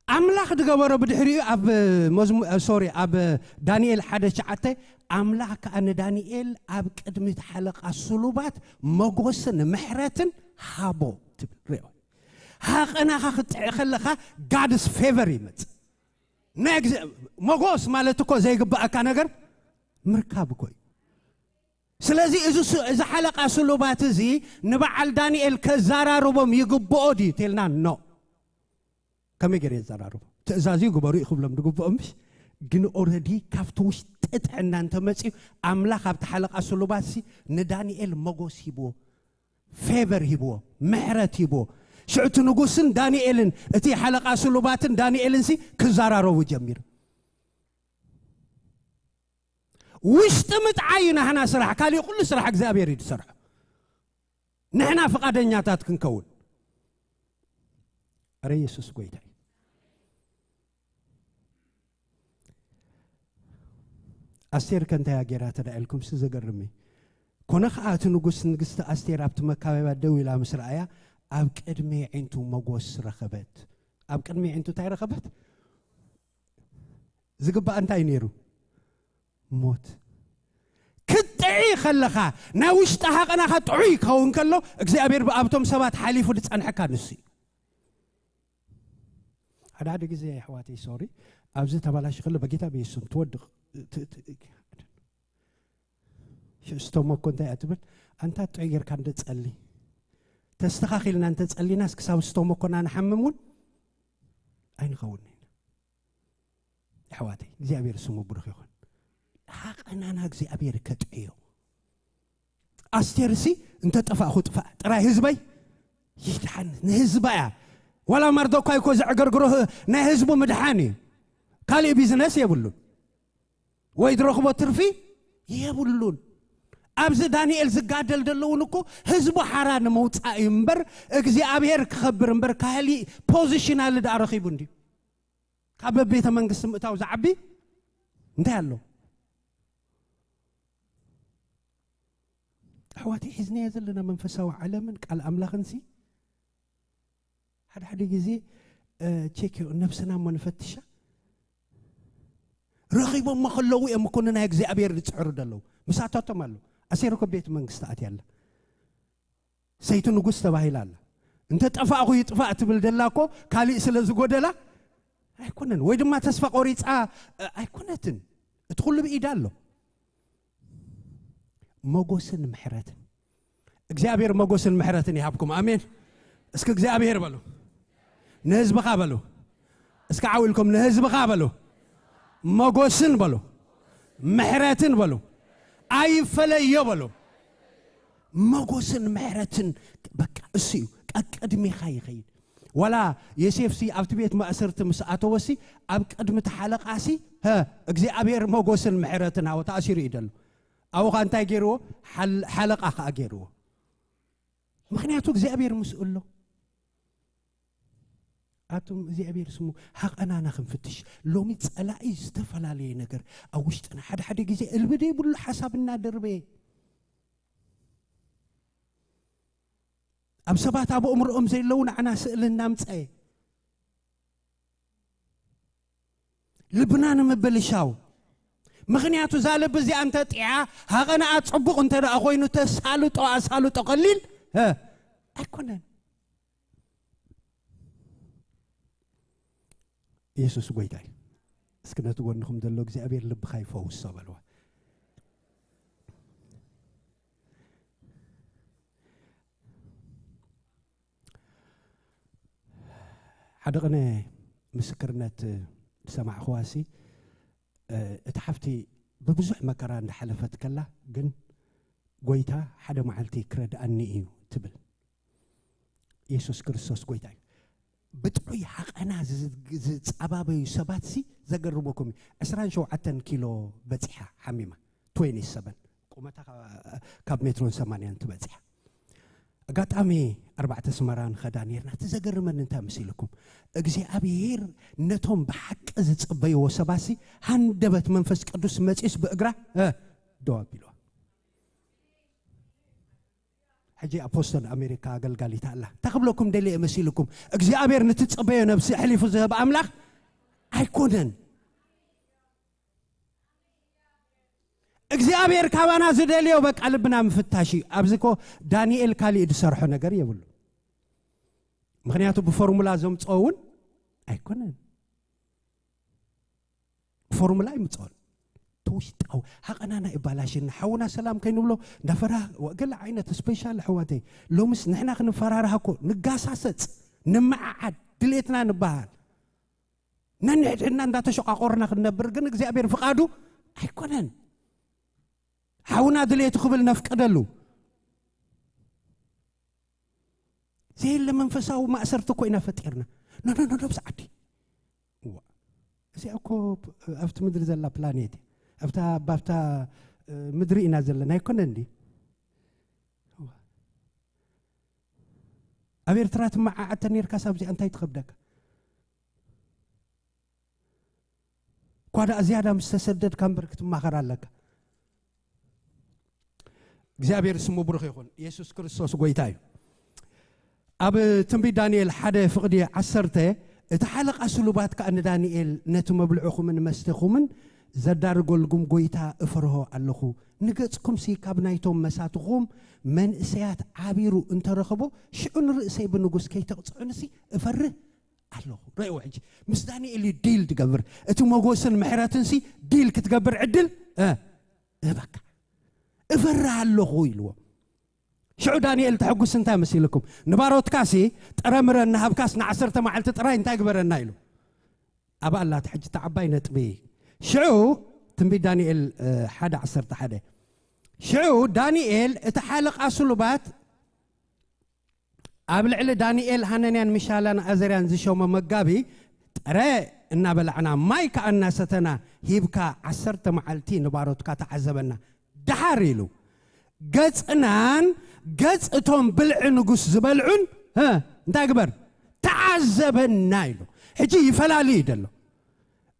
ኣምላኽ ዝገበሮ ብድሕሪኡ ኣብ መዝሙ ሶሪ ኣብ ዳንኤል ሓደ ትሽዓተ ኣምላኽ ከኣ ንዳንኤል ኣብ ቅድሚ እቲ ሓለቓ ስሉባት መጎስን ምሕረትን ሃቦ ትብል ሪኦ። ሃቐናኻ ክትጥዕ ከለኻ ጋድስ ፌቨር ይመጽእ። ናይ ግዜ መጎስ ማለት እኮ ዘይግባኣካ ነገር ምርካብ እኮ እዩ። ስለዚ እዚ ሱ- እዚ ሓለቃ ስሉባት እዚ ንበዓል ዳንኤል ከዘራርቦም ይግብኦ ድዩ ተልና? ኖ። ከመይ ገይሩ የዘራርቦ? ትእዛዝ እዩ ግበሩ እዩ ክብሎም ድግብኦ ምሽ? ግን ኦረዲ ካብቲ ውሽጢ ጥዕና እንተመፅዩ ኣምላኽ ኣብቲ ሓለቃ ስሉባት ሲ ንዳንኤል መጎስ ሂብዎ፣ ፌቨር ሂብዎ፣ ምሕረት ሂብዎ። ሽዑ እቲ ንጉስን ዳንኤልን እቲ ሓለቃ ስሉባትን ዳንኤልን ሲ ክዘራረቡ ጀሚሩ። ውሽጢ ምጥዓይ እዩ ናህና ስራሕ፣ ካሊእ ኩሉ ስራሕ እግዚኣብሔር እዩ ዝሰርሖ። ንሕና ፍቓደኛታት ክንከውን። ኣረ የሱስ ጎይታ እዩ። ኣስቴር ከ እንታይ ገይራ ተዳኢልኩም ሲ ዘገርም እዩ። ኮነ ኸዓ እቲ ንጉስ ንግስቲ ኣስቴር ኣብቲ መካበቢያ ደው ኢላ ምስ ረኣያ ኣብ ቅድሚ ዒንቱ መጎስ ረኸበት። ኣብ ቅድሚ ዒንቱ እንታይ ረኸበት? ዝግባእ እንታይ ነይሩ? ሞት። ክትጥዒ ከለኻ ናይ ውሽጢ ሃቐናኻ ጥዑይ ክኸውን ከሎ እግዚኣብሔር ብኣብቶም ሰባት ሓሊፉ ዝጸንሐካ ንሱ እዩ። ሓደ ሓደ ግዜ ኣሕዋተይ ሶሪ ኣብዚ ተባላሽ ከሎ በጌታ ብየሱስም ትወድቕ ስትሞኮ እንታይ እያ ትብል? ኣንታ ጥዑይ ጌርካ እንደ ጸሊ ተስተኻኺልና እንተ ጸሊናስ ክሳብ ስትሞኮና ንሓምም እውን ኣይንኸውን ኢና። ኣሕዋተይ እግዚኣብሔር ስሙ ብሩኽ ይኹን። ሃቐናና እግዚኣብሔር ከጥዕዮ። ኣስቴርሲ እንተ ጠፋእኹ ጥፋእ ጥራይ ህዝበይ ይድሓን ንህዝባ እያ። ዋላ ማርዶኳይ እኮ ዘዕገርግሮ ህ- ናይ ህዝቡ ምድሓን እዩ። ካሊእ ቢዝነስ የብሉን ወይ ዝረኽቦ ትርፊ የብሉን። ኣብዚ ዳንኤል ዝጋደል ዘለውን እኮ ህዝቡ ሓራ ንምውፃእ እዩ እምበር እግዚኣብሔር ክኸብር እምበር ካሊእ ፖዚሽናል ዳኣ ረኺቡ እንድዩ። ካብ ቤተ መንግስቲ ምእታው ዝዓቢ እንታይ ኣሎ? ኣሕዋተይ ሒዝናዮ ዘለና መንፈሳዊ ዓለምን ቃል ኣምላኽን ሲ ሓደ ሓደ ግዜ እ፣ ቼክ ነብስና እሞ ንፈትሻ። ረኺቦሞ ከለዉ እዮም እኮ ንናይ እግዚኣብሔር ዝፅዕሩ ዘለዉ። ምሳታቶም ኣሎ። ኣሴር እኮ ቤት መንግስቲ ኣትያ ኣላ። ሰይቲ ንጉስ ተባሂላ ኣላ። እንተ ጠፋእኹ ይጥፋእ ትብል ደላ እኮ ካሊእ ስለ ዝጎደላ ኣይኮነን። ወይ ድማ ተስፋ ቆሪፃ እ፣ ኣይኮነትን። እቲ ኩሉ ብኢዳ ኣሎ። መጎስን ምሕረትን እግዚኣብሔር መጎስን ምሕረትን ይሃብኩም። ኣሜን። እስኪ እግዚኣብሔር በሉ፣ ንህዝብኻ በሉ። እስኪ ዓው ኢልኩም ንህዝብኻ በሉ፣ መጎስን በሉ፣ ምሕረትን በሉ፣ ኣይፈለዮ በሉ። መጎስን ምሕረትን በቃ እሱ እዩ። ቀቅድሜኻ ይኸይድ። ዋላ ዮሴፍሲ ኣብቲ ቤት ማእሰርቲ ምስ ኣተወሲ ኣብ ቅድሚ እቲ ሓለቃሲ ሀ እግዚኣብሔር መጎስን ምሕረትን ሃወ ተኣሲሩ እዩ ደሎ። ኣብኡ ኸኣ እንታይ ገይርዎ? ሓል- ሓለቃ ኸኣ ገይርዎ። ምኽንያቱ እግዚኣብሔር ምስኡ ኣሎ። ኣቱም እግዚኣብሔር ስሙ ሃቐናና ክንፍትሽ። ሎሚ ጸላኢ ዝተፈላለየ ነገር ኣብ ውሽጥና ሓደ ሓደ ግዜ እልቢ ዘይብሉ ሓሳብ እናደርበየ ኣብ ሰባት ኣብ ኣእምሮኦም ዘይለዉ ንዓና ስእሊ እናምጸየ ልብና ንምብልሻው። ምኽንያቱ እዛ ልቢ እዚኣ እንተ ጢዓ ሃቐናኣ ጽቡቕ እንተ ደኣ ኮይኑ ተሳልጦ ኣሳልጦ ቀሊል እ፣ ኣይኮነን። ኢየሱስ ጎይታ እዩ። እስኪ ነቲ ጎንኹም ዘሎ እግዚኣብሔር ልብኻ ይፈውሶ በልዋ። ሓደ ቅነ ምስክርነት ዝሰማዕኽዋሲ እ፣ እቲ ሓፍቲ ብብዙሕ መከራ እንዳሓለፈት ከላ ግን ጎይታ ሓደ መዓልቲ ክረድኣኒ እዩ ትብል። ኢየሱስ ክርስቶስ ጎይታ እዩ። ብጥዑይ ሓቐና ዝ- ዝጻባበዩ ሰባት ሲ ዘገርመኩም እዩ። ዕስራን ሸውዓተን ኪሎ በጺሓ ሓሚማ ትዌንቲ ሰቨን ቁመታ ካብ- ካብ ሜትሮን ሰማንያን ትበጺሓ። ኣጋጣሚ ኣርባዕተ ኣስመራ ንኸዳ ነርና። እቲ ዘገርመኒ እንታይ መሲልኩም? እግዚኣብሄር ነቶም ብሓቂ ዝጽበይዎ ሰባሲ ሃንደበት መንፈስ ቅዱስ መጺስ ብእግራ እ፣ ደው ኣቢልዋ። ሕጂ ኣፖስቶል ኣሜሪካ ኣገልጋሊት ኣላ። እንታይ ክብለኩም ደልየ መሲልኩም? እግዚኣብሔር ንትጸበዮ ነብሲ ኣሕሊፉ ዝህብ ኣምላኽ ኣይኮነን። እግዚኣብሔር ካባና ዝደልዮ በቃ ልብና ምፍታሽ እዩ። ኣብዚ እኮ ዳንኤል ካሊእ ዝሰርሖ ነገር የብሉ። ምኽንያቱ ብፎርሙላ ዘምፅኦ እውን ኣይኮነን። ብፎርሙላ ኣይምፅኦን። ውሽጣዊ ሃቐናና ይባላሽና። ሓውና ሰላም ከይንብሎ እንዳፈራ ገለ ዓይነት ስፔሻል ኣሕዋተይ፣ ሎምስ ንሕና ክንፈራርሃ እኮ ንጋሳሰጽ፣ ንመዓዓድ፣ ድሌትና ንበሃል፣ ነንሕድሕድና እንዳተሸቋቆርና ክንነብር ግን እግዚኣብሔር ፍቓዱ ኣይኮነን። ሓውና ድሌቱ ክብል ነፍቅደሉ ዘየለ መንፈሳዊ ማእሰርቲ እኮ ኢና ፈጢርና። ኖ ኖ ኖ ኖ ብዛዓዲ እዋ፣ እዚኣ እኮ ኣብቲ ምድሪ ዘላ ፕላኔት እያ። ኣብታ ባብታ ምድሪ ኢና ዘለና ኣይኮነ እንዲ። እዋ፣ ኣብ ኤርትራ ትመዓዓድ ተነይርካስ ኣብዚኣ እንታይ ትኸብደካ? እኳ ደኣ ዝያዳ ምስ ተሰደድካ እምበር ክትማኸር ኣለካ። እግዚኣብሔር ስሙ ብሩኽ ይኹን። ኢየሱስ ክርስቶስ ጎይታ እዩ። ኣብ ትንቢት ዳንኤል ሓደ ፍቕዲ ዓሰርተ፣ እቲ ሓለቓ ስሉባት ከኣ ንዳንኤል ነቲ መብልዕኹምን መስተኹምን ዘዳርገልኩም ጎይታ እፈርሆ ኣለኹ። ንገጽኩምሲ ካብ ናይቶም መሳትኹም መንእሰያት ዓቢሩ እንተረኽቦ፣ ሽዑ ንርእሰይ ብንጉስ ከይተቕጽዑንሲ እፈርህ ኣለኹ። ረእዎ ሕጂ፣ ምስ ዳንኤል እዩ ዲል ትገብር። እቲ መጎስን ምሕረትንሲ ዲል ክትገብር ዕድል፣ እ፣ እህበካ። እፈርህ ኣለኹ ኢልዎ። ሽዑ ዳንኤል ተሐጉስ እንታይ መሲልኩም? ንባሮትካሲ ጥረ ምረ እናሃብካስ ንዓሰርተ መዓልቲ ጥራይ እንታይ ግበረና ኢሉ። ኣብ ኣላት ሕጂ እታ ዓባይ ነጥቢ። ሽዑ ትንቢት ዳንኤል፣ እ፣ ሓደ ዓሰርተ ሓደ። ሽዑ ዳንኤል እቲ ሓለቓ ስሉባት ኣብ ልዕሊ ዳንኤል፣ ሃነንያን፣ ሚሻላን ኣዘርያን ዝሾመ መጋቢ፣ ጥረ እናበላዕና ማይ ከኣ እናሰተና ሂብካ ዓሰርተ መዓልቲ ንባሮትካ ተዓዘበና። ደሓር ኢሉ ገጽናን ገጽ እቶም ብልዒ ንጉስ ዝበልዑን፣ እ፣ እንታይ ግበር? ተዓዘበና ኢሉ። ሕጂ ይፈላሊ እዩ ደሎ።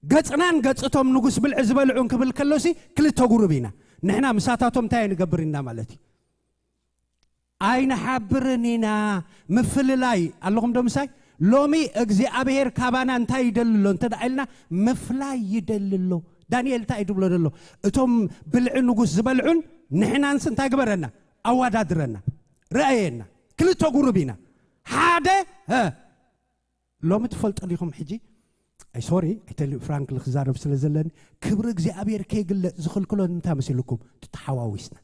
ገጽናን ገጽ እቶም ንጉስ ብልዒ ዝበልዑን ክብል ከሎሲ ክልተ ጉሩብ ኢና። ንሕና ምሳታቶም እንታይ ንገብር ኢና ማለት እዩ? ኣይንሓብርን ኢና። ምፍልላይ ኣለኹም ዶ ምሳይ? ሎሚ እግዚኣብሔር ካባና እንታይ ይደሊ ኣሎ እንተ ደኣ ኢልና፣ ምፍላይ ይደሊ ኣሎ። ዳንኤል እንታይ እዩ ድብሎ ዘሎ? እቶም ብልዒ ንጉስ ዝበልዑን ንሕናንስ እንታይ ግበረና? ኣዋዳድረና። ረኣየና። ክልተ ጉሩብ ኢና። ሓደ፣ እ፣ ሎሚ ትፈልጡ ዲኹም ሕጂ? ኣይ ሶሪ፣ ኣይተሊ ፍራንክሊ ክዛረብ ስለ ዘለኒ፣ ክብሪ እግዚኣብሔር ከይግለጽ ዝኽልክሎ ንምንታይ መሲልኩም? ተተሓዋዊስና።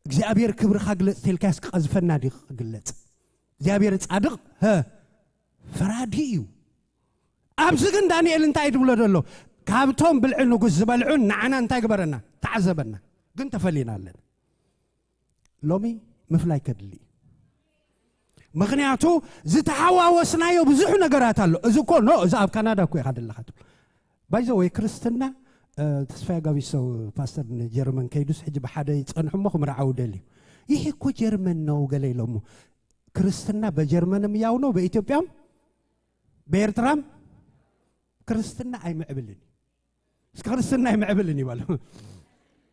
እግዚኣብሔር ክብርኻ ግለጽ ተልካያስ ክቐዝፈና ድዩ ክግለጽ? እግዚኣብሔር ጻድቕ፣ ሀ፣ ፈራዲ እዩ። ኣብዚ ግን ዳንኤል እንታይ ድብሎ ዘሎ? ካብቶም ብልዒ ንጉስ ዝበልዑን ንዓና እንታይ ግበረና? ተዓዘበና። ግን ተፈሊና ኣለና። ሎሚ ምፍላይ ከድሊ እዩ። ምኽንያቱ ዝተሓዋወስናዮ ብዙሕ ነገራት ኣሎ። እዚ እኮ ኖ፣ እዚ ኣብ ካናዳ እኮ ኢኻ ዘለኻ ትብሎ። ባይ ዘ ወይ ክርስትና፣ እ፣ ተስፋዬ ጋቢሶ ፓስተር ንጀርመን ከይዱስ ሕጂ ብሓደ ይጸንሑ እሞ ክምርዓው ደልዩ። ይሄ እኮ ጀርመን ነው ገለ ኢሎሞ። ክርስትና በጀርመንም ያው ነው፣ በኢትዮጵያም በኤርትራም ክርስትና ኣይምዕብልን እዩ። እስኪ ክርስትና ኣይምዕብልን እዩ በሉ።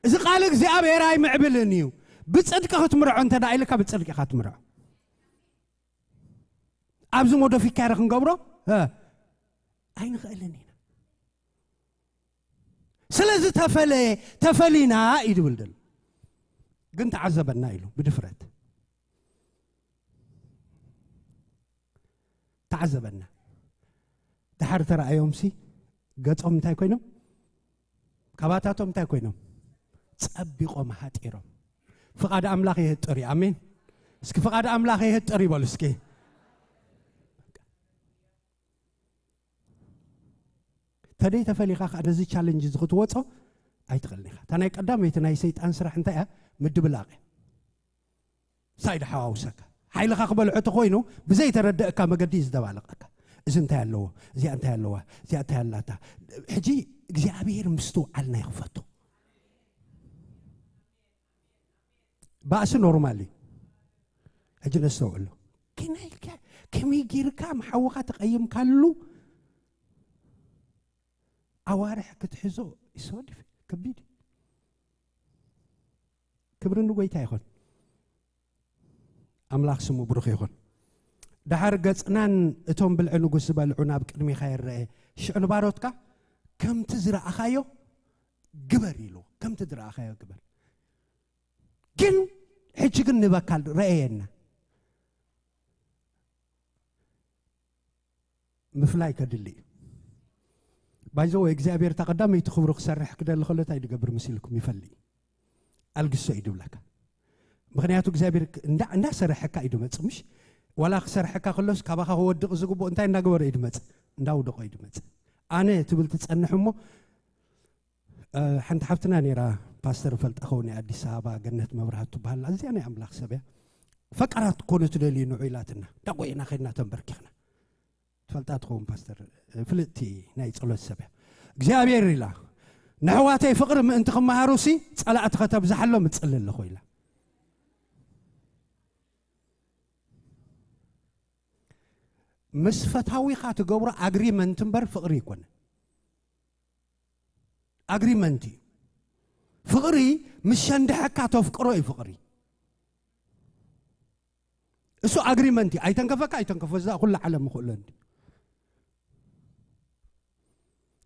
እዚ ቃል እግዚኣብሔር ኣይምዕብልን እዩ። ብጽድቂ ክትምርዖ እንተ ደኣ ኢልካ ብጽድቂ ኢኻ ትምርዖ። ኣብዚ ሞደፊካሪ ክንገብሮ፣ እ፣ ኣይንኽእልን ኢና። ስለዚ ተፈለየ፣ ተፈሊና እዩ ድብል ዘሎ። ግን ተዓዘበና ኢሉ ብድፍረት። ተዓዘበና። ደሓር ተረኣዮምሲ ገጾም እንታይ ኮይኖም? ካባታቶም እንታይ ኮይኖም? ጸቢቖም ሃጢሮም። ፍቓድ ኣምላኽ የህጥር እዩ። ኣሜን። እስኪ ፍቓድ ኣምላኽ የህጥር ይበሉ እስኪ። ተደይ ተፈሊኻ ከኣ ነዚ ቻለንጅ እዚ ክትወጾ ኣይትኽእልን ኢኻ። እታ ናይ ቀዳመይቲ ናይ ሰይጣን ስራሕ እንታይ እያ? ምድብላቕ እያ። ሳይድ ሓዋውሰካ። ሓይልኻ ክበልዖ ተኾይኑ ብዘይተረደእካ መገዲ እዩ ዝደባልቐካ። እዚ እንታይ ኣለዎ? እዚኣ እንታይ ኣለዋ? እዚኣ እንታይ ኣላታ? ሕጂ እግዚኣብሔር ምስትውዓልና ይኽፈቶ። ባእሲ ኖርማል እዩ። ሕጂ ነስተውዕሎ። ከመይ ኢልካ፣ ከመይ ጌርካ ምሓውኻ ተቐይምካሉ ኣዋርሕ ክትሕዞ ይሶድፍ ከቢድ እዩ። ክብሪ ንጎይታ ይኹን። ኣምላኽ ስሙ ብሩኽ ይኹን። ደሓር ገጽናን እቶም ብልዒ ንጉስ ዝበልዑ ናብ ቅድሚኻ ይረአ። ሽዑ ንባሮትካ ከምቲ ዝረኣኻዮ ግበር ኢሉ። ከምቲ ዝረኣኻዮ ግበር። ግን ሕጂ ግን ንበካል ረአየና። ምፍላይ ከድሊ እዩ። ባይዘወ እግዚኣብሔር እታ ቀዳመይቲ ክብሩ ክሰርሕ ክደሊ ከሎ እንታይ ድገብር ምስ ኢልኩም ይፈልይ ኣልግሶ እዩ ድብለካ። ምክንያቱ እግዚኣብሔር እንዳሰረሐካ እዩ ድመፅ ምሽ ዋላ ክሰርሐካ ከሎስ ካባካ ክወድቕ ዝግብኦ እንታይ እንዳገበረ እዩ ድመፅ? እንዳውደቆ እዩ ድመፅ። ኣነ ትብል ትፀንሕ እሞ ሓንቲ ሓፍትና ነራ ፓስተር ፈልጣ ከውን ኣዲስ ኣበባ ገነት መብርሃት ትበሃል ኣዝያ ናይ ኣምላኽ ሰብ እያ። ፈቃራት ኮነ ትደልዩ ንዑ ኢላትና እንዳቆይና ከድና ተንበርኪኽና ትፈልጣ ትኸውን ፓስተር ፍልጥቲ ናይ ጸሎት ሰብ እያ። እግዚኣብሔር ኢላ ንሕዋተይ ፍቕሪ ምእንቲ ክመሃሩ ሲ ጸላእቲ ከተብዝሓሎም እጽሊ ኣለኹ ኢላ። ምስ ፈታዊኻ ትገብሮ ኣግሪመንት እምበር ፍቕሪ ይኮነ። ኣግሪመንት እዩ። ፍቕሪ ምስ ሸንድሐካ ተፍቅሮ እዩ ፍቕሪ። እሱ ኣግሪመንት እዩ። ኣይተንከፈካ ኣይተንከፎ እዛ ኩሉ ዓለም ምኽእሎ እንዲ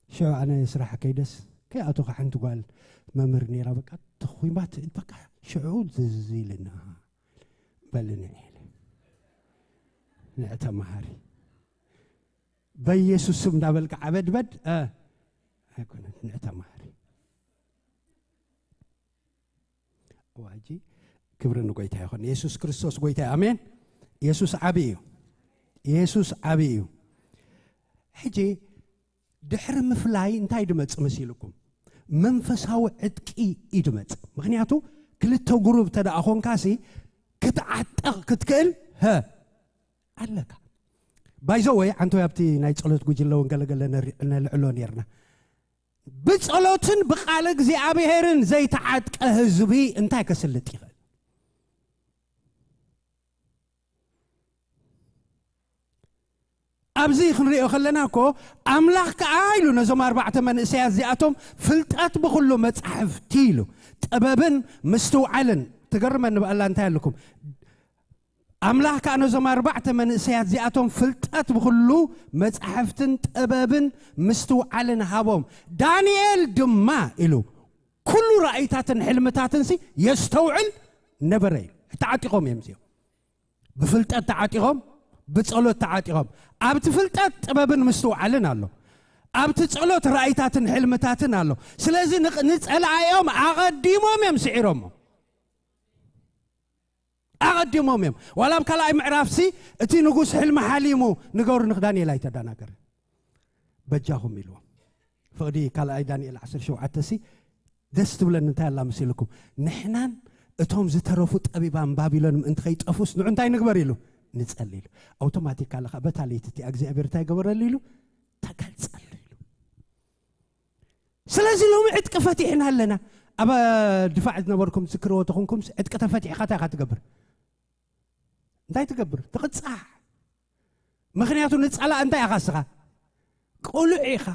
ሽዑ ኣነ ስራሕ ከይደስ ከይኣቶኻ ሓንቲ ጓል መምህር ነይራ በቃ ተኹይማት በቃ ሽዑ ዝዝ ኢልና በልኒ ኢለ ንዕተ መሃሪ በኢየሱስ ስም እንዳበልካ ዓበድበድ ኣይኮነት ንዕተ መሃሪ ዋጂ ክብሪ ንጎይታ ይኹን። ኢየሱስ ክርስቶስ ጎይታ እዩ። ኣሜን። ኢየሱስ ዓቢ እዩ። ኢየሱስ ዓቢ እዩ። ሕጂ ድሕሪ ምፍላይ እንታይ ድመጽእ መሲልኩም? መንፈሳዊ ዕጥቂ እዩ ድመጽእ። ምክንያቱ ክልተ ጉሩብ ተደኣ ኾንካሲ ክትዓጠቕ ክትክእል ሀ ኣለካ። ባይዘወይ ዓንተወይ ኣብቲ ናይ ጸሎት ጉጅለ እውን ገለገለ ነልዕሎ ነርና። ብጸሎትን ብቓል እግዚኣብሔርን ዘይተዓጥቀ ህዝቢ እንታይ ከስልጥ ይኽእል? ኣብዚ ክንሪኦ ከለና እኮ ኣምላኽ ከኣ ኢሉ ነዞም ኣርባዕተ መንእሰያት እዚኣቶም ፍልጠት ብኹሉ መጻሕፍቲ ኢሉ ጥበብን ምስትውዓልን ትገርመኒ ብኣላ እንታይ ኣለኩም ኣምላኽ ከኣ ነዞም ኣርባዕተ መንእሰያት እዚኣቶም ፍልጠት ብኹሉ መጻሕፍትን ጥበብን ምስትውዓልን ሃቦም። ዳንኤል ድማ ኢሉ ኩሉ ራእይታትን ሕልምታትንሲ የስተውዕል ነበረ ኢሉ። ተዓጢቖም እዮም እዚኦም። ብፍልጠት ተዓጢቖም፣ ብጸሎት ተዓጢቖም። ኣብቲ ፍልጠት ጥበብን ምስትውዓልን ኣሎ። ኣብቲ ጸሎት ራእይታትን ሕልምታትን ኣሎ። ስለዚ ንጸላእኦም ኣቐዲሞም እዮም ስዒሮሞ። ኣቐዲሞም እዮም። ዋላ ኣብ ካልኣይ ምዕራፍሲ እቲ ንጉስ ሕልሚ ሓሊሙ ንገሩ ንዳንኤል ኣይተዳናገረ በጃኹም ኢልዎም። ፍቕዲ ካልኣይ ዳንኤል ዓሰርተ ሸውዓተ ሲ ደስ ትብለኒ እንታይ ኣላ መሲልኩም ንሕናን እቶም ዝተረፉ ጠቢባን ባቢሎን ምእንቲ ከይጠፉስ ንዑ እንታይ ንግበር ኢሉ ንጸሊ ኢሉ ኣውቶማቲካሊ ከዓ በታ ለይቲ እቲኣ እግዚኣብሔር እንታይ ገበረሉ ኢሉ ተገልጸሉ ኢሉ። ስለዚ ሎሚ ዕጥቂ ፈቲሕና ኣለና። ኣብ ድፋዕ ዝነበርኩም ዝክርዎ ተኹንኩም ዕጥቂ ተፈቲሕካ እንታይ ኢኻ ትገብር? እንታይ ትገብር? ትቕጻዕ። ምክንያቱ ንጸላእ እንታይ ኢኻ እስኻ? ቁሉዕ ኢኻ።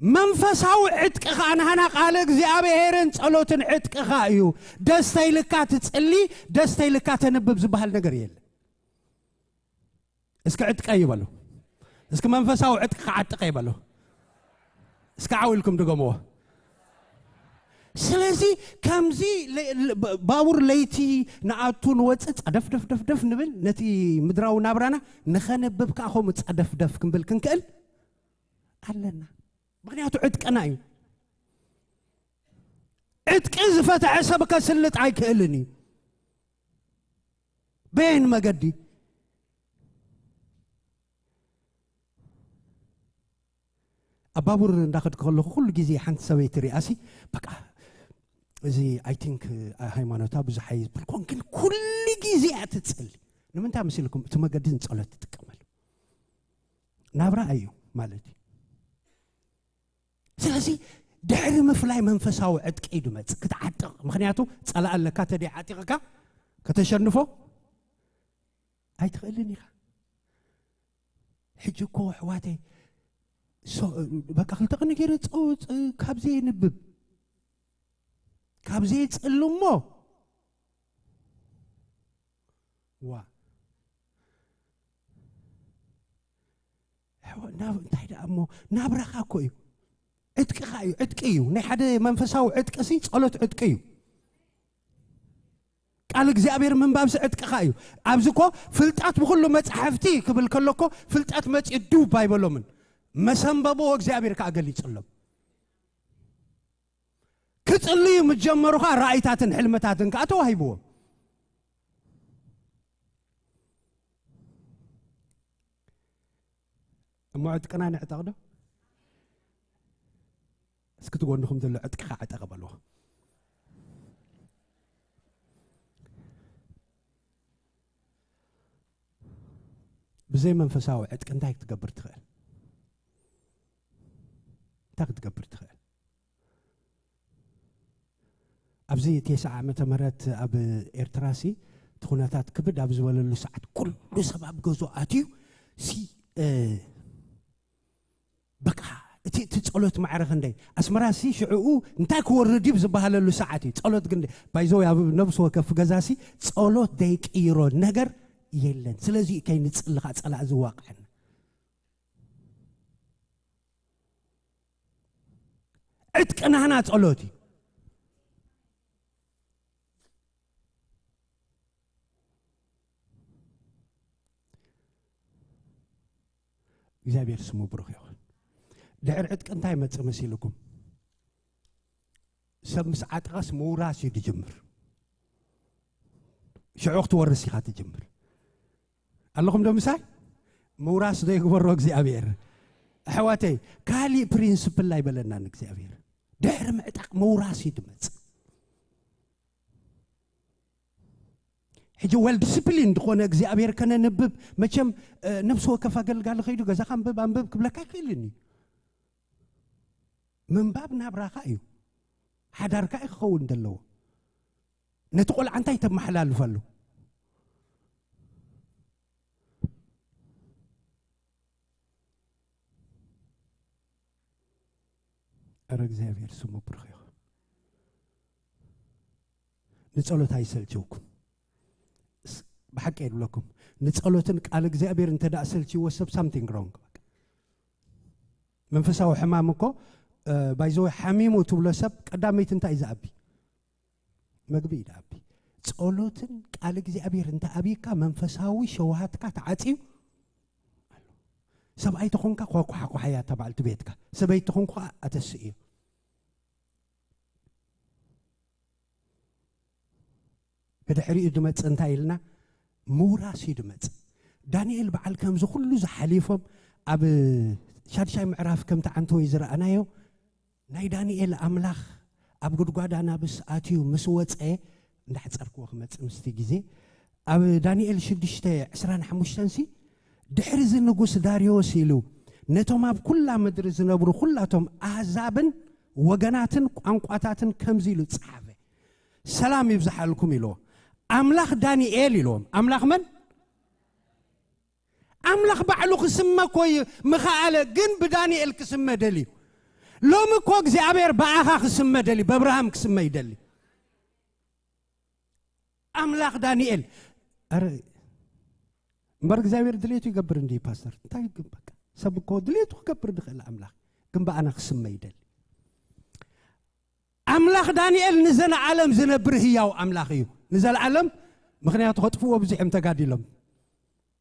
መንፈሳዊ ዕጥቂ ኸዓ ንሃና ቃል እግዚኣብሔርን ጸሎትን ዕጥቂ ኸዓ እዩ። ደስተ ኢልካ ትጽሊ፣ ደስተ ኢልካ ተንብብ ዝበሃል ነገር የለ። እስኪ ዕጥቀ ይበሉ። እስኪ መንፈሳዊ ዕጥቂ ክዓጥቀ ይበሉ። እስኪ ዓው ኢልኩም ድገምዎ። ስለዚ ከምዚ ባቡር ለይቲ ንኣቱ ንወፅእ ፃደፍ ደፍ ደፍ ደፍ ንብል ነቲ ምድራዊ ናብራና ንኸነብብ ከዓ ከምኡ ፃደፍ ደፍ ክንብል ክንክእል ኣለና። ምክንያቱ ዕጥቀና እዩ። ዕጥቂ ዝፈተሐ ሰብ ከስልጥ ኣይክእልን እዩ። በየን መገዲ ኣብ ባቡር እንዳኸድኩ ከለኹ ኩሉ ግዜ ሓንቲ ሰበይቲ ሪኣሲ በቃ እዚ ኣይ ቲንክ ሃይማኖታ ብዙሕ ኣይዝብል ኮን ግን ኩሉ ግዜ እያ ትፅሊ። ንምንታይ መሲልኩም? እቲ መገዲ ንፀሎት ትጥቀመሉ ናብራ እዩ ማለት እዩ። ስለዚ ድሕሪ ምፍላይ መንፈሳዊ ዕጥቂ እዩ ድመፅእ ክትዓጥቕ። ምክንያቱ ፀላእ ኣለካ ተደይ ዓጢቕካ ከተሸንፎ ኣይትኽእልን ኢኻ። ሕጂ እኮ ኣሕዋተይ በቃ ክልተ ቅኒ ገይረ ካብ ዘየንብብ ካብ ዘየፅሊ እሞ ዋ እንታይ ደኣ እሞ ናብራኻ እኮ እዩ ዕጥቅኻ እዩ ዕጥቂ እዩ ናይ ሓደ መንፈሳዊ ዕጥቂ ሲ ፀሎት ዕጥቂ እዩ ቃል እግዚኣብሔር ምንባብሲ ዕጥቅኻ እዩ። ኣብዚ እኮ ፍልጠት ብኩሉ መጻሕፍቲ ክብል ከሎ እኮ ፍልጠት መጺኡ ዱብ ኣይበሎምን። መሰንበቦ እግዚኣብሔር ከዓ ገሊፅሎም። ክፅልዩ ምስ ጀመሩ ከዓ ራእይታትን ሕልምታትን ከዓ ተዋሂብዎም። እሞ ዕጥቅና ንዕጠቕ ዶ? እስኪ ትጎንኹም ዘሎ ዕጥቅኻ ዕጠቕ በልዎ። ብዘይ መንፈሳዊ ዕጥቂ እንታይ ክትገብር ትኽእል? እንታይ ክትገብር ትኽእል? ኣብዚ ተስዓ ዓመተ ምህረት ኣብ ኤርትራ ሲ እቲ ኩነታት ክብድ ኣብ ዝበለሉ ሰዓት ኩሉ ሰብ ኣብ ገዝኡ ኣትዩ ሲ እ፣ በቃ እቲ እቲ ጸሎት ማዕረ ክንደይ ኣስመራ ሲ ሽዕኡ እንታይ ክወርድ እዩ ዝበሃለሉ ሰዓት እዩ። ጸሎት ግን ባይዘው ኣብ ነብሲ ወከፍ ገዛ ሲ ጸሎት ዘይቅይሮ ነገር የለን። ስለዚ ከይንጽልኻ ጸላእ ዝዋቃዕና ዕጥቅናህና ጸሎት እዩ። እግዚኣብሔር ስሙ ብሩኽ ይኹን። ድሕሪ ዕጥቂ እንታይ መጽእ መሲልኩም? ሰብ ምስ ዓጠቐስ ምውራስ እዩ ዝጅምር። ሽዑ ክትወርስ ኢኻ ትጅምር። ኣለኹም ዶ ምሳይ? ምውራስ ዶ ይግበሮ እግዚኣብሔር? ኣሕዋተይ፣ ካሊእ ፕሪንስፕል ኣይበለናን እግዚኣብሔር። ድሕሪ ምዕጣቕ ምውራስ እዩ ዝመጽእ። ሕጂ ወል ዲስፕሊን ዝኾነ እግዚኣብሔር ከነንብብ መቸም እ፣ ነብሲ ወከፍ ኣገልጋሊ ከይዱ ገዛኻ ኣንብብ ኣንብብ ክብለካ ኣይክእልን እዩ። ምንባብ ናብራኻ እዩ። ሓዳርካ እዩ ክኸውን ዘለዎ። ነቲ ቆልዓ እንታይ ተመሓላልፈሉ? ኧረ እግዚኣብሔር ስሙ ብሩኽ ይኹን። ንጸሎት ኣይሰልችውኩም። ስ- ብሓቂ የድብለኩም፣ ንጸሎትን ቃል እግዚኣብሔር እንተ ደኣ ሰልችዎ ሰብ ሳምቲንግ ሮንግ። መንፈሳዊ ሕማም እኮ ባይዘወ ሓሚሙ ትብሎ ሰብ ቀዳመይቲ እንታይ እዩ ዝኣቢ? መግቢ እዩ ዝኣቢ። ጸሎትን ቃል እግዚኣብሔር እንተ ኣብይካ መንፈሳዊ ሸውሃትካ ተዓጽዩ ኣሎ። ሰብኣይ ተኾንካ ኳኳሓኳሓያ እታ በዓልቲ ቤትካ፣ ሰበይቲ ተኾንኩ ከዓ ኣተስእዮ። ብድሕሪኡ ዝመጽእ እንታይ ኢልና? ምውራስ እዩ ዝመጽእ። ዳንኤል በዓል ከምዚ ኩሉ ዝሓሊፎም ኣብ ሻድሻይ ምዕራፍ ከምቲ ዓንተወይ ዝረኣናዮ ናይ ዳንኤል ኣምላኽ ኣብ ጉድጓድ ኣናብስ ኣትዩ ምስ ወጸ እንዳሕጸርክዎ ክመጽእ ምስቲ ግዜ ኣብ ዳንኤል ሽዱሽተ ዕስራን ሓሙሽተን ሲ ድሕሪ እዚ ንጉስ ዳርዮስ ኢሉ ነቶም ኣብ ኩላ ምድሪ ዝነብሩ ኩላቶም ኣህዛብን ወገናትን ቋንቋታትን ከምዚ ኢሉ ጸሓፈ። ሰላም ይብዝሓልኩም ኢልዎ። ኣምላኽ ዳንኤል ኢልዎም። ኣምላኽ መን? ኣምላኽ ባዕሉ ክስመ እኮ እዩ ምኸኣለ፣ ግን ብዳንኤል ክስመ ደልዩ። ሎሚ እኮ እግዚኣብሔር ብኣኻ ክስመ ደልዩ፣ በብርሃም ክስመ ይደሊ። ኣምላኽ ዳንኤል። ኧረ እምበር እግዚኣብሔር ድሌቱ ይገብር እንዲ ፓስተር። እንታይ ግን በቃ ሰብ እኮ ድሌቱ ክገብር ዝኽእል ኣምላኽ ግን ብኣና ክስመ ይደሊ። ኣምላኽ ዳንኤል ንዘለዓለም ዝነብር ህያው ኣምላኽ እዩ። ንዘለዓለም፣ ምኽንያቱ ከጥፍዎ ብዙሕም ተጋዲሎም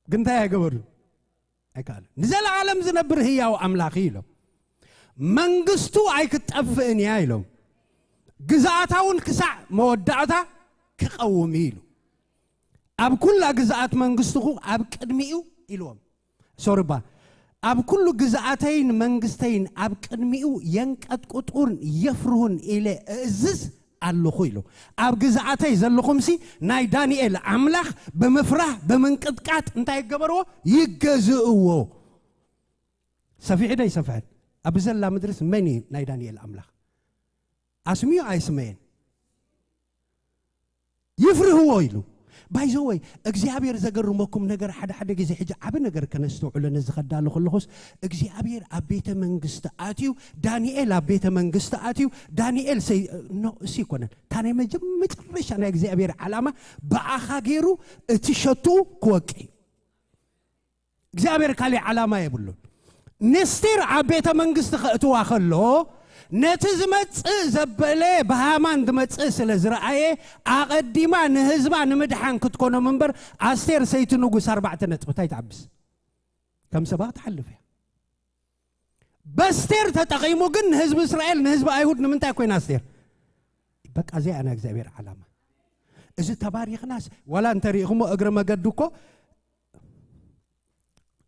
ግን እንታይ ኣይገበሩ? ኣይከኣሉ። ንዘለዓለም ዝነብር ህያው ኣምላኽ እዩ ኢሎም። መንግስቱ ኣይክትጠፍእን እያ ኢሎም። ግዛኣታ እውን ክሳዕ መወዳእታ ክቐውም እዩ ኢሉ። ኣብ ኩላ ግዛኣት መንግስትኹ ኣብ ቅድሚኡ ኢልዎም። ሶርባ ኣብ ኩሉ ግዛኣተይን መንግስተይን ኣብ ቅድሚኡ የንቀጥቁጡን የፍርሁን ኢለ እእዝዝ ኣለኹ ኢሉ። ኣብ ግዛኣተይ ዘለኹምሲ ናይ ዳንኤል ኣምላኽ ብምፍራህ ብምንቅጥቃጥ እንታይ ይገበርዎ? ይገዝእዎ። ሰፊሑ ዶ ይሰፍሐን? ኣብ ዘላ ምድርስ መን እዩ ናይ ዳንኤል ኣምላኽ? ኣስምዮ ኣይስመየን? ይፍርህዎ ኢሉ። ባይዘወይ እግዚኣብሔር ዘገርመኩም ነገር ሓደ ሓደ ግዜ ሕጂ ዓቢ ነገር ከነስተውዕሎ ነዚ ከዳሉ ከለኹስ እግዚኣብሔር ኣብ ቤተ መንግስቲ ኣትዩ ዳንኤል ኣብ ቤተ መንግስቲ ኣትዩ ዳንኤል ሰይ ኖ እሱ ይኮነን እታ ናይ መጀ- መጨረሻ ናይ እግዚኣብሔር ዓላማ ብኣኻ ገይሩ እቲ ሸቱ ክወቂ እግዚኣብሔር ካሊእ ዓላማ የብሉን። ነስቴር ኣብ ቤተ መንግስቲ ከእትዋ ከሎ ነቲ ዝመጽእ ዘበለ ብሃማን ዝመጽእ ስለ ዝረኣየ ኣቐዲማ ንህዝባ ንምድሓን ክትኮኖም እምበር ኣስቴር ሰይቲ ንጉስ ኣርባዕተ ነጥብታት ይትዓብስ ከም ሰባ ክትሓልፍ እያ። በስቴር ተጠቒሙ ግን ንህዝቢ እስራኤል፣ ንህዝቢ ኣይሁድ ንምንታይ ኮይና ኣስቴር? በቃ እዚኣ ኢና እግዚኣብሔር ዓላማ። እዚ ተባሪኽናስ ዋላ እንተሪእኹሞ እግረ መገዱ እኮ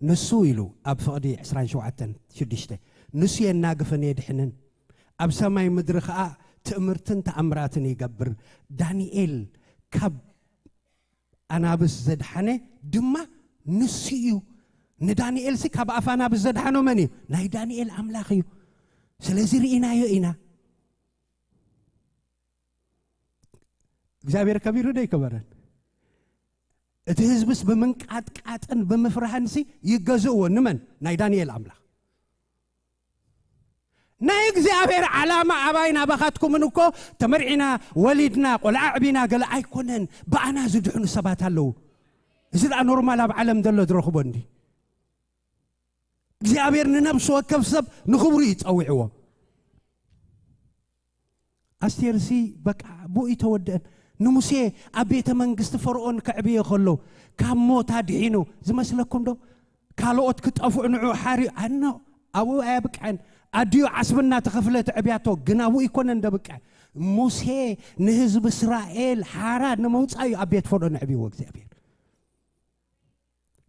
ንሱ ኢሉ ኣብ ፍቕዲ ዕስራን ሸውዓተን ሽዱሽተ ንሱ የናግፍን የድሕንን ኣብ ሰማይ ምድሪ ኸዓ ትእምርትን ተኣምራትን ይገብር። ዳንኤል ካብ ኣናብስ ዘድሓነ ድማ ንሱ እዩ። ንዳንኤል ሲ ካብ ኣፍ ኣናብስ ዘድሓኖ መን እዩ? ናይ ዳንኤል ኣምላኽ እዩ። ስለዚ ርኢናዮ ኢና። እግዚኣብሔር ከቢሩ ዶ ይከበረን? እቲ ህዝብስ ብምንቃጥቃጥን ብምፍራህን ሲ ይገዝእዎ ንመን? ናይ ዳንኤል ኣምላኽ። ናይ እግዚኣብሔር ዓላማ ኣባይን ኣባኻትኩምን እኮ ተመርዒና ወሊድና ቆልዓ ኣዕቢና ገለ ኣይኮነን። ብኣና ዝድሕኑ ሰባት ኣለዉ። እዚ ደኣ ኖርማል ኣብ ዓለም ዘሎ ዝረኽቦ እንዲ እግዚኣብሔር ንነብሲ ወከፍ ሰብ ንኽብሩ እዩ ጸዊዕዎ። ኣስቴርሲ በቃ ብኡ ተወደአን። ንሙሴ ኣብ ቤተ መንግስቲ ፈርኦን ከዕብዮ ከሎ ካብ ሞት ኣድሒኑ ዝመስለኩም ዶ? ካልኦት ክጠፍኡ ንዑ ሓርዩ ኣኖ ኣብኡ ኣየብቅዐን። ኣድዩ ዓስቢ እናተኸፍለ ተዕብያቶ ግን ኣብኡ ይኮነን ደብቅዐ። ሙሴ ንህዝቢ እስራኤል ሓራ ንምውፃእ እዩ ኣብ ቤት ፈርኦን ኣዕብይዎ እግዚኣብሔር።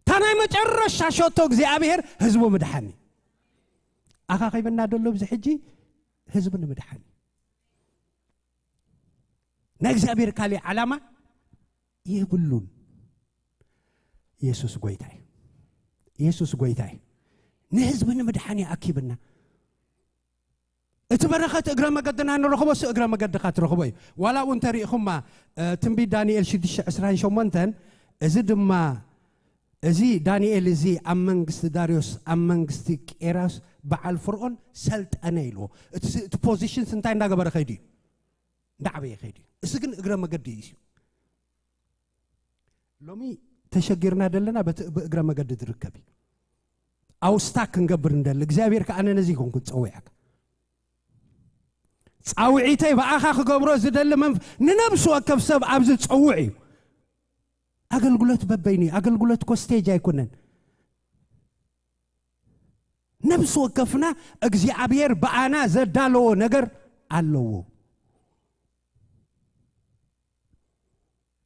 እታ ናይ መጨረሻ ሸቶ እግዚኣብሔር ህዝቡ ምድሓኒ። ኣኻኺብና ደሎ ብዚ ሕጂ ህዝቢ ንምድሓኒ። ናይ እግዚኣብሔር ካሊእ ዓላማ የብሉን። ኢየሱስ ጎይታ እዩ። ኢየሱስ ጎይታ እዩ። ንህዝቢ ንምድሓን እዩ ኣኪብና። እቲ በረኸት እግረ መገድና ንረኽቦ ሲ እግረ መገድኻ ትረኽቦ እዩ። ዋላ እውን ተሪእኹማ እ፣ ትንቢት ዳንኤል ሽዱሽተ ዕስራን ሸሞንተን እዚ ድማ እዚ ዳንኤል እዚ ኣብ መንግስቲ ዳርዮስ ኣብ መንግስቲ ቄራስ በዓል ፍርኦን ሰልጠነ ኢልዎ። እቲ ስ- እቲ ፖዚሽንስ እንታይ እንዳገበረ ከይዱ እዩ? እንዳዓበየ ከይዱ እዩ። እሱ ግን እግረ መገዲ እዩ። ሎሚ ተሸጊርና ደለና በቲ ብእግረ መገዲ ዝርከብ እዩ። ኣውስታ ክንገብር እንደሊ እግዚኣብሔር ከኣ ነዚ ይኮንኩ ጸዊዕካ ጻውዒተይ ብኣኻ ክገብሮ ዝደሊ መንፍ ንነብሲ ወከፍ ሰብ ኣብዚ ጸውዕ እዩ። ኣገልግሎት በበይኑ እዩ። ኣገልግሎት እኮ ስቴጅ ኣይኮነን። ነብሲ ወከፍና እግዚኣብሔር ብኣና ዘዳለዎ ነገር ኣለዎ።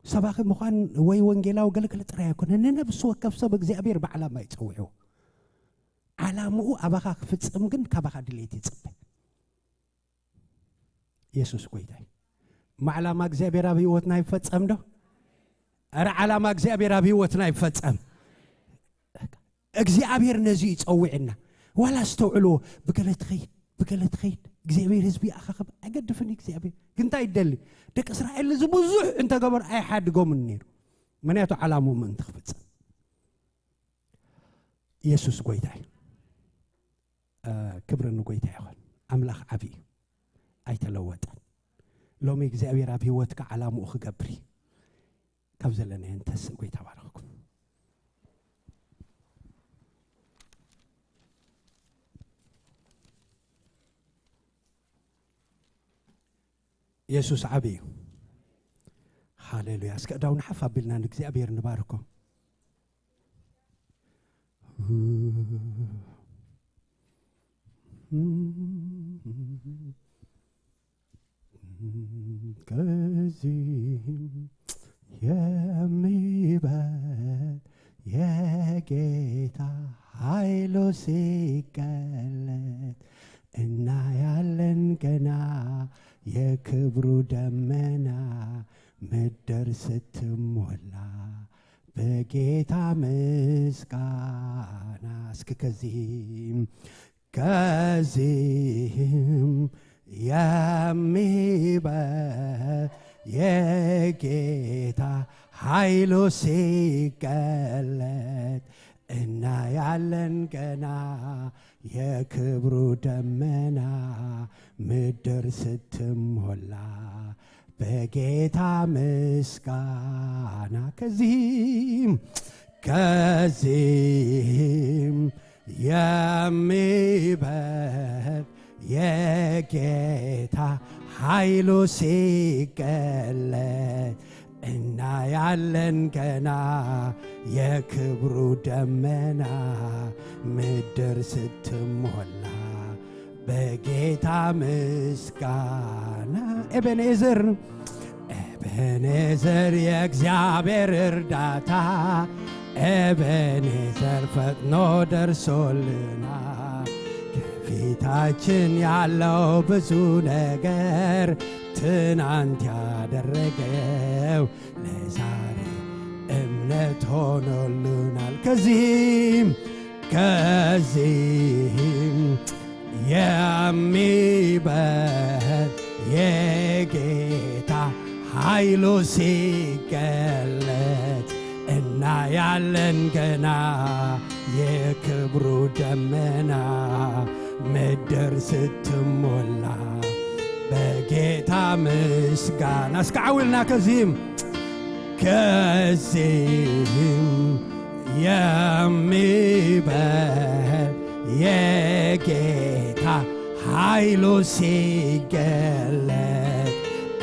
ሰባኺ ምዃን ወይ ወንጌላዊ ገለገለ ጥራይ ኣይኮነ። ንነብሲ ወከፍ ሰብ እግዚኣብሔር ብዓላማ ይጸውዕዎ። ዓላምኡ ኣባኻ ክፍጽም ግን ካባኻ ድሌት ይጽበ። የሱስ ጎይታ እዩ። ማዕላማ እግዚኣብሔር ኣብ ህይወትና ይፈጸም ዶ? ኧረ ዓላማ እግዚኣብሔር ኣብ ህይወትና ይፈጸም። እግዚኣብሔር ነዚ ይጸውዕና። ዋላ ኣስተውዕልዎ፣ ብገለ ትኸይድ ብገለ ትኸይድ እግዚኣብሔር ህዝቢ ይኣኻኸብ ኣይገድፍን እዩ እግዚኣብሔር። ግን እንታይ ይደሊ? ደቂ እስራኤል እዚ ብዙሕ እንተገበሩ ኣይሓድጎምን ነይሩ። ምክንያቱ ዓላምኡ ምእንቲ ክፍጸም። ኢየሱስ ጎይታ እዩ። እ፣ ክብሪ ንጎይታ ይኹን። ኣምላኽ ዓብዪ እዩ። ኣይተለወጠን። ሎሚ እግዚኣብሔር ኣብ ህይወትካ ዓላምኡ ክገብር እዩ። ካብ ዘለናዮ ንተስእ። ጎይታ ባረኽኩም። የሱስ ዓቢ እዩ። ሃሌሉያ። እስከ እዳውና ሓፍ ኣቢልና ንእግዚኣብሔር ንባርኮ። ከዚህም የሚበልጥ የጌታ ኃይሉ ሲገለጥ እናያለን ገና የክብሩ ደመና ምድር ስትሞላ በጌታ ምስጋና። እስኪ ከዚህም ከዚህም የሚበልጥ የጌታ ኃይሉ ሲገለጥ እናያለን ገና የክብሩ ደመና ምድር ስትሞላ በጌታ ምስጋና። ከዚህም ከዚህም የሚበልጥ የጌታ ኃይሉ ሲገለጥ እናያለን ገና የክብሩ ደመና ምድር ስትሞላ በጌታ ምስጋና። ኤቤኔዘር፣ ኤቤኔዘር የእግዚአብሔር እርዳታ፣ ኤቤኔዘር ፈጥኖ ደርሶልና። ከፊታችን ያለው ብዙ ነገር፣ ትናንት ያደረገው ለዛሬ እምነት ሆኖልናል። ከዚህም ከዚህም የሚበልጥ የጌታ ኃይሉ ሲገለጥ እናያለን ገና የክብሩ ደመና ምድር ስትሞላ በጌታ ምስጋና። እስከ ዓውልና ከዚህም ከዚህም የሚበልጥ የጌታ ኃይሉ ሲገለጥ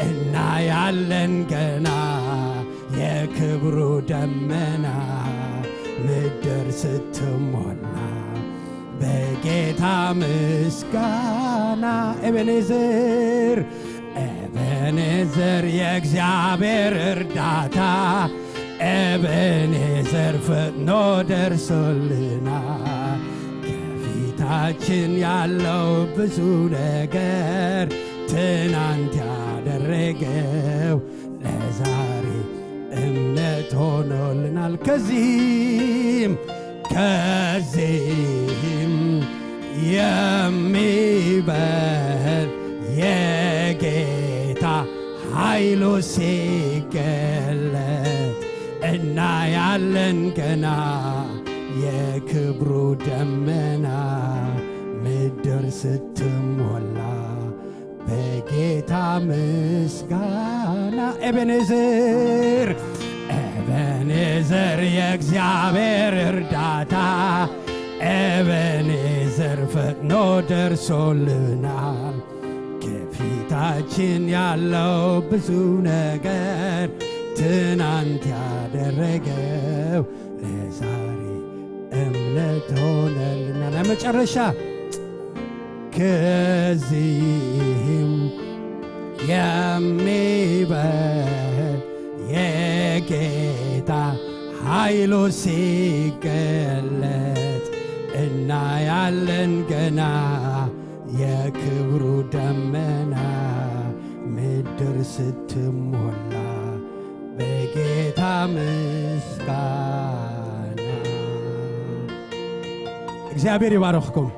እናያለን ገና የክብሩ ደመና ምድር ስትሞላ በጌታ ምስጋና። ኤቤኔዘር፣ ኤቤኔዘር የእግዚአብሔር እርዳታ፣ ኤቤኔዘር ፈጥኖ ደርሶልና። ከፊታችን ያለው ብዙ ነገር፣ ትናንት ያደረገው ለዛሬ እምነት ሆኖልናል። ከዚህም ከዚህም የሚበልጥ የጌታ ኃይሉ ሲገለጥ እናያለን ገና የክብሩ ደመና ምድር ስትሞላ በጌታ ምስጋና። ኤቤኔዘር፣ ኤቤኔዘር የእግዚአብሔር እርዳታ፣ ኤቤኔዘር ፈጥኖ ደርሶልናል። ከፊታችን ያለው ብዙ ነገር፣ ትናንት ያደረገው ለዛሬ እምነት ሆነልና። ለመጨረሻ ከዚህም የሚበልጥ የጌታ ኃይሉ ሲገለጥ እናያለን ገና የክብሩ ደመና ምድር ስትሞላ በጌታ ምስጋና። እግዚአብሔር ይባርክኩም።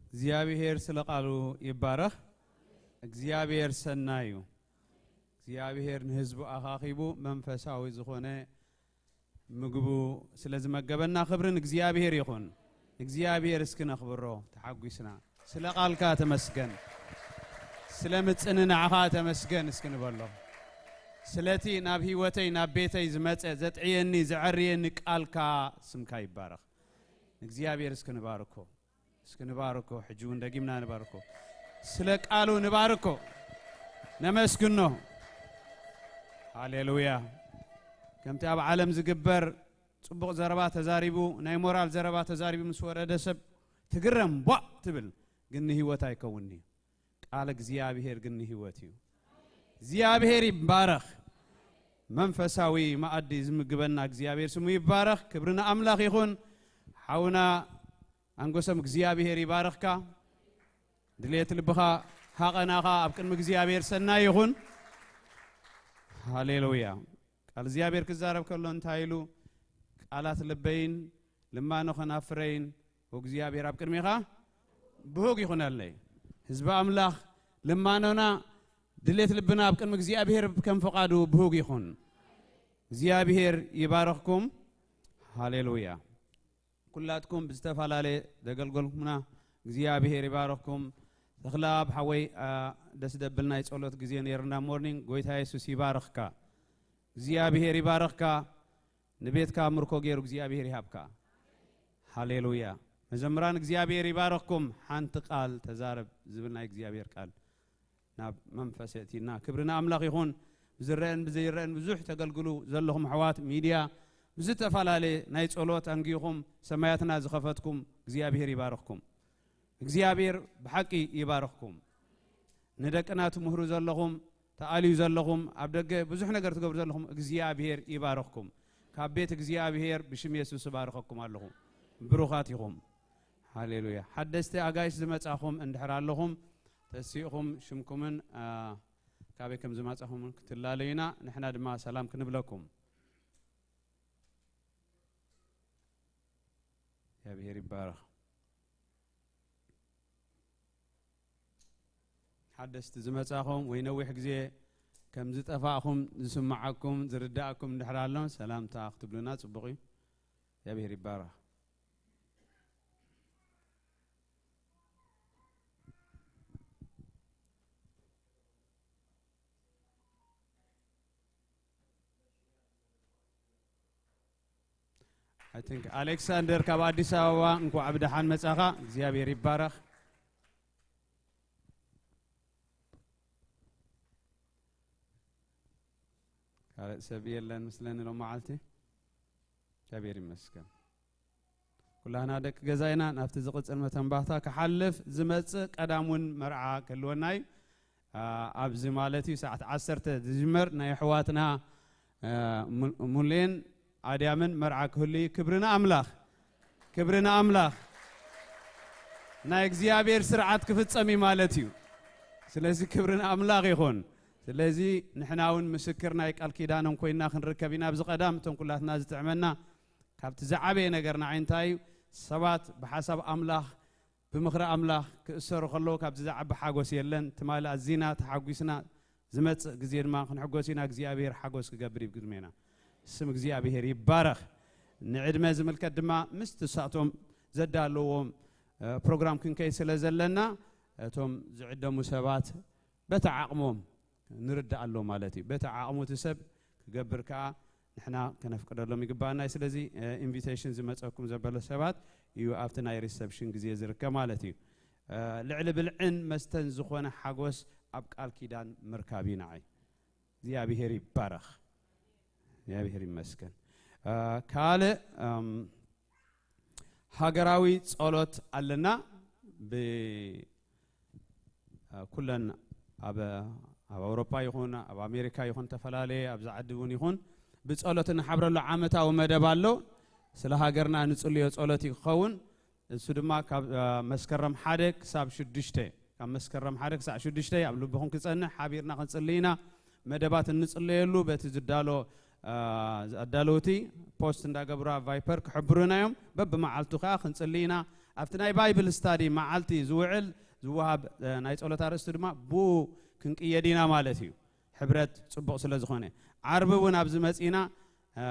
እግዚኣብሔር ስለ ቃሉ ይባረኽ። እግዚኣብሔር ሰናይ እዩ። እግዚኣብሔር ንህዝቡ ኣኻኺቡ መንፈሳዊ ዝኾነ ምግቡ ስለ ዝመገበና ክብሪ ንእግዚኣብሔር ይኹን። እግዚኣብሔር እስኪ ነኽብሮ ተሓጒስና። ስለ ቃልካ ተመስገን፣ ስለ ምጽንናዕኻ ተመስገን እስኪ ንበሎ። ስለቲ ናብ ህይወተይ ናብ ቤተይ ዝመጸ ዘጥዕየኒ ዘዐርየኒ ቃልካ ስምካ ይባረኽ። ንእግዚኣብሔር እስኪ ንባርኮ። እስኪ ንባርኮ። ሕጂ እውን ደጊምና ንባርኮ። ስለ ቃሉ ንባርኮ። ነመስግኖ። ሃሌሉያ። ከምቲ ኣብ ዓለም ዝግበር ጽቡቕ ዘረባ ተዛሪቡ ናይ ሞራል ዘረባ ተዛሪቡ ምስ ወረደ ሰብ ትግረም ቧእ ትብል፣ ግን ንህይወት ኣይከውንን'ዩ። ቃል እግዚኣብሔር ግን ንህይወት እዩ። እግዚኣብሔር ይባረኽ። መንፈሳዊ መኣዲ ዝምግበና እግዚኣብሔር ስሙ ይባረኽ። ክብሪ ንኣምላኽ ይኹን። ሓውና ኣንጎሰም እግዚኣብሔር ይባረኽካ። ድሌት ልብኻ ሃቐናኻ ኣብ ቅድሚ እግዚኣብሔር ሰናይ ይኹን። ሃሌሉያ። ቃል እግዚኣብሔር ክዛረብ ከሎ እንታይ ኢሉ? ቃላት ልበይን ልማኖ ከናፍረይን እግዚኣብሔር ኣብ ቅድሜኻ ብሁግ ይኹነለይ። ህዝቢ ኣምላኽ ልማኖና ድሌት ልብና ኣብ ቅድሚ እግዚኣብሔር ከም ፈቓዱ ብሁግ ይኹን። እግዚኣብሔር ይባረኽኩም። ሃሌሉያ። ኩላትኩም ብዝተፈላለየ ዘገልገልኩምና እግዚኣብሔር ይባረኽኩም። ተኽለኣብ ሓወይ ደስ ደብል ናይ ጸሎት ግዜ ነይርና ሞርኒንግ። ጎይታ የሱስ ይባረኽካ። እግዚኣብሔር ይባረኽካ። ንቤትካ ምርኮ ገይሩ እግዚኣብሔር ይሃብካ። ሃሌሉያ። መዘምራን እግዚኣብሔር ይባረኽኩም። ሓንቲ ቃል ተዛረብ ዝብል ናይ እግዚኣብሔር ቃል ናብ መንፈስ የእቲና። ክብሪ ንኣምላኽ ይኹን። ብዝረአን ብዘይረአን ብዙሕ ተገልግሉ ዘለኹም ኣሕዋት ሚድያ፣ ብዝተፈላለየ ናይ ጸሎት ኣንጊኹም ሰማያትና ዝኸፈትኩም እግዚኣብሔር ይባርኽኩም። እግዚኣብሔር ብሓቂ ይባርኽኩም። ንደቅና ትምህሩ ዘለኹም፣ ተኣልዩ ዘለኹም፣ ኣብ ደገ ብዙሕ ነገር ትገብሩ ዘለኹም እግዚኣብሔር ይባርኽኩም። ካብ ቤት እግዚኣብሔር ብሽም የሱስ እባርኸኩም ኣለኹ። ብሩኻት ኢኹም። ሃሌሉያ። ሓደስቲ ኣጋይሽ ዝመጻኹም እንድሕር ኣለኹም፣ ተሲእኹም ሽምኩምን፣ አ፣ ካበይ ከም ዝመጻኹምን ክትላለዩና፣ ንሕና ድማ ሰላም ክንብለኩም። እግዚኣብሔር ይባረኽ። ሓደስቲ ዝመጻኹም ወይ ነዊሕ ግዜ ከም ዝጠፋእኹም ዝስምዓኩም፣ ዝርድኣኩም እንድሕር ኣሎ፣ ሰላምታ ክትብሉና ጽቡቕ እዩ። እግዚኣብሔር ይባረኽ። I think ኣሌክሳንደር ካብ ኣዲስ ኣበባ እንኳዕ ብደሓን መጻኻ። እግዚኣብሔር ይባረኽ። ካልእ ሰብ የለን ምስለኒ ሎም መዓልቲ። እግዚኣብሔር ይመስገን። ኩላህና ደቂ ገዛ ኢና። ናብቲ ዝቕጽል መተንባህታ ክሓልፍ ዝመጽእ ቀዳም እውን መርዓ ክህልወና እዩ። አ፣ ኣብዚ ማለት እዩ ሰዓት ዓሰርተ ዝጅመር ናይ ኣሕዋትና፣ አ፣ ሙል-፣ ሙሌን ኣድያምን መርዓ ክህሉ እዩ። ክብሪ ንኣምላኽ፣ ክብሪ ንኣምላኽ። ናይ እግዚኣብሔር ስርዓት ክፍጸም እዩ ማለት እዩ። ስለዚ ክብሪ ንኣምላኽ ይኹን። ስለዚ ንሕና እውን ምስክር ናይ ቃል ኪዳኖም ኮይና ክንርከብ ኢና። ኣብዚ ቀዳም እቶም ኩላትና ዝጥዕመና ካብቲ ዝዓበየ ነገር ንዓይ እንታይ እዩ? ሰባት ብሓሳብ ኣምላኽ፣ ብምኽሪ ኣምላኽ ክእሰሩ ከለዉ ካብዚ ዝዓቢ ሓጎስ የለን። ትማሊ ኣዚና ተሓጒስና፣ ዝመጽእ ግዜ ድማ ክንሕጎስ ኢና። እግዚኣብሔር ሓጎስ ክገብር እዩ ቅድሜና። ስም እግዚኣብሔር ይባረኽ። ንዕድመ ዝምልከት ድማ ምስቲ እሳቶም ዘዳለዎም፣ እ፣ ፕሮግራም ክንከይድ ስለ ዘለና፣ እቶም ዝዕደሙ ሰባት በቲ ዓቕሞም ንርዳእ ኣሎ ማለት እዩ። በቲ ዓቕሙ እቲ ሰብ ክገብር ከኣ ንሕና ከነፍቅደሎም ይግባኣና እዩ። ስለዚ፣ እ፣ ኢንቪቴሽን ዝመጸኩም ዘበለ ሰባት እዩ ኣብቲ ናይ ሪሰፕሽን ግዜ ዝርከብ ማለት እዩ። እ፣ ልዕሊ ብልዕን መስተን ዝኾነ ሓጎስ ኣብ ቃል ኪዳን ምርካብ እዩ ንዓይ። እግዚኣብሔር ይባረኽ። እግዚኣብሔር ይመስገን። እ፣ ካልእ፣ እም፣ ሃገራዊ ጸሎት ኣለና። ብ-፣ እ፣ ኩለን ኣብ፣ ኣብ ኣውሮፓ ይኹን ኣብ ኣሜሪካ ይኹን ተፈላለየ ኣብዚ ዓዲ እውን ይኹን ብጸሎት እንሓብረሉ ዓመታዊ መደብ ኣሎ። ስለ ሃገርና ንጽልዮ ጸሎት እዩ ክኸውን። እሱ ድማ ካብ፣ እ፣ መስከረም ሓደ ክሳብ ሽዱሽተ፣ ካብ መስከረም ሓደ ክሳብ ሽዱሽተ ኣብ ልብኹም ክጸንሕ ሓቢርና ክንጽሊ ኢና። መደባት እንጽለየሉ በቲ ዝዳሎ፣ እ፣ ኣዳለውቲ ፖስት እንዳገብሩ ኣብ ቫይፐር ክሕብሩና እዮም። በብመዓልቱ ከኣ ክንጽሊ ኢና። ኣብቲ ናይ ባይብል ስታዲ መዓልቲ ዝውዕል ዝወሃብ፣ እ፣ ናይ ጸሎት ኣርእስቲ ድማ ብኡ ክንቅየድ ኢና ማለት እዩ። ሕብረት ጽቡቕ ስለ ዝኾነ። ዓርቢ እውን ኣብዚ መጺና፣ እ፣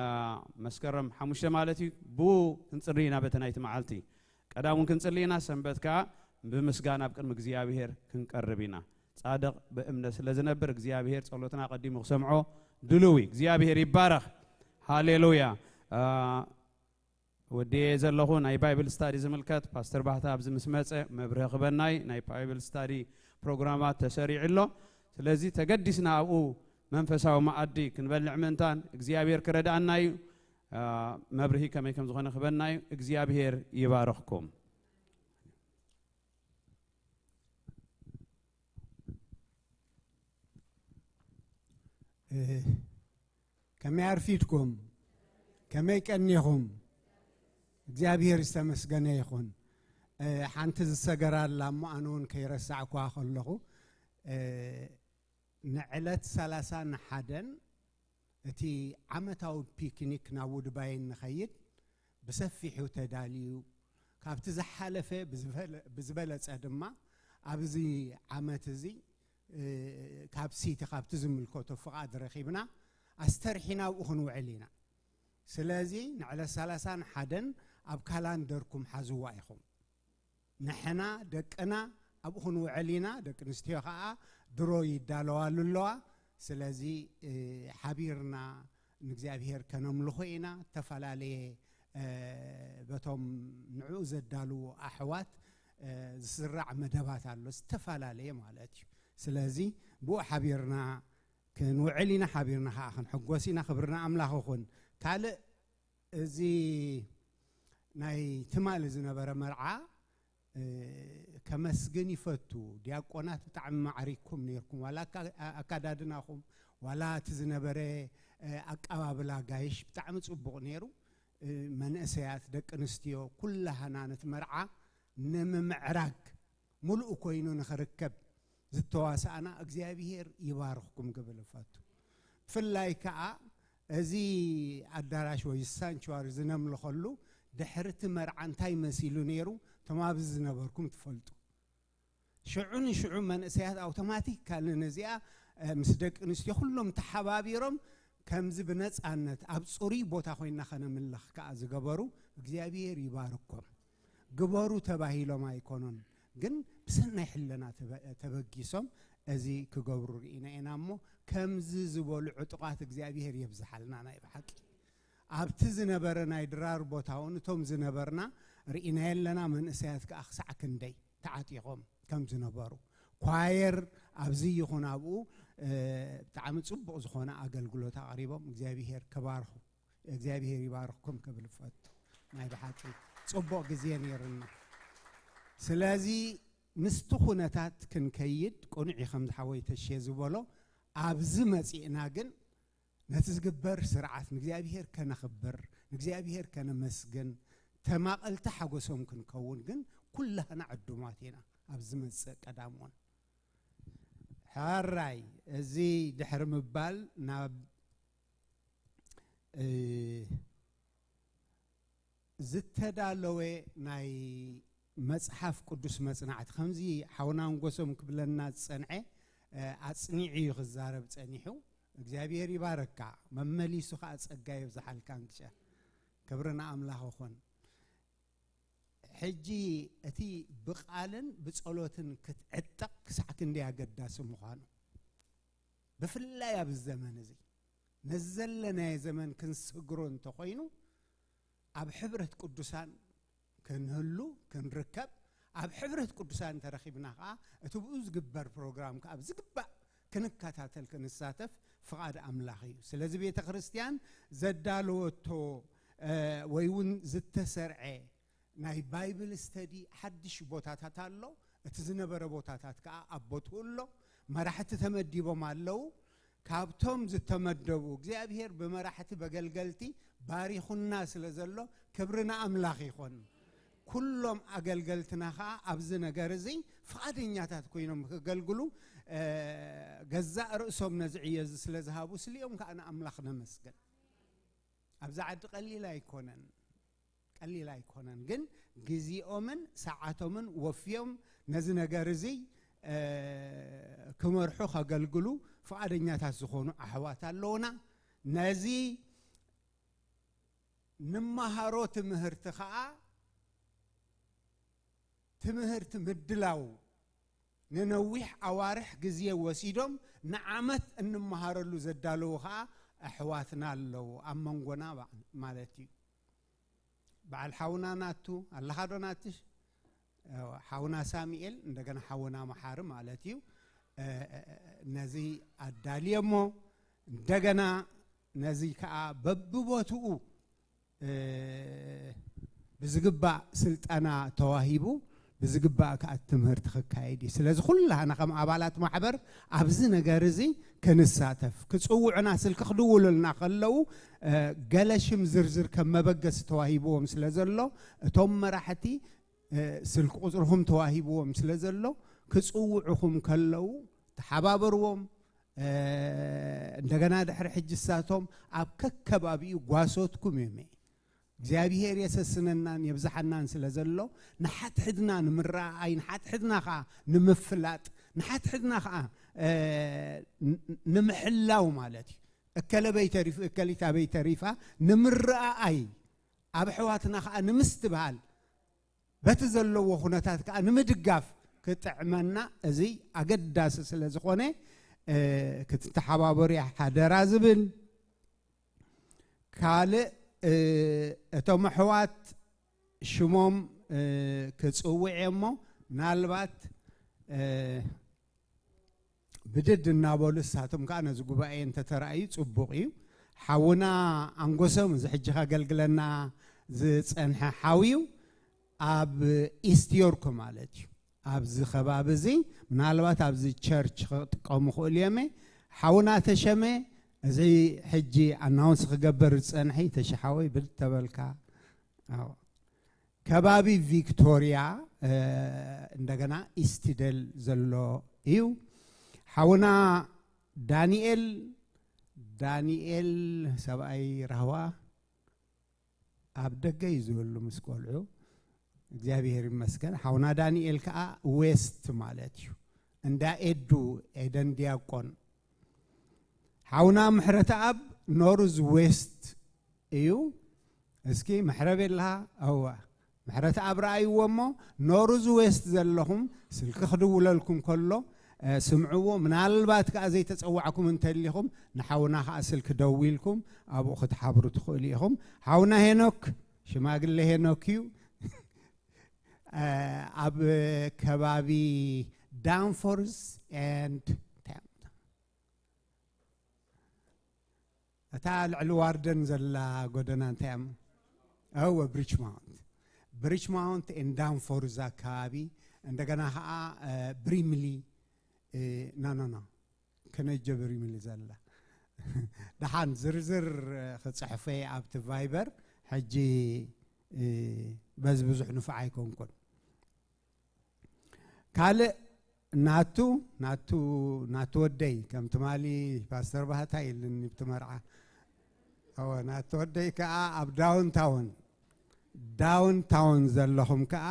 መስከረም ሓሙሽተ ማለት እዩ። ብኡ ክንጽሊ ኢና በቲ ናይቲ መዓልቲ። ቀዳም እውን ክንጽሊ ኢና፣ ሰንበት ከኣ ብምስጋና ኣብ ቅድሚ እግዚኣብሔር ክንቀርብ ኢና። ጻድቕ ብእምነት ስለ ዝነብር እግዚኣብሔር ጸሎትና ኣቐዲሙ ክሰምዖ ድሉው እዩ። እግዚኣብሔር ይባረኽ። ሃሌሉያ። እ፣ ወዲየ ዘለኹ ናይ ባይብል ስታዲ ዝምልከት ፓስተር ባህታ ኣብዚ ምስ መጸ መብርሂ ክበናይ ናይ ባይብል ስታዲ ፕሮግራማት ተሰሪዑ ኣሎ። ስለዚ ተገዲስና ኣብኡ መንፈሳዊ መኣዲ ክንበልዕ ምእንታን እግዚኣብሔር ክረድኣና እዩ። አ፣ መብርሂ ከመይ ከም ዝኾነ ክበና እዩ። እግዚኣብሔር ይባርኽኩም። እ፣ ከመይ ኣርፊድኩም? ከመይ ቀኒኹም? እግዚኣብሔር ዝተመስገነ ይኹን። እ፣ ሓንቲ ዝሰገራ ኣላ እሞ ኣነ እውን ከይረሳዕኳ ከለኹ፣ እ፣ ንዕለት ሰላሳን ሓደን እቲ ዓመታዊ ፒክኒክ ናብ ውድባይን ንኸይድ ብሰፊሑ ተዳልዩ፣ ካብቲ ዝሓለፈ ብዝበለ-፣ ብዝበለጸ ድማ ኣብዚ ዓመት እዚ፣ እ፣ ካብ ሲቲ፣ ካብቲ ዝምልከቶ ፍቓድ ረኺብና ኣስተርሒና ኣብኡ ክንውዕል ኢና። ስለዚ ንዕለት ሰላሳን ሓደን ኣብ ካላንደርኩም ሓዝዋ ኢኹም። ንሕና ደቅና ኣብኡ ክንውዕል ኢና። ደቂ ኣንስትዮ ኸዓ ድሮ ይዳለዋሉ ኣለዋ። ስለዚ፣ እ፣ ሓቢርና ንእግዚኣብሔር ከነምልኾ ኢና። እተፈላለየ፣ እ፣ በቶም ንዕኡ ዘዳልዉ ኣሕዋት፣ እ፣ ዝስራዕ መደባት ኣሎ፣ ዝተፈላለየ ማለት እዩ። ስለዚ ብኡ ሓቢርና ክንውዕል ኢና፣ ሓቢርና ከዓ ክንሕጎስ ኢና። ክብርና ኣምላኽ ይኹን። ካልእ እዚ ናይ ትማሊ ዝነበረ መርዓ፣ እ፣ ከመስግን ይፈቱ። ዲያቆናት ብጣዕሚ ማዕሪግኩም ነይርኩም። ዋላ ኣካ-፣ ኣካዳድናኹም፣ ዋላ እቲ ዝነበረ፣ እ፣ ኣቀባብላ ጋይሽ ብጣዕሚ ጽቡቕ ነይሩ። እ፣ መንእሰያት፣ ደቂ ኣንስትዮ፣ ኩላህና ነቲ መርዓ ንምምዕራግ፣ ምሉእ ኮይኑ ንኽርከብ ዝተዋሳእና እግዚኣብሄር ይባርኽኩም ክብል እፈቱ። ብፍላይ ከኣ እዚ ኣዳራሽ ወይ ሳንቹዋሪ ዝነምልኸሉ ድሕሪ እቲ መርዓ እንታይ መሲሉ ነይሩ፣ እቶም ኣብዚ ዝነበርኩም ትፈልጡ። ሽዑ ንሽዑ መንእሰያት ኣውቶማቲካሊ ነዚኣ፣ እ፣ ምስ ደቂ ኣንስትዮ ኩሎም ተሓባቢሮም ከምዚ ብነጻነት ኣብ ጽሩይ ቦታ ኮይንና ከነምልኽ ከኣ ዝገበሩ እግዚኣብሄር ይባርኮም። ግበሩ ተባሂሎም ኣይኮኑን፣ ግን ብሰናይ ሕልና ተበ-፣ ተበጊሶም እዚ ክገብሩ ርኢና ኢና እሞ፣ ከምዚ ዝበሉ ዕጡቓት እግዚኣብሄር የብዝሓልና። ናይ ብሓቂ ኣብቲ ዝነበረ ናይ ድራር ቦታ እውን እቶም ዝነበርና ርኢና የለና። መንእሰያት ከኣ ክሳዕ ክንደይ ተዓጢቖም ከም ዝነበሩ፣ ኳየር ኣብዚ ይኹን ኣብኡ፣ እ፣ ብጣዕሚ ጽቡቕ ዝኾነ ኣገልግሎት ኣቕሪቦም። እግዚኣብሄር ክባርኹ፣ እግዚኣብሄር ይባርኽኩም ክብል እፈቱ። ናይ ብሓቂ ጽቡቕ ግዜ ነይርና። ስለዚ ምስቲ ኩነታት ክንከይድ ቅኑዕ እዩ፣ ከም ዝሓወይ ተሼ ዝበሎ። ኣብዚ መጺእና ግን ነቲ ዝግበር ስርዓት ንእግዚኣብሄር ከነኽብር፣ ንእግዚኣብሄር ከነመስግን፣ ተማቐልቲ ሓጎሶም ክንከውን ግን ኩላህና ዕዱማት ኢና። ኣብ ዝመጽእ ቀዳም እውን ሕራይ እዚ ድሕሪ ምባል ናብ፣ እ፣ ዝተዳለወ ናይ መጽሓፍ ቅዱስ መጽናዕቲ፣ ከምዚ ሓውና ንጎሶም ክብለና ዝጸንዐ፣ እ፣ ኣጽኒዑ እዩ ክዛረብ ጸኒሑ። እግዚኣብሔር ይባረካ፣ መመሊሱ ከኣ ጸጋ የብዝሓልካ። እንክሸ ክብሪ ንኣምላኽ ይኹን። ሕጂ እቲ ብቓልን ብጸሎትን ክትዕጠቕ ክሳዕ ክንደይ ኣገዳሲ ምዃኑ፣ ብፍላይ ኣብዚ ዘመን እዚ፣ ነዚ ዘለናዮ ዘመን ክንስግሮ እንተኾይኑ፣ ኣብ ሕብረት ቅዱሳን ክንህሉ፣ ክንርከብ፣ ኣብ ሕብረት ቅዱሳን ተረኺብና ኸዓ እቲ ብኡ ዝግበር ፕሮግራም ከኣ ብዝግባእ ክንከታተል፣ ክንሳተፍ ፍቓድ ኣምላኽ እዩ። ስለዚ ቤተ ክርስቲያን ዘዳለወቶ፣ እ፣ ወይ እውን ዝተሰርዐ ናይ ባይብል ስተዲ ሓድሽ ቦታታት ኣሎ። እቲ ዝነበረ ቦታታት ከኣ ኣብ ቦትኡ ኣሎ። መራሕቲ ተመዲቦም ኣለዉ። ካብቶም ዝተመደቡ እግዚኣብሔር ብመራሕቲ በገልገልቲ ባሪኹና ስለ ዘሎ ክብሪ ንኣምላኽ ይኹን። ኩሎም ኣገልገልትና ከኣ ኣብዚ ነገር እዚ ፍቓደኛታት ኮይኖም ክገልግሉ፣ እ፣ ገዛእ ርእሶም ነዚ ዕዮ እዚ ስለ ዝሃቡ ስሊኦም ከኣ ንኣምላኽ ነመስግን። ኣብዚ ዓዲ ቀሊል ኣይኮነን፣ ቀሊል ኣይኮነን። ግን ግዜኦምን ሰዓቶምን ወፍዮም ነዚ ነገር እዚ፣ እ፣ ክመርሑ ከገልግሉ ፍቓደኛታት ዝኾኑ ኣሕዋት ኣለዉና። ነዚ ንመሃሮ ትምህርቲ ኸኣ ትምህርቲ ምድላው ንነዊሕ ኣዋርሕ ግዜ ወሲዶም ንዓመት እንመሃረሉ ዘዳለዉ ኸኣ ኣሕዋትና ኣለዉ ኣብ መንጎና ባ-፣ ማለት እዩ። በዓል ሓውና ናቱ ኣለኻ ዶ ናትሽ? እወ፣ ሓውና ሳሙኤል እንደገና ሓውና መሓሪ ማለት እዩ። እ፣ እ፣ እ፣ ነዚ ኣዳልየ እሞ እንደገና ነዚ ከኣ በብቦትኡ፣ እ፣ ብዝግባእ ስልጠና ተዋሂቡ፣ ብዝግባእ ከኣ ትምህርቲ ክካየድ እዩ። ስለዚ ኩላህና ከም ኣባላት ማሕበር ኣብዚ ነገር እዚ ክንሳተፍ፣ ክጽውዑና ስልኪ ክድውሉልና ከለዉ፣ እ፣ ገለ ሽም ዝርዝር ከም መበገሲ ተዋሂብዎም ስለ ዘሎ፣ እቶም መራሕቲ፣ እ፣ ስልኪ ቁጽርኹም ተዋሂብዎም ስለ ዘሎ፣ ክጽውዑኹም ከለዉ ተሓባበርዎም። እ፣ እንደገና ድሕሪ ሕጂ እሳቶም ኣብ ከከባቢኡ ጓሶትኩም እዮም። እግዚኣብሔር የሰስነናን የብዝሓናን ስለ ዘሎ፣ ንሓድሕድና ንምረኣኣይ፣ ንሓድሕድና ኸኣ ንምፍላጥ፣ ንሓድሕድና ኸኣ፣ እ፣ ን-፣ ንምሕላው ማለት እዩ። እከለ በይ ተሪፉ፣ እከሊት ኣበይ ተሪፋ ንምረኣኣይ፣ ኣብ ኣሕዋትና ኸኣ ንምስትብሃል፣ በቲ ዘለዎ ኩነታት ከኣ ንምድጋፍ ክጥዕመና እዚ ኣገዳሲ ስለ ዝኾነ፣ እ፣ ክትተሓባበሩ እያ ሓደራ ዝብል። ካልእ፣ እ፣ እቶም ኣሕዋት ሽሞም፣ እ፣ ክጽውዕ እየ እሞ፣ ምናልባት፣ እ፣ ብድድ እናበሉ እሳቶም ከዓ ነዚ ጉባኤ እንተተራእዩ ጽቡቕ እዩ። ሓውና ኣንጎሶም እዚ ሕጂ ከገልግለና ዝጸንሐ ሓውዩ ኣብ ኢስት ዮርክ ማለት እዩ። ኣብዚ ከባቢ እዚ ምናልባት ኣብዚ ቸርች ክጥቀሙ ክእሉ እዮም። ሓውና ተሸመ እዚ ሕጂ ኣናውንስ ክገበር ዝጸንሐ ተሸሓወይ ብድድ ተበልካ። ኣዎ። ከባቢ ቪክቶሪያ እንደገና ኢስቲደል ዘሎ እዩ። ሓውና ዳንኤል ዳንኤል ሰብኣይ ራህዋ ኣብ ደገ እዩ ዝብሉ ምስ ቆልዑ። እግዚኣብሔር ይመስገን። ሓውና ዳንኤል ከዓ ዌስት ማለት እዩ። እንዳ ኤዱ ኤደን ዲያቆን። ሓውና ምሕረተኣብ ኖርዝ ዌስት እዩ። እስኪ መሕረብ የለሃ? እወ። ምሕረተኣብ ረኣይዎ እሞ ኖርዝ ዌስት ዘለኹም ስልኪ ክድውለልኩም ከሎ ስምዕዎ። ምናልባት ከዓ ዘይተፀዋዕኩም እንተሊኹም ንሓውና ከዓ ስልኪ ደዊልኩም ኣብኡ ክትሓብሩ ትኽእሉ ኢኹም። ሓውና ሄኖክ ሽማግለ ሄኖክ እዩ። ኣብ ከባቢ ዳንፎርስ ኤንድ እታ ልዕሊ ዋርደን ዘላ ጎደና እንታይ እያ? እወ ብሪችማውንት። ብሪችማውንት ኤንድ ዳንፎርስ ኣከባቢ። እንደገና ከዓ ብሪምሊ። ኖ ኖ ኖ። ከነጀ ብሪምሊ ዘላ። ደሓን ዝርዝር ክፅሕፈ ኣብቲ ቫይበር። ሕጂ በዚ ብዙሕ ንፋዕ ኣይኮንኩን። ካልእ ናቱ ናቱ ናቱ ወደይ ከም ትማሊ ፓስተር ባህታ ኢልኒ ብቲ መርዓ። እወ ናቱ ወደይ ከዓ ኣብ ዳውንታውን ዳውንታውን ዘለኹም ከዓ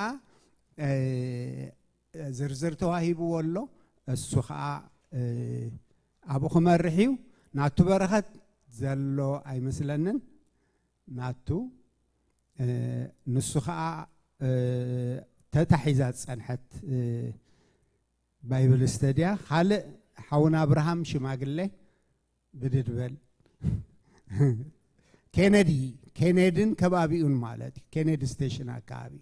ዝርዝር ተዋሂብዎ ኣሎ። እሱ ከዓ ኣብኡ ክመርሕ እዩ። ናቱ በረኸት ዘሎ ኣይመስለንን። ናቱ ንሱ ከዓ ተታሒዛ ዝፀንሐት ባይብል ስተድያ። ካልእ ሓውና ኣብርሃም ሽማግለ ብድድ በል። ኬነዲ ኬነድን ከባቢኡን ማለት እዩ። ኬነዲ ስቴሽን ኣከባቢ።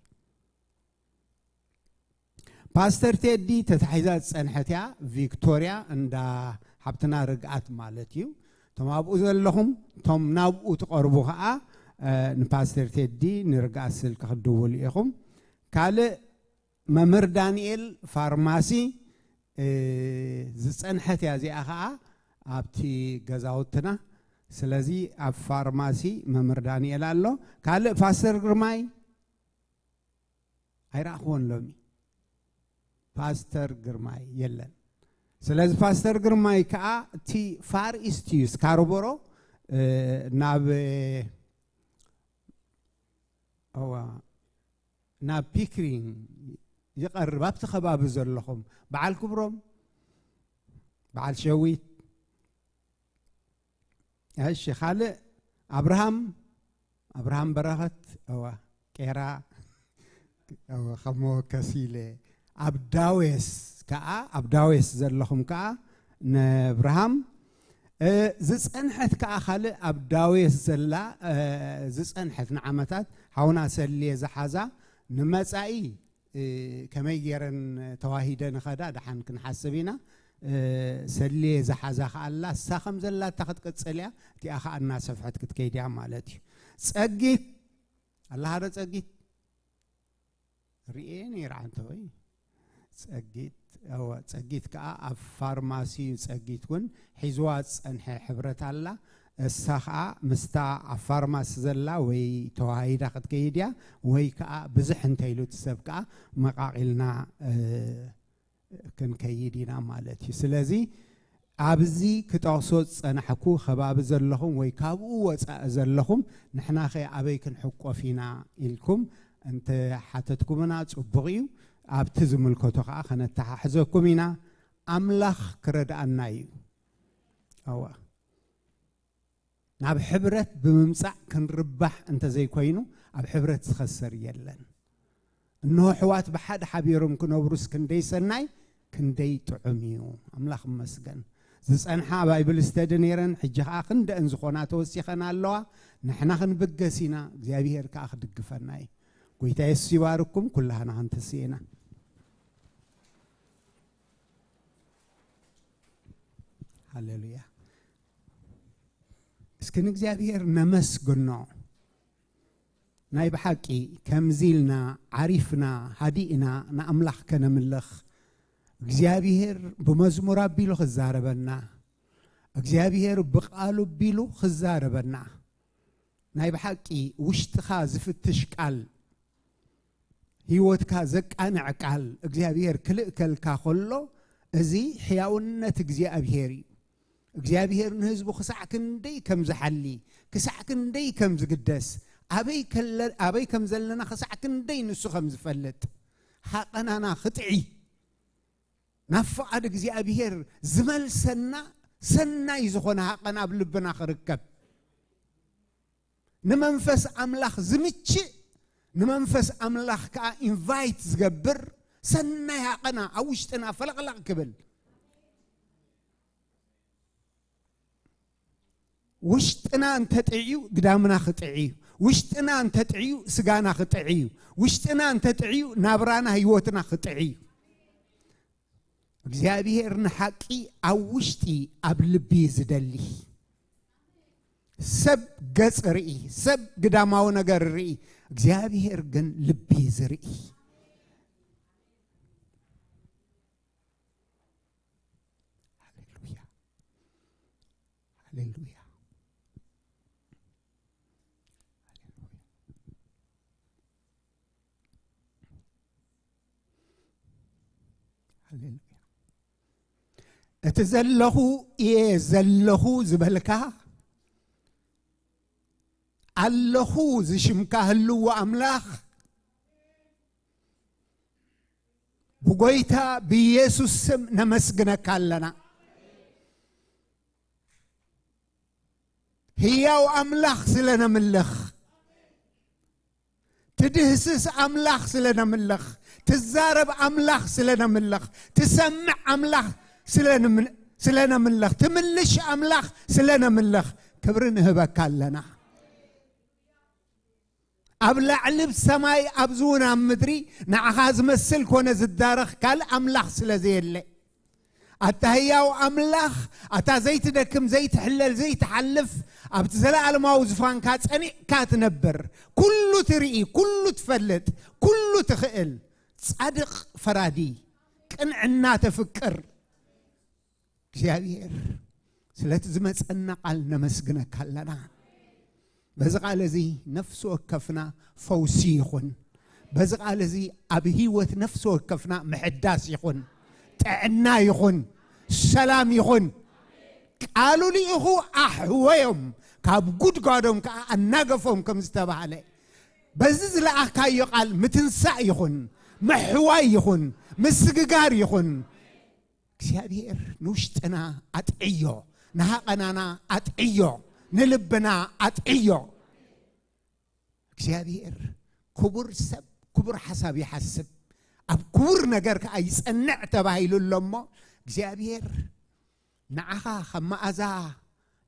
ፓስተር ቴዲ ተታሒዛ ዝፀንሐት እያ። ቪክቶሪያ እንዳ ሓብትና ርግኣት ማለት እዩ። እቶም ኣብኡ ዘለኹም እቶም ናብኡ ትቐርቡ ከዓ ንፓስተር ቴዲ ንርግኣት ስልኪ ክትድውሉ ኢኹም። ካልእ መምህር ዳንኤል ፋርማሲ ዝፀንሐት እያ እዚኣ ከዓ ኣብቲ ገዛውትና። ስለዚ ኣብ ፋርማሲ መምህር ዳንኤል ኣሎ። ካልእ ፓስተር ግርማይ ኣይረኣኽዎን ሎሚ። ፓስተር ግርማይ የለን። ስለዚ ፓስተር ግርማይ ከዓ እቲ ፋር ኢስት እዩ፣ ስካርቦሮ ናብ እዋ ናብ ፒክሪን ይቐርብ። ኣብቲ ከባቢ ዘለኹም በዓል ክብሮም፣ በዓል ሸዊት፣ እሺ ካልእ ኣብርሃም ኣብርሃም በረኸት እዋ ቄራ እዋ ከሞ ከሲለ ኣብ ዳዌስ ከዓ ኣብ ዳዌስ ዘለኹም ከዓ ነብርሃም ዝፀንሐት ከዓ ካልእ ኣብ ዳዌስ ዘላ ዝፀንሐት ንዓመታት ሓውና ሰልየ ዝሓዛ ንመፃኢ ከመይ ገይረን ተዋሂደ ንኸዳ ደሓን ክንሓስብ ኢና። ሰልየ ዝሓዛ ከኣላ እሳ ከም ዘላታ ክትቅፅል እያ። እቲኣ ከዓ እናሰፍሐት ክትከይድ እያ ማለት እዩ። ፀጊት ኣለሃ ዶ ፀጊት? ርኤ ነይረ ዓንተ ወይ ፀጊት እወ ፀጊት ከዓ ኣብ ፋርማሲ እዩ። ፀጊት እውን ሒዝዋ ዝፀንሐ ሕብረት ኣላ። እሳ ከዓ ምስታ ኣብ ፋርማሲ ዘላ ወይ ተዋሂዳ ክትከይድ እያ ወይ ከዓ ብዝሕ እንተኢሉ እቲ ሰብ ከዓ መቃቂልና ክንከይድ ኢና ማለት እዩ። ስለዚ ኣብዚ ክጠቕሶ ዝፀናሕኩ ከባቢ ዘለኹም ወይ ካብኡ ወፃኢ ዘለኹም ንሕናኸ ኣበይ ክንሕቆፍ ኢና ኢልኩም እንተሓተትኩምና ፅቡቕ እዩ። ኣብቲ ዝምልከቶ ከዓ ከነተሓሕዘኩም ኢና። ኣምላኽ ክረድኣና እዩ። ኣዋ ናብ ሕብረት ብምምፃእ ክንርባሕ እንተዘይኮይኑ ኣብ ሕብረት ዝኸሰር የለን። እንሆ ኣሕዋት ብሓደ ሓቢሮም ክነብሩስ ክንደይ ሰናይ ክንደይ ጥዑም እዩ። ኣምላኽ ይመስገን። ዝጸንሓ ባይብል ስተዲ ነይረን ሕጂ ኸኣ ክንደአን ዝኾና ተወሲኸን ኣለዋ። ንሕና ክንብገስ ኢና፣ እግዚኣብሄር ከኣ ክድግፈና እዩ። ጐይታ የሱስ ይባርኩም። ኩላህና ክንትስእ ኢና። ሃሌሉያ። እስኪ ንእግዚኣብሔር ነመስግኖ። ናይ ብሓቂ ከምዚ ኢልና ዓሪፍና ሃዲእና ንኣምላኽ ከነምልኽ እግዚኣብሔር ብመዝሙር ኣቢሉ ክዛረበና፣ እግዚኣብሔር ብቓሉ ኣቢሉ ክዛረበና። ናይ ብሓቂ ውሽጥኻ ዝፍትሽ ቃል፣ ህይወትካ ዘቃንዕ ቃል እግዚኣብሔር ክልእከልካ ከሎ፣ እዚ ሕያውነት እግዚኣብሔር እዩ። እግዚኣብሔር ንህዝቡ ክሳዕ ክንደይ ከም ዝሓሊ፣ ክሳዕ ክንደይ ከም ዝግደስ፣ ኣበይ ከለ-፣ ኣበይ ከም ዘለና ክሳዕ ክንደይ ንሱ ከም ዝፈልጥ፣ ሃቐናና ክጥዒ፣ ናብ ፍቓድ እግዚኣብሔር ዝመልሰና ሰናይ ዝኾነ ሃቐና ኣብ ልብና ክርከብ፣ ንመንፈስ ኣምላኽ ዝምችእ፣ ንመንፈስ ኣምላኽ ከኣ ኢንቫይት ዝገብር ሰናይ ሃቐና ኣብ ውሽጥና ፈለቕለቕ ክብል። ውሽጥና እንተጥዕዩ ግዳምና ክጥዕዩ፣ ውሽጥና እንተጥዕዩ ስጋና ክጥዕዩ፣ ውሽጥና እንተጥዕዩ ናብራና ህይወትና ክጥዕዩ። እግዚኣብሔር ንሓቂ ኣብ ውሽጢ ኣብ ልቢ ዝደሊ። ሰብ ገጽ ርኢ፣ ሰብ ግዳማዊ ነገር ርኢ፣ እግዚኣብሔር ግን ልቢ ዝርኢ። ሃሌሉያ። ሃሌሉያ። ሃሌሉያ። ሃሌሉያ። እቲ ዘለኹ እየ ዘለኹ ዝበልካ፣ ኣለኹ ዝሽምካ ህልው ኣምላኽ፣ ብጎይታ ብኢየሱስ ስም ነመስግነካ ኣለና። ህያው ኣምላኽ ስለ ነምልኽ፣ ትድህስስ ኣምላኽ ስለ ነምልኽ፣ ትዛረብ ኣምላኽ ስለ ነምልኽ፣ ትሰምዕ ኣምላኽ ስለ ንም-፣ ስለ ነምልኽ፣ ትምልሽ ኣምላኽ ስለ ነምልኽ፣ ክብሪ ንህበካ ኣለና። ኣብ ላዕሊ ብሰማይ፣ ኣብዚ እውን ኣብ ምድሪ ንዓኻ ዝመስል ኮነ ዝዳረኽ ካልእ ኣምላኽ ስለ ዘየለ፣ ኣታ ህያው ኣምላኽ፣ ኣታ ዘይትደክም፣ ዘይትሕለል፣ ዘይትሓልፍ፣ ኣብቲ ዘለኣለማዊ ዙፋንካ ጸኒዕካ ትነብር፣ ኩሉ ትርኢ፣ ኩሉ ትፈልጥ፣ ኩሉ ትኽእል፣ ጻድቕ ፈራዲ፣ ቅንዕና ተፍቅር፣ እግዚኣብሔር ስለቲ ዝመጸና ቃል ነመስግነካ ኣለና። በዚ ቃል እዚ ነፍሲ ወከፍና ፈውሲ ይኹን። በዚ ቃል እዚ ኣብ ህይወት ነፍሲ ወከፍና ምሕዳስ ይኹን፣ ጥዕና ይኹን፣ ሰላም ይኹን። ቃሉ ልኢኹ ኣሕወዮም፣ ካብ ጉድጓዶም ከኣ ኣናገፎም ከም ዝተባህለ፣ በዚ ዝለኣኽካዮ ቃል ምትንሳእ ይኹን፣ ምሕዋይ ይኹን፣ ምስግጋር ይኹን። እግዚኣብሔር ንውሽጥና ኣጥዕዮ፣ ንሃቐናና ኣጥዕዮ፣ ንልብና ኣጥዕዮ። እግዚኣብሔር ክቡር ሰብ ክቡር ሓሳብ ይሓስብ፣ ኣብ ክቡር ነገር ከኣ ይጸንዕ ተባሂሉ ኣሎ እሞ፣ እግዚኣብሔር ንዓኻ ከም መኣዛ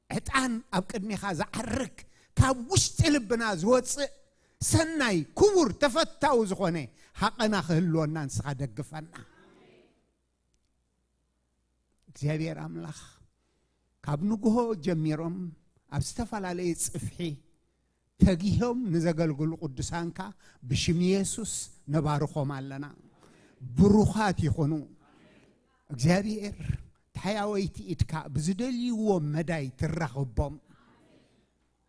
ዕጣን ኣብ ቅድሜኻ ዝዓርግ፣ ካብ ውሽጢ ልብና ዝወጽእ ሰናይ ክቡር ተፈታዊ ዝኾነ ሃቐና ክህልወና ንስኻ ደግፈና። እግዚኣብሔር ኣምላኽ ካብ ንግሆ ጀሚሮም ኣብ ዝተፈላለየ ጽፍሒ ተጊሆም ንዘገልግሉ ቅዱሳንካ ብሽም የሱስ ነባርኾም ኣለና። ብሩኻት ይኹኑ። እግዚኣብሔር ተሓያወይቲ ኢድካ ብዝደልይዎ መዳይ ትራኽቦም።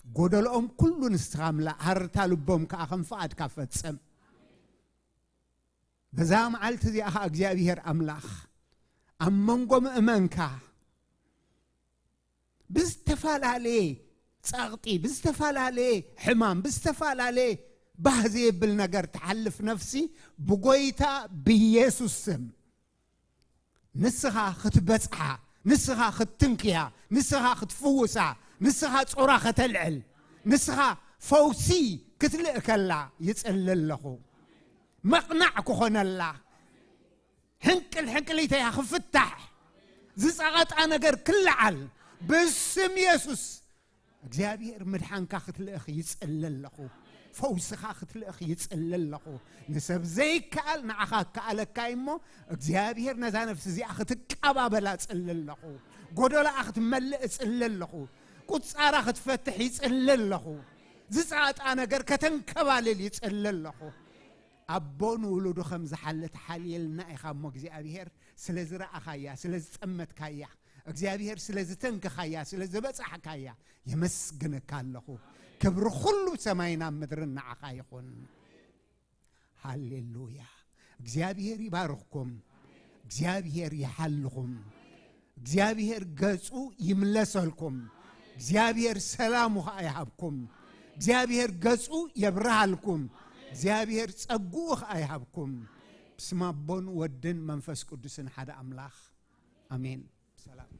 ጎደልኦም ኩሉ ንስኻ ምላእ፣ ሃርታ ልቦም ከኣ ከም ፍቓድካ ፈጽም። በዛ መዓልቲ እዚኣ ኸኣ እግዚኣብሔር ኣምላኽ ኣብ መንጎ ምእመንካ ብዝተፈላለየ ጸቕጢ፣ ብዝተፈላለየ ሕማም፣ ብዝተፈላለየ ባህ ዘየብል ነገር ትሓልፍ ነፍሲ ብጎይታ ብኢየሱስ ስም ንስኻ ክትበጽሓ፣ ንስኻ ክትትንክያ፣ ንስኻ ክትፍውሳ፣ ንስኻ ጾራ ከተልዕል፣ ንስኻ ፈውሲ ክትልእከላ ይጽሊ ኣለኹ። መቕናዕ ክኾነላ፣ ሕንቅል ሕንቅሊተያ ክፍታሕ፣ ዝጸቐጣ ነገር ክለዓል፣ ብስም የሱስ እግዚኣብሔር ምድሓንካ ክትልእኽ ይጽሊ ኣለኹ። ፈውስኻ ክትልእኽ ይጽሊ ኣለኹ። ንሰብ ዘይከኣል ንዓኻ ከኣለካ እሞ እግዚኣብሔር ነዛ ነፍሲ እዚኣ ክትቀባበላ ጽሊ ኣለኹ። ጎደላኣ ክትመልእ እጽሊ ኣለኹ። ቁጻራ ክትፈትሕ ይጽሊ ኣለኹ። ዝጻጣ ነገር ከተንከባልል ይጽሊ ኣለኹ። ኣቦ ንውሉዱ ከም ዝሓሊ ተሓልየልና ኢኻ እሞ እግዚኣብሔር ስለ ዝረኣኻያ፣ ስለ ዝጠመትካያ፣ እግዚኣብሔር ስለ ዝተንክኻያ፣ ስለ ዝበጻሕካያ የመስግነካ ኣለኹ። ክብሪ ኩሉ ሰማይን ኣብ ምድርን ንዓኻ ይኹን። ሃሌሉያ። እግዚኣብሔር ይባርኽኩም። እግዚኣብሔር ይሓልኹም። እግዚኣብሔር ገጹ ይምለሰልኩም። እግዚኣብሔር ሰላሙ ኸኣ ይሃብኩም። እግዚኣብሔር ገጹ የብርሃልኩም። እግዚኣብሔር ጸግኡ ኸኣ ይሃብኩም። ብስም ኣቦን ወድን መንፈስ ቅዱስን ሓደ ኣምላኽ ኣሜን። ሰላም።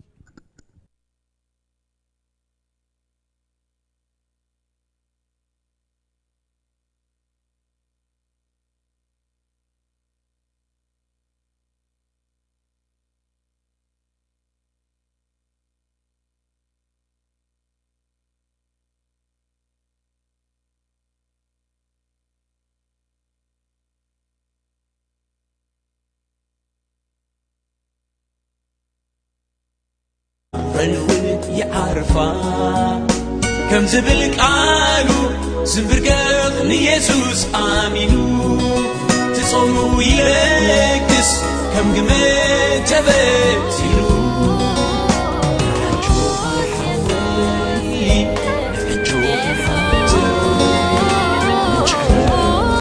ረን እውን ይዓርፋ ከም ዝብል ቃሉ ዝንብርገቕ ንየሱስ ኣሚኑ ትጾሙ ይለግስ ከም ግመ ተበ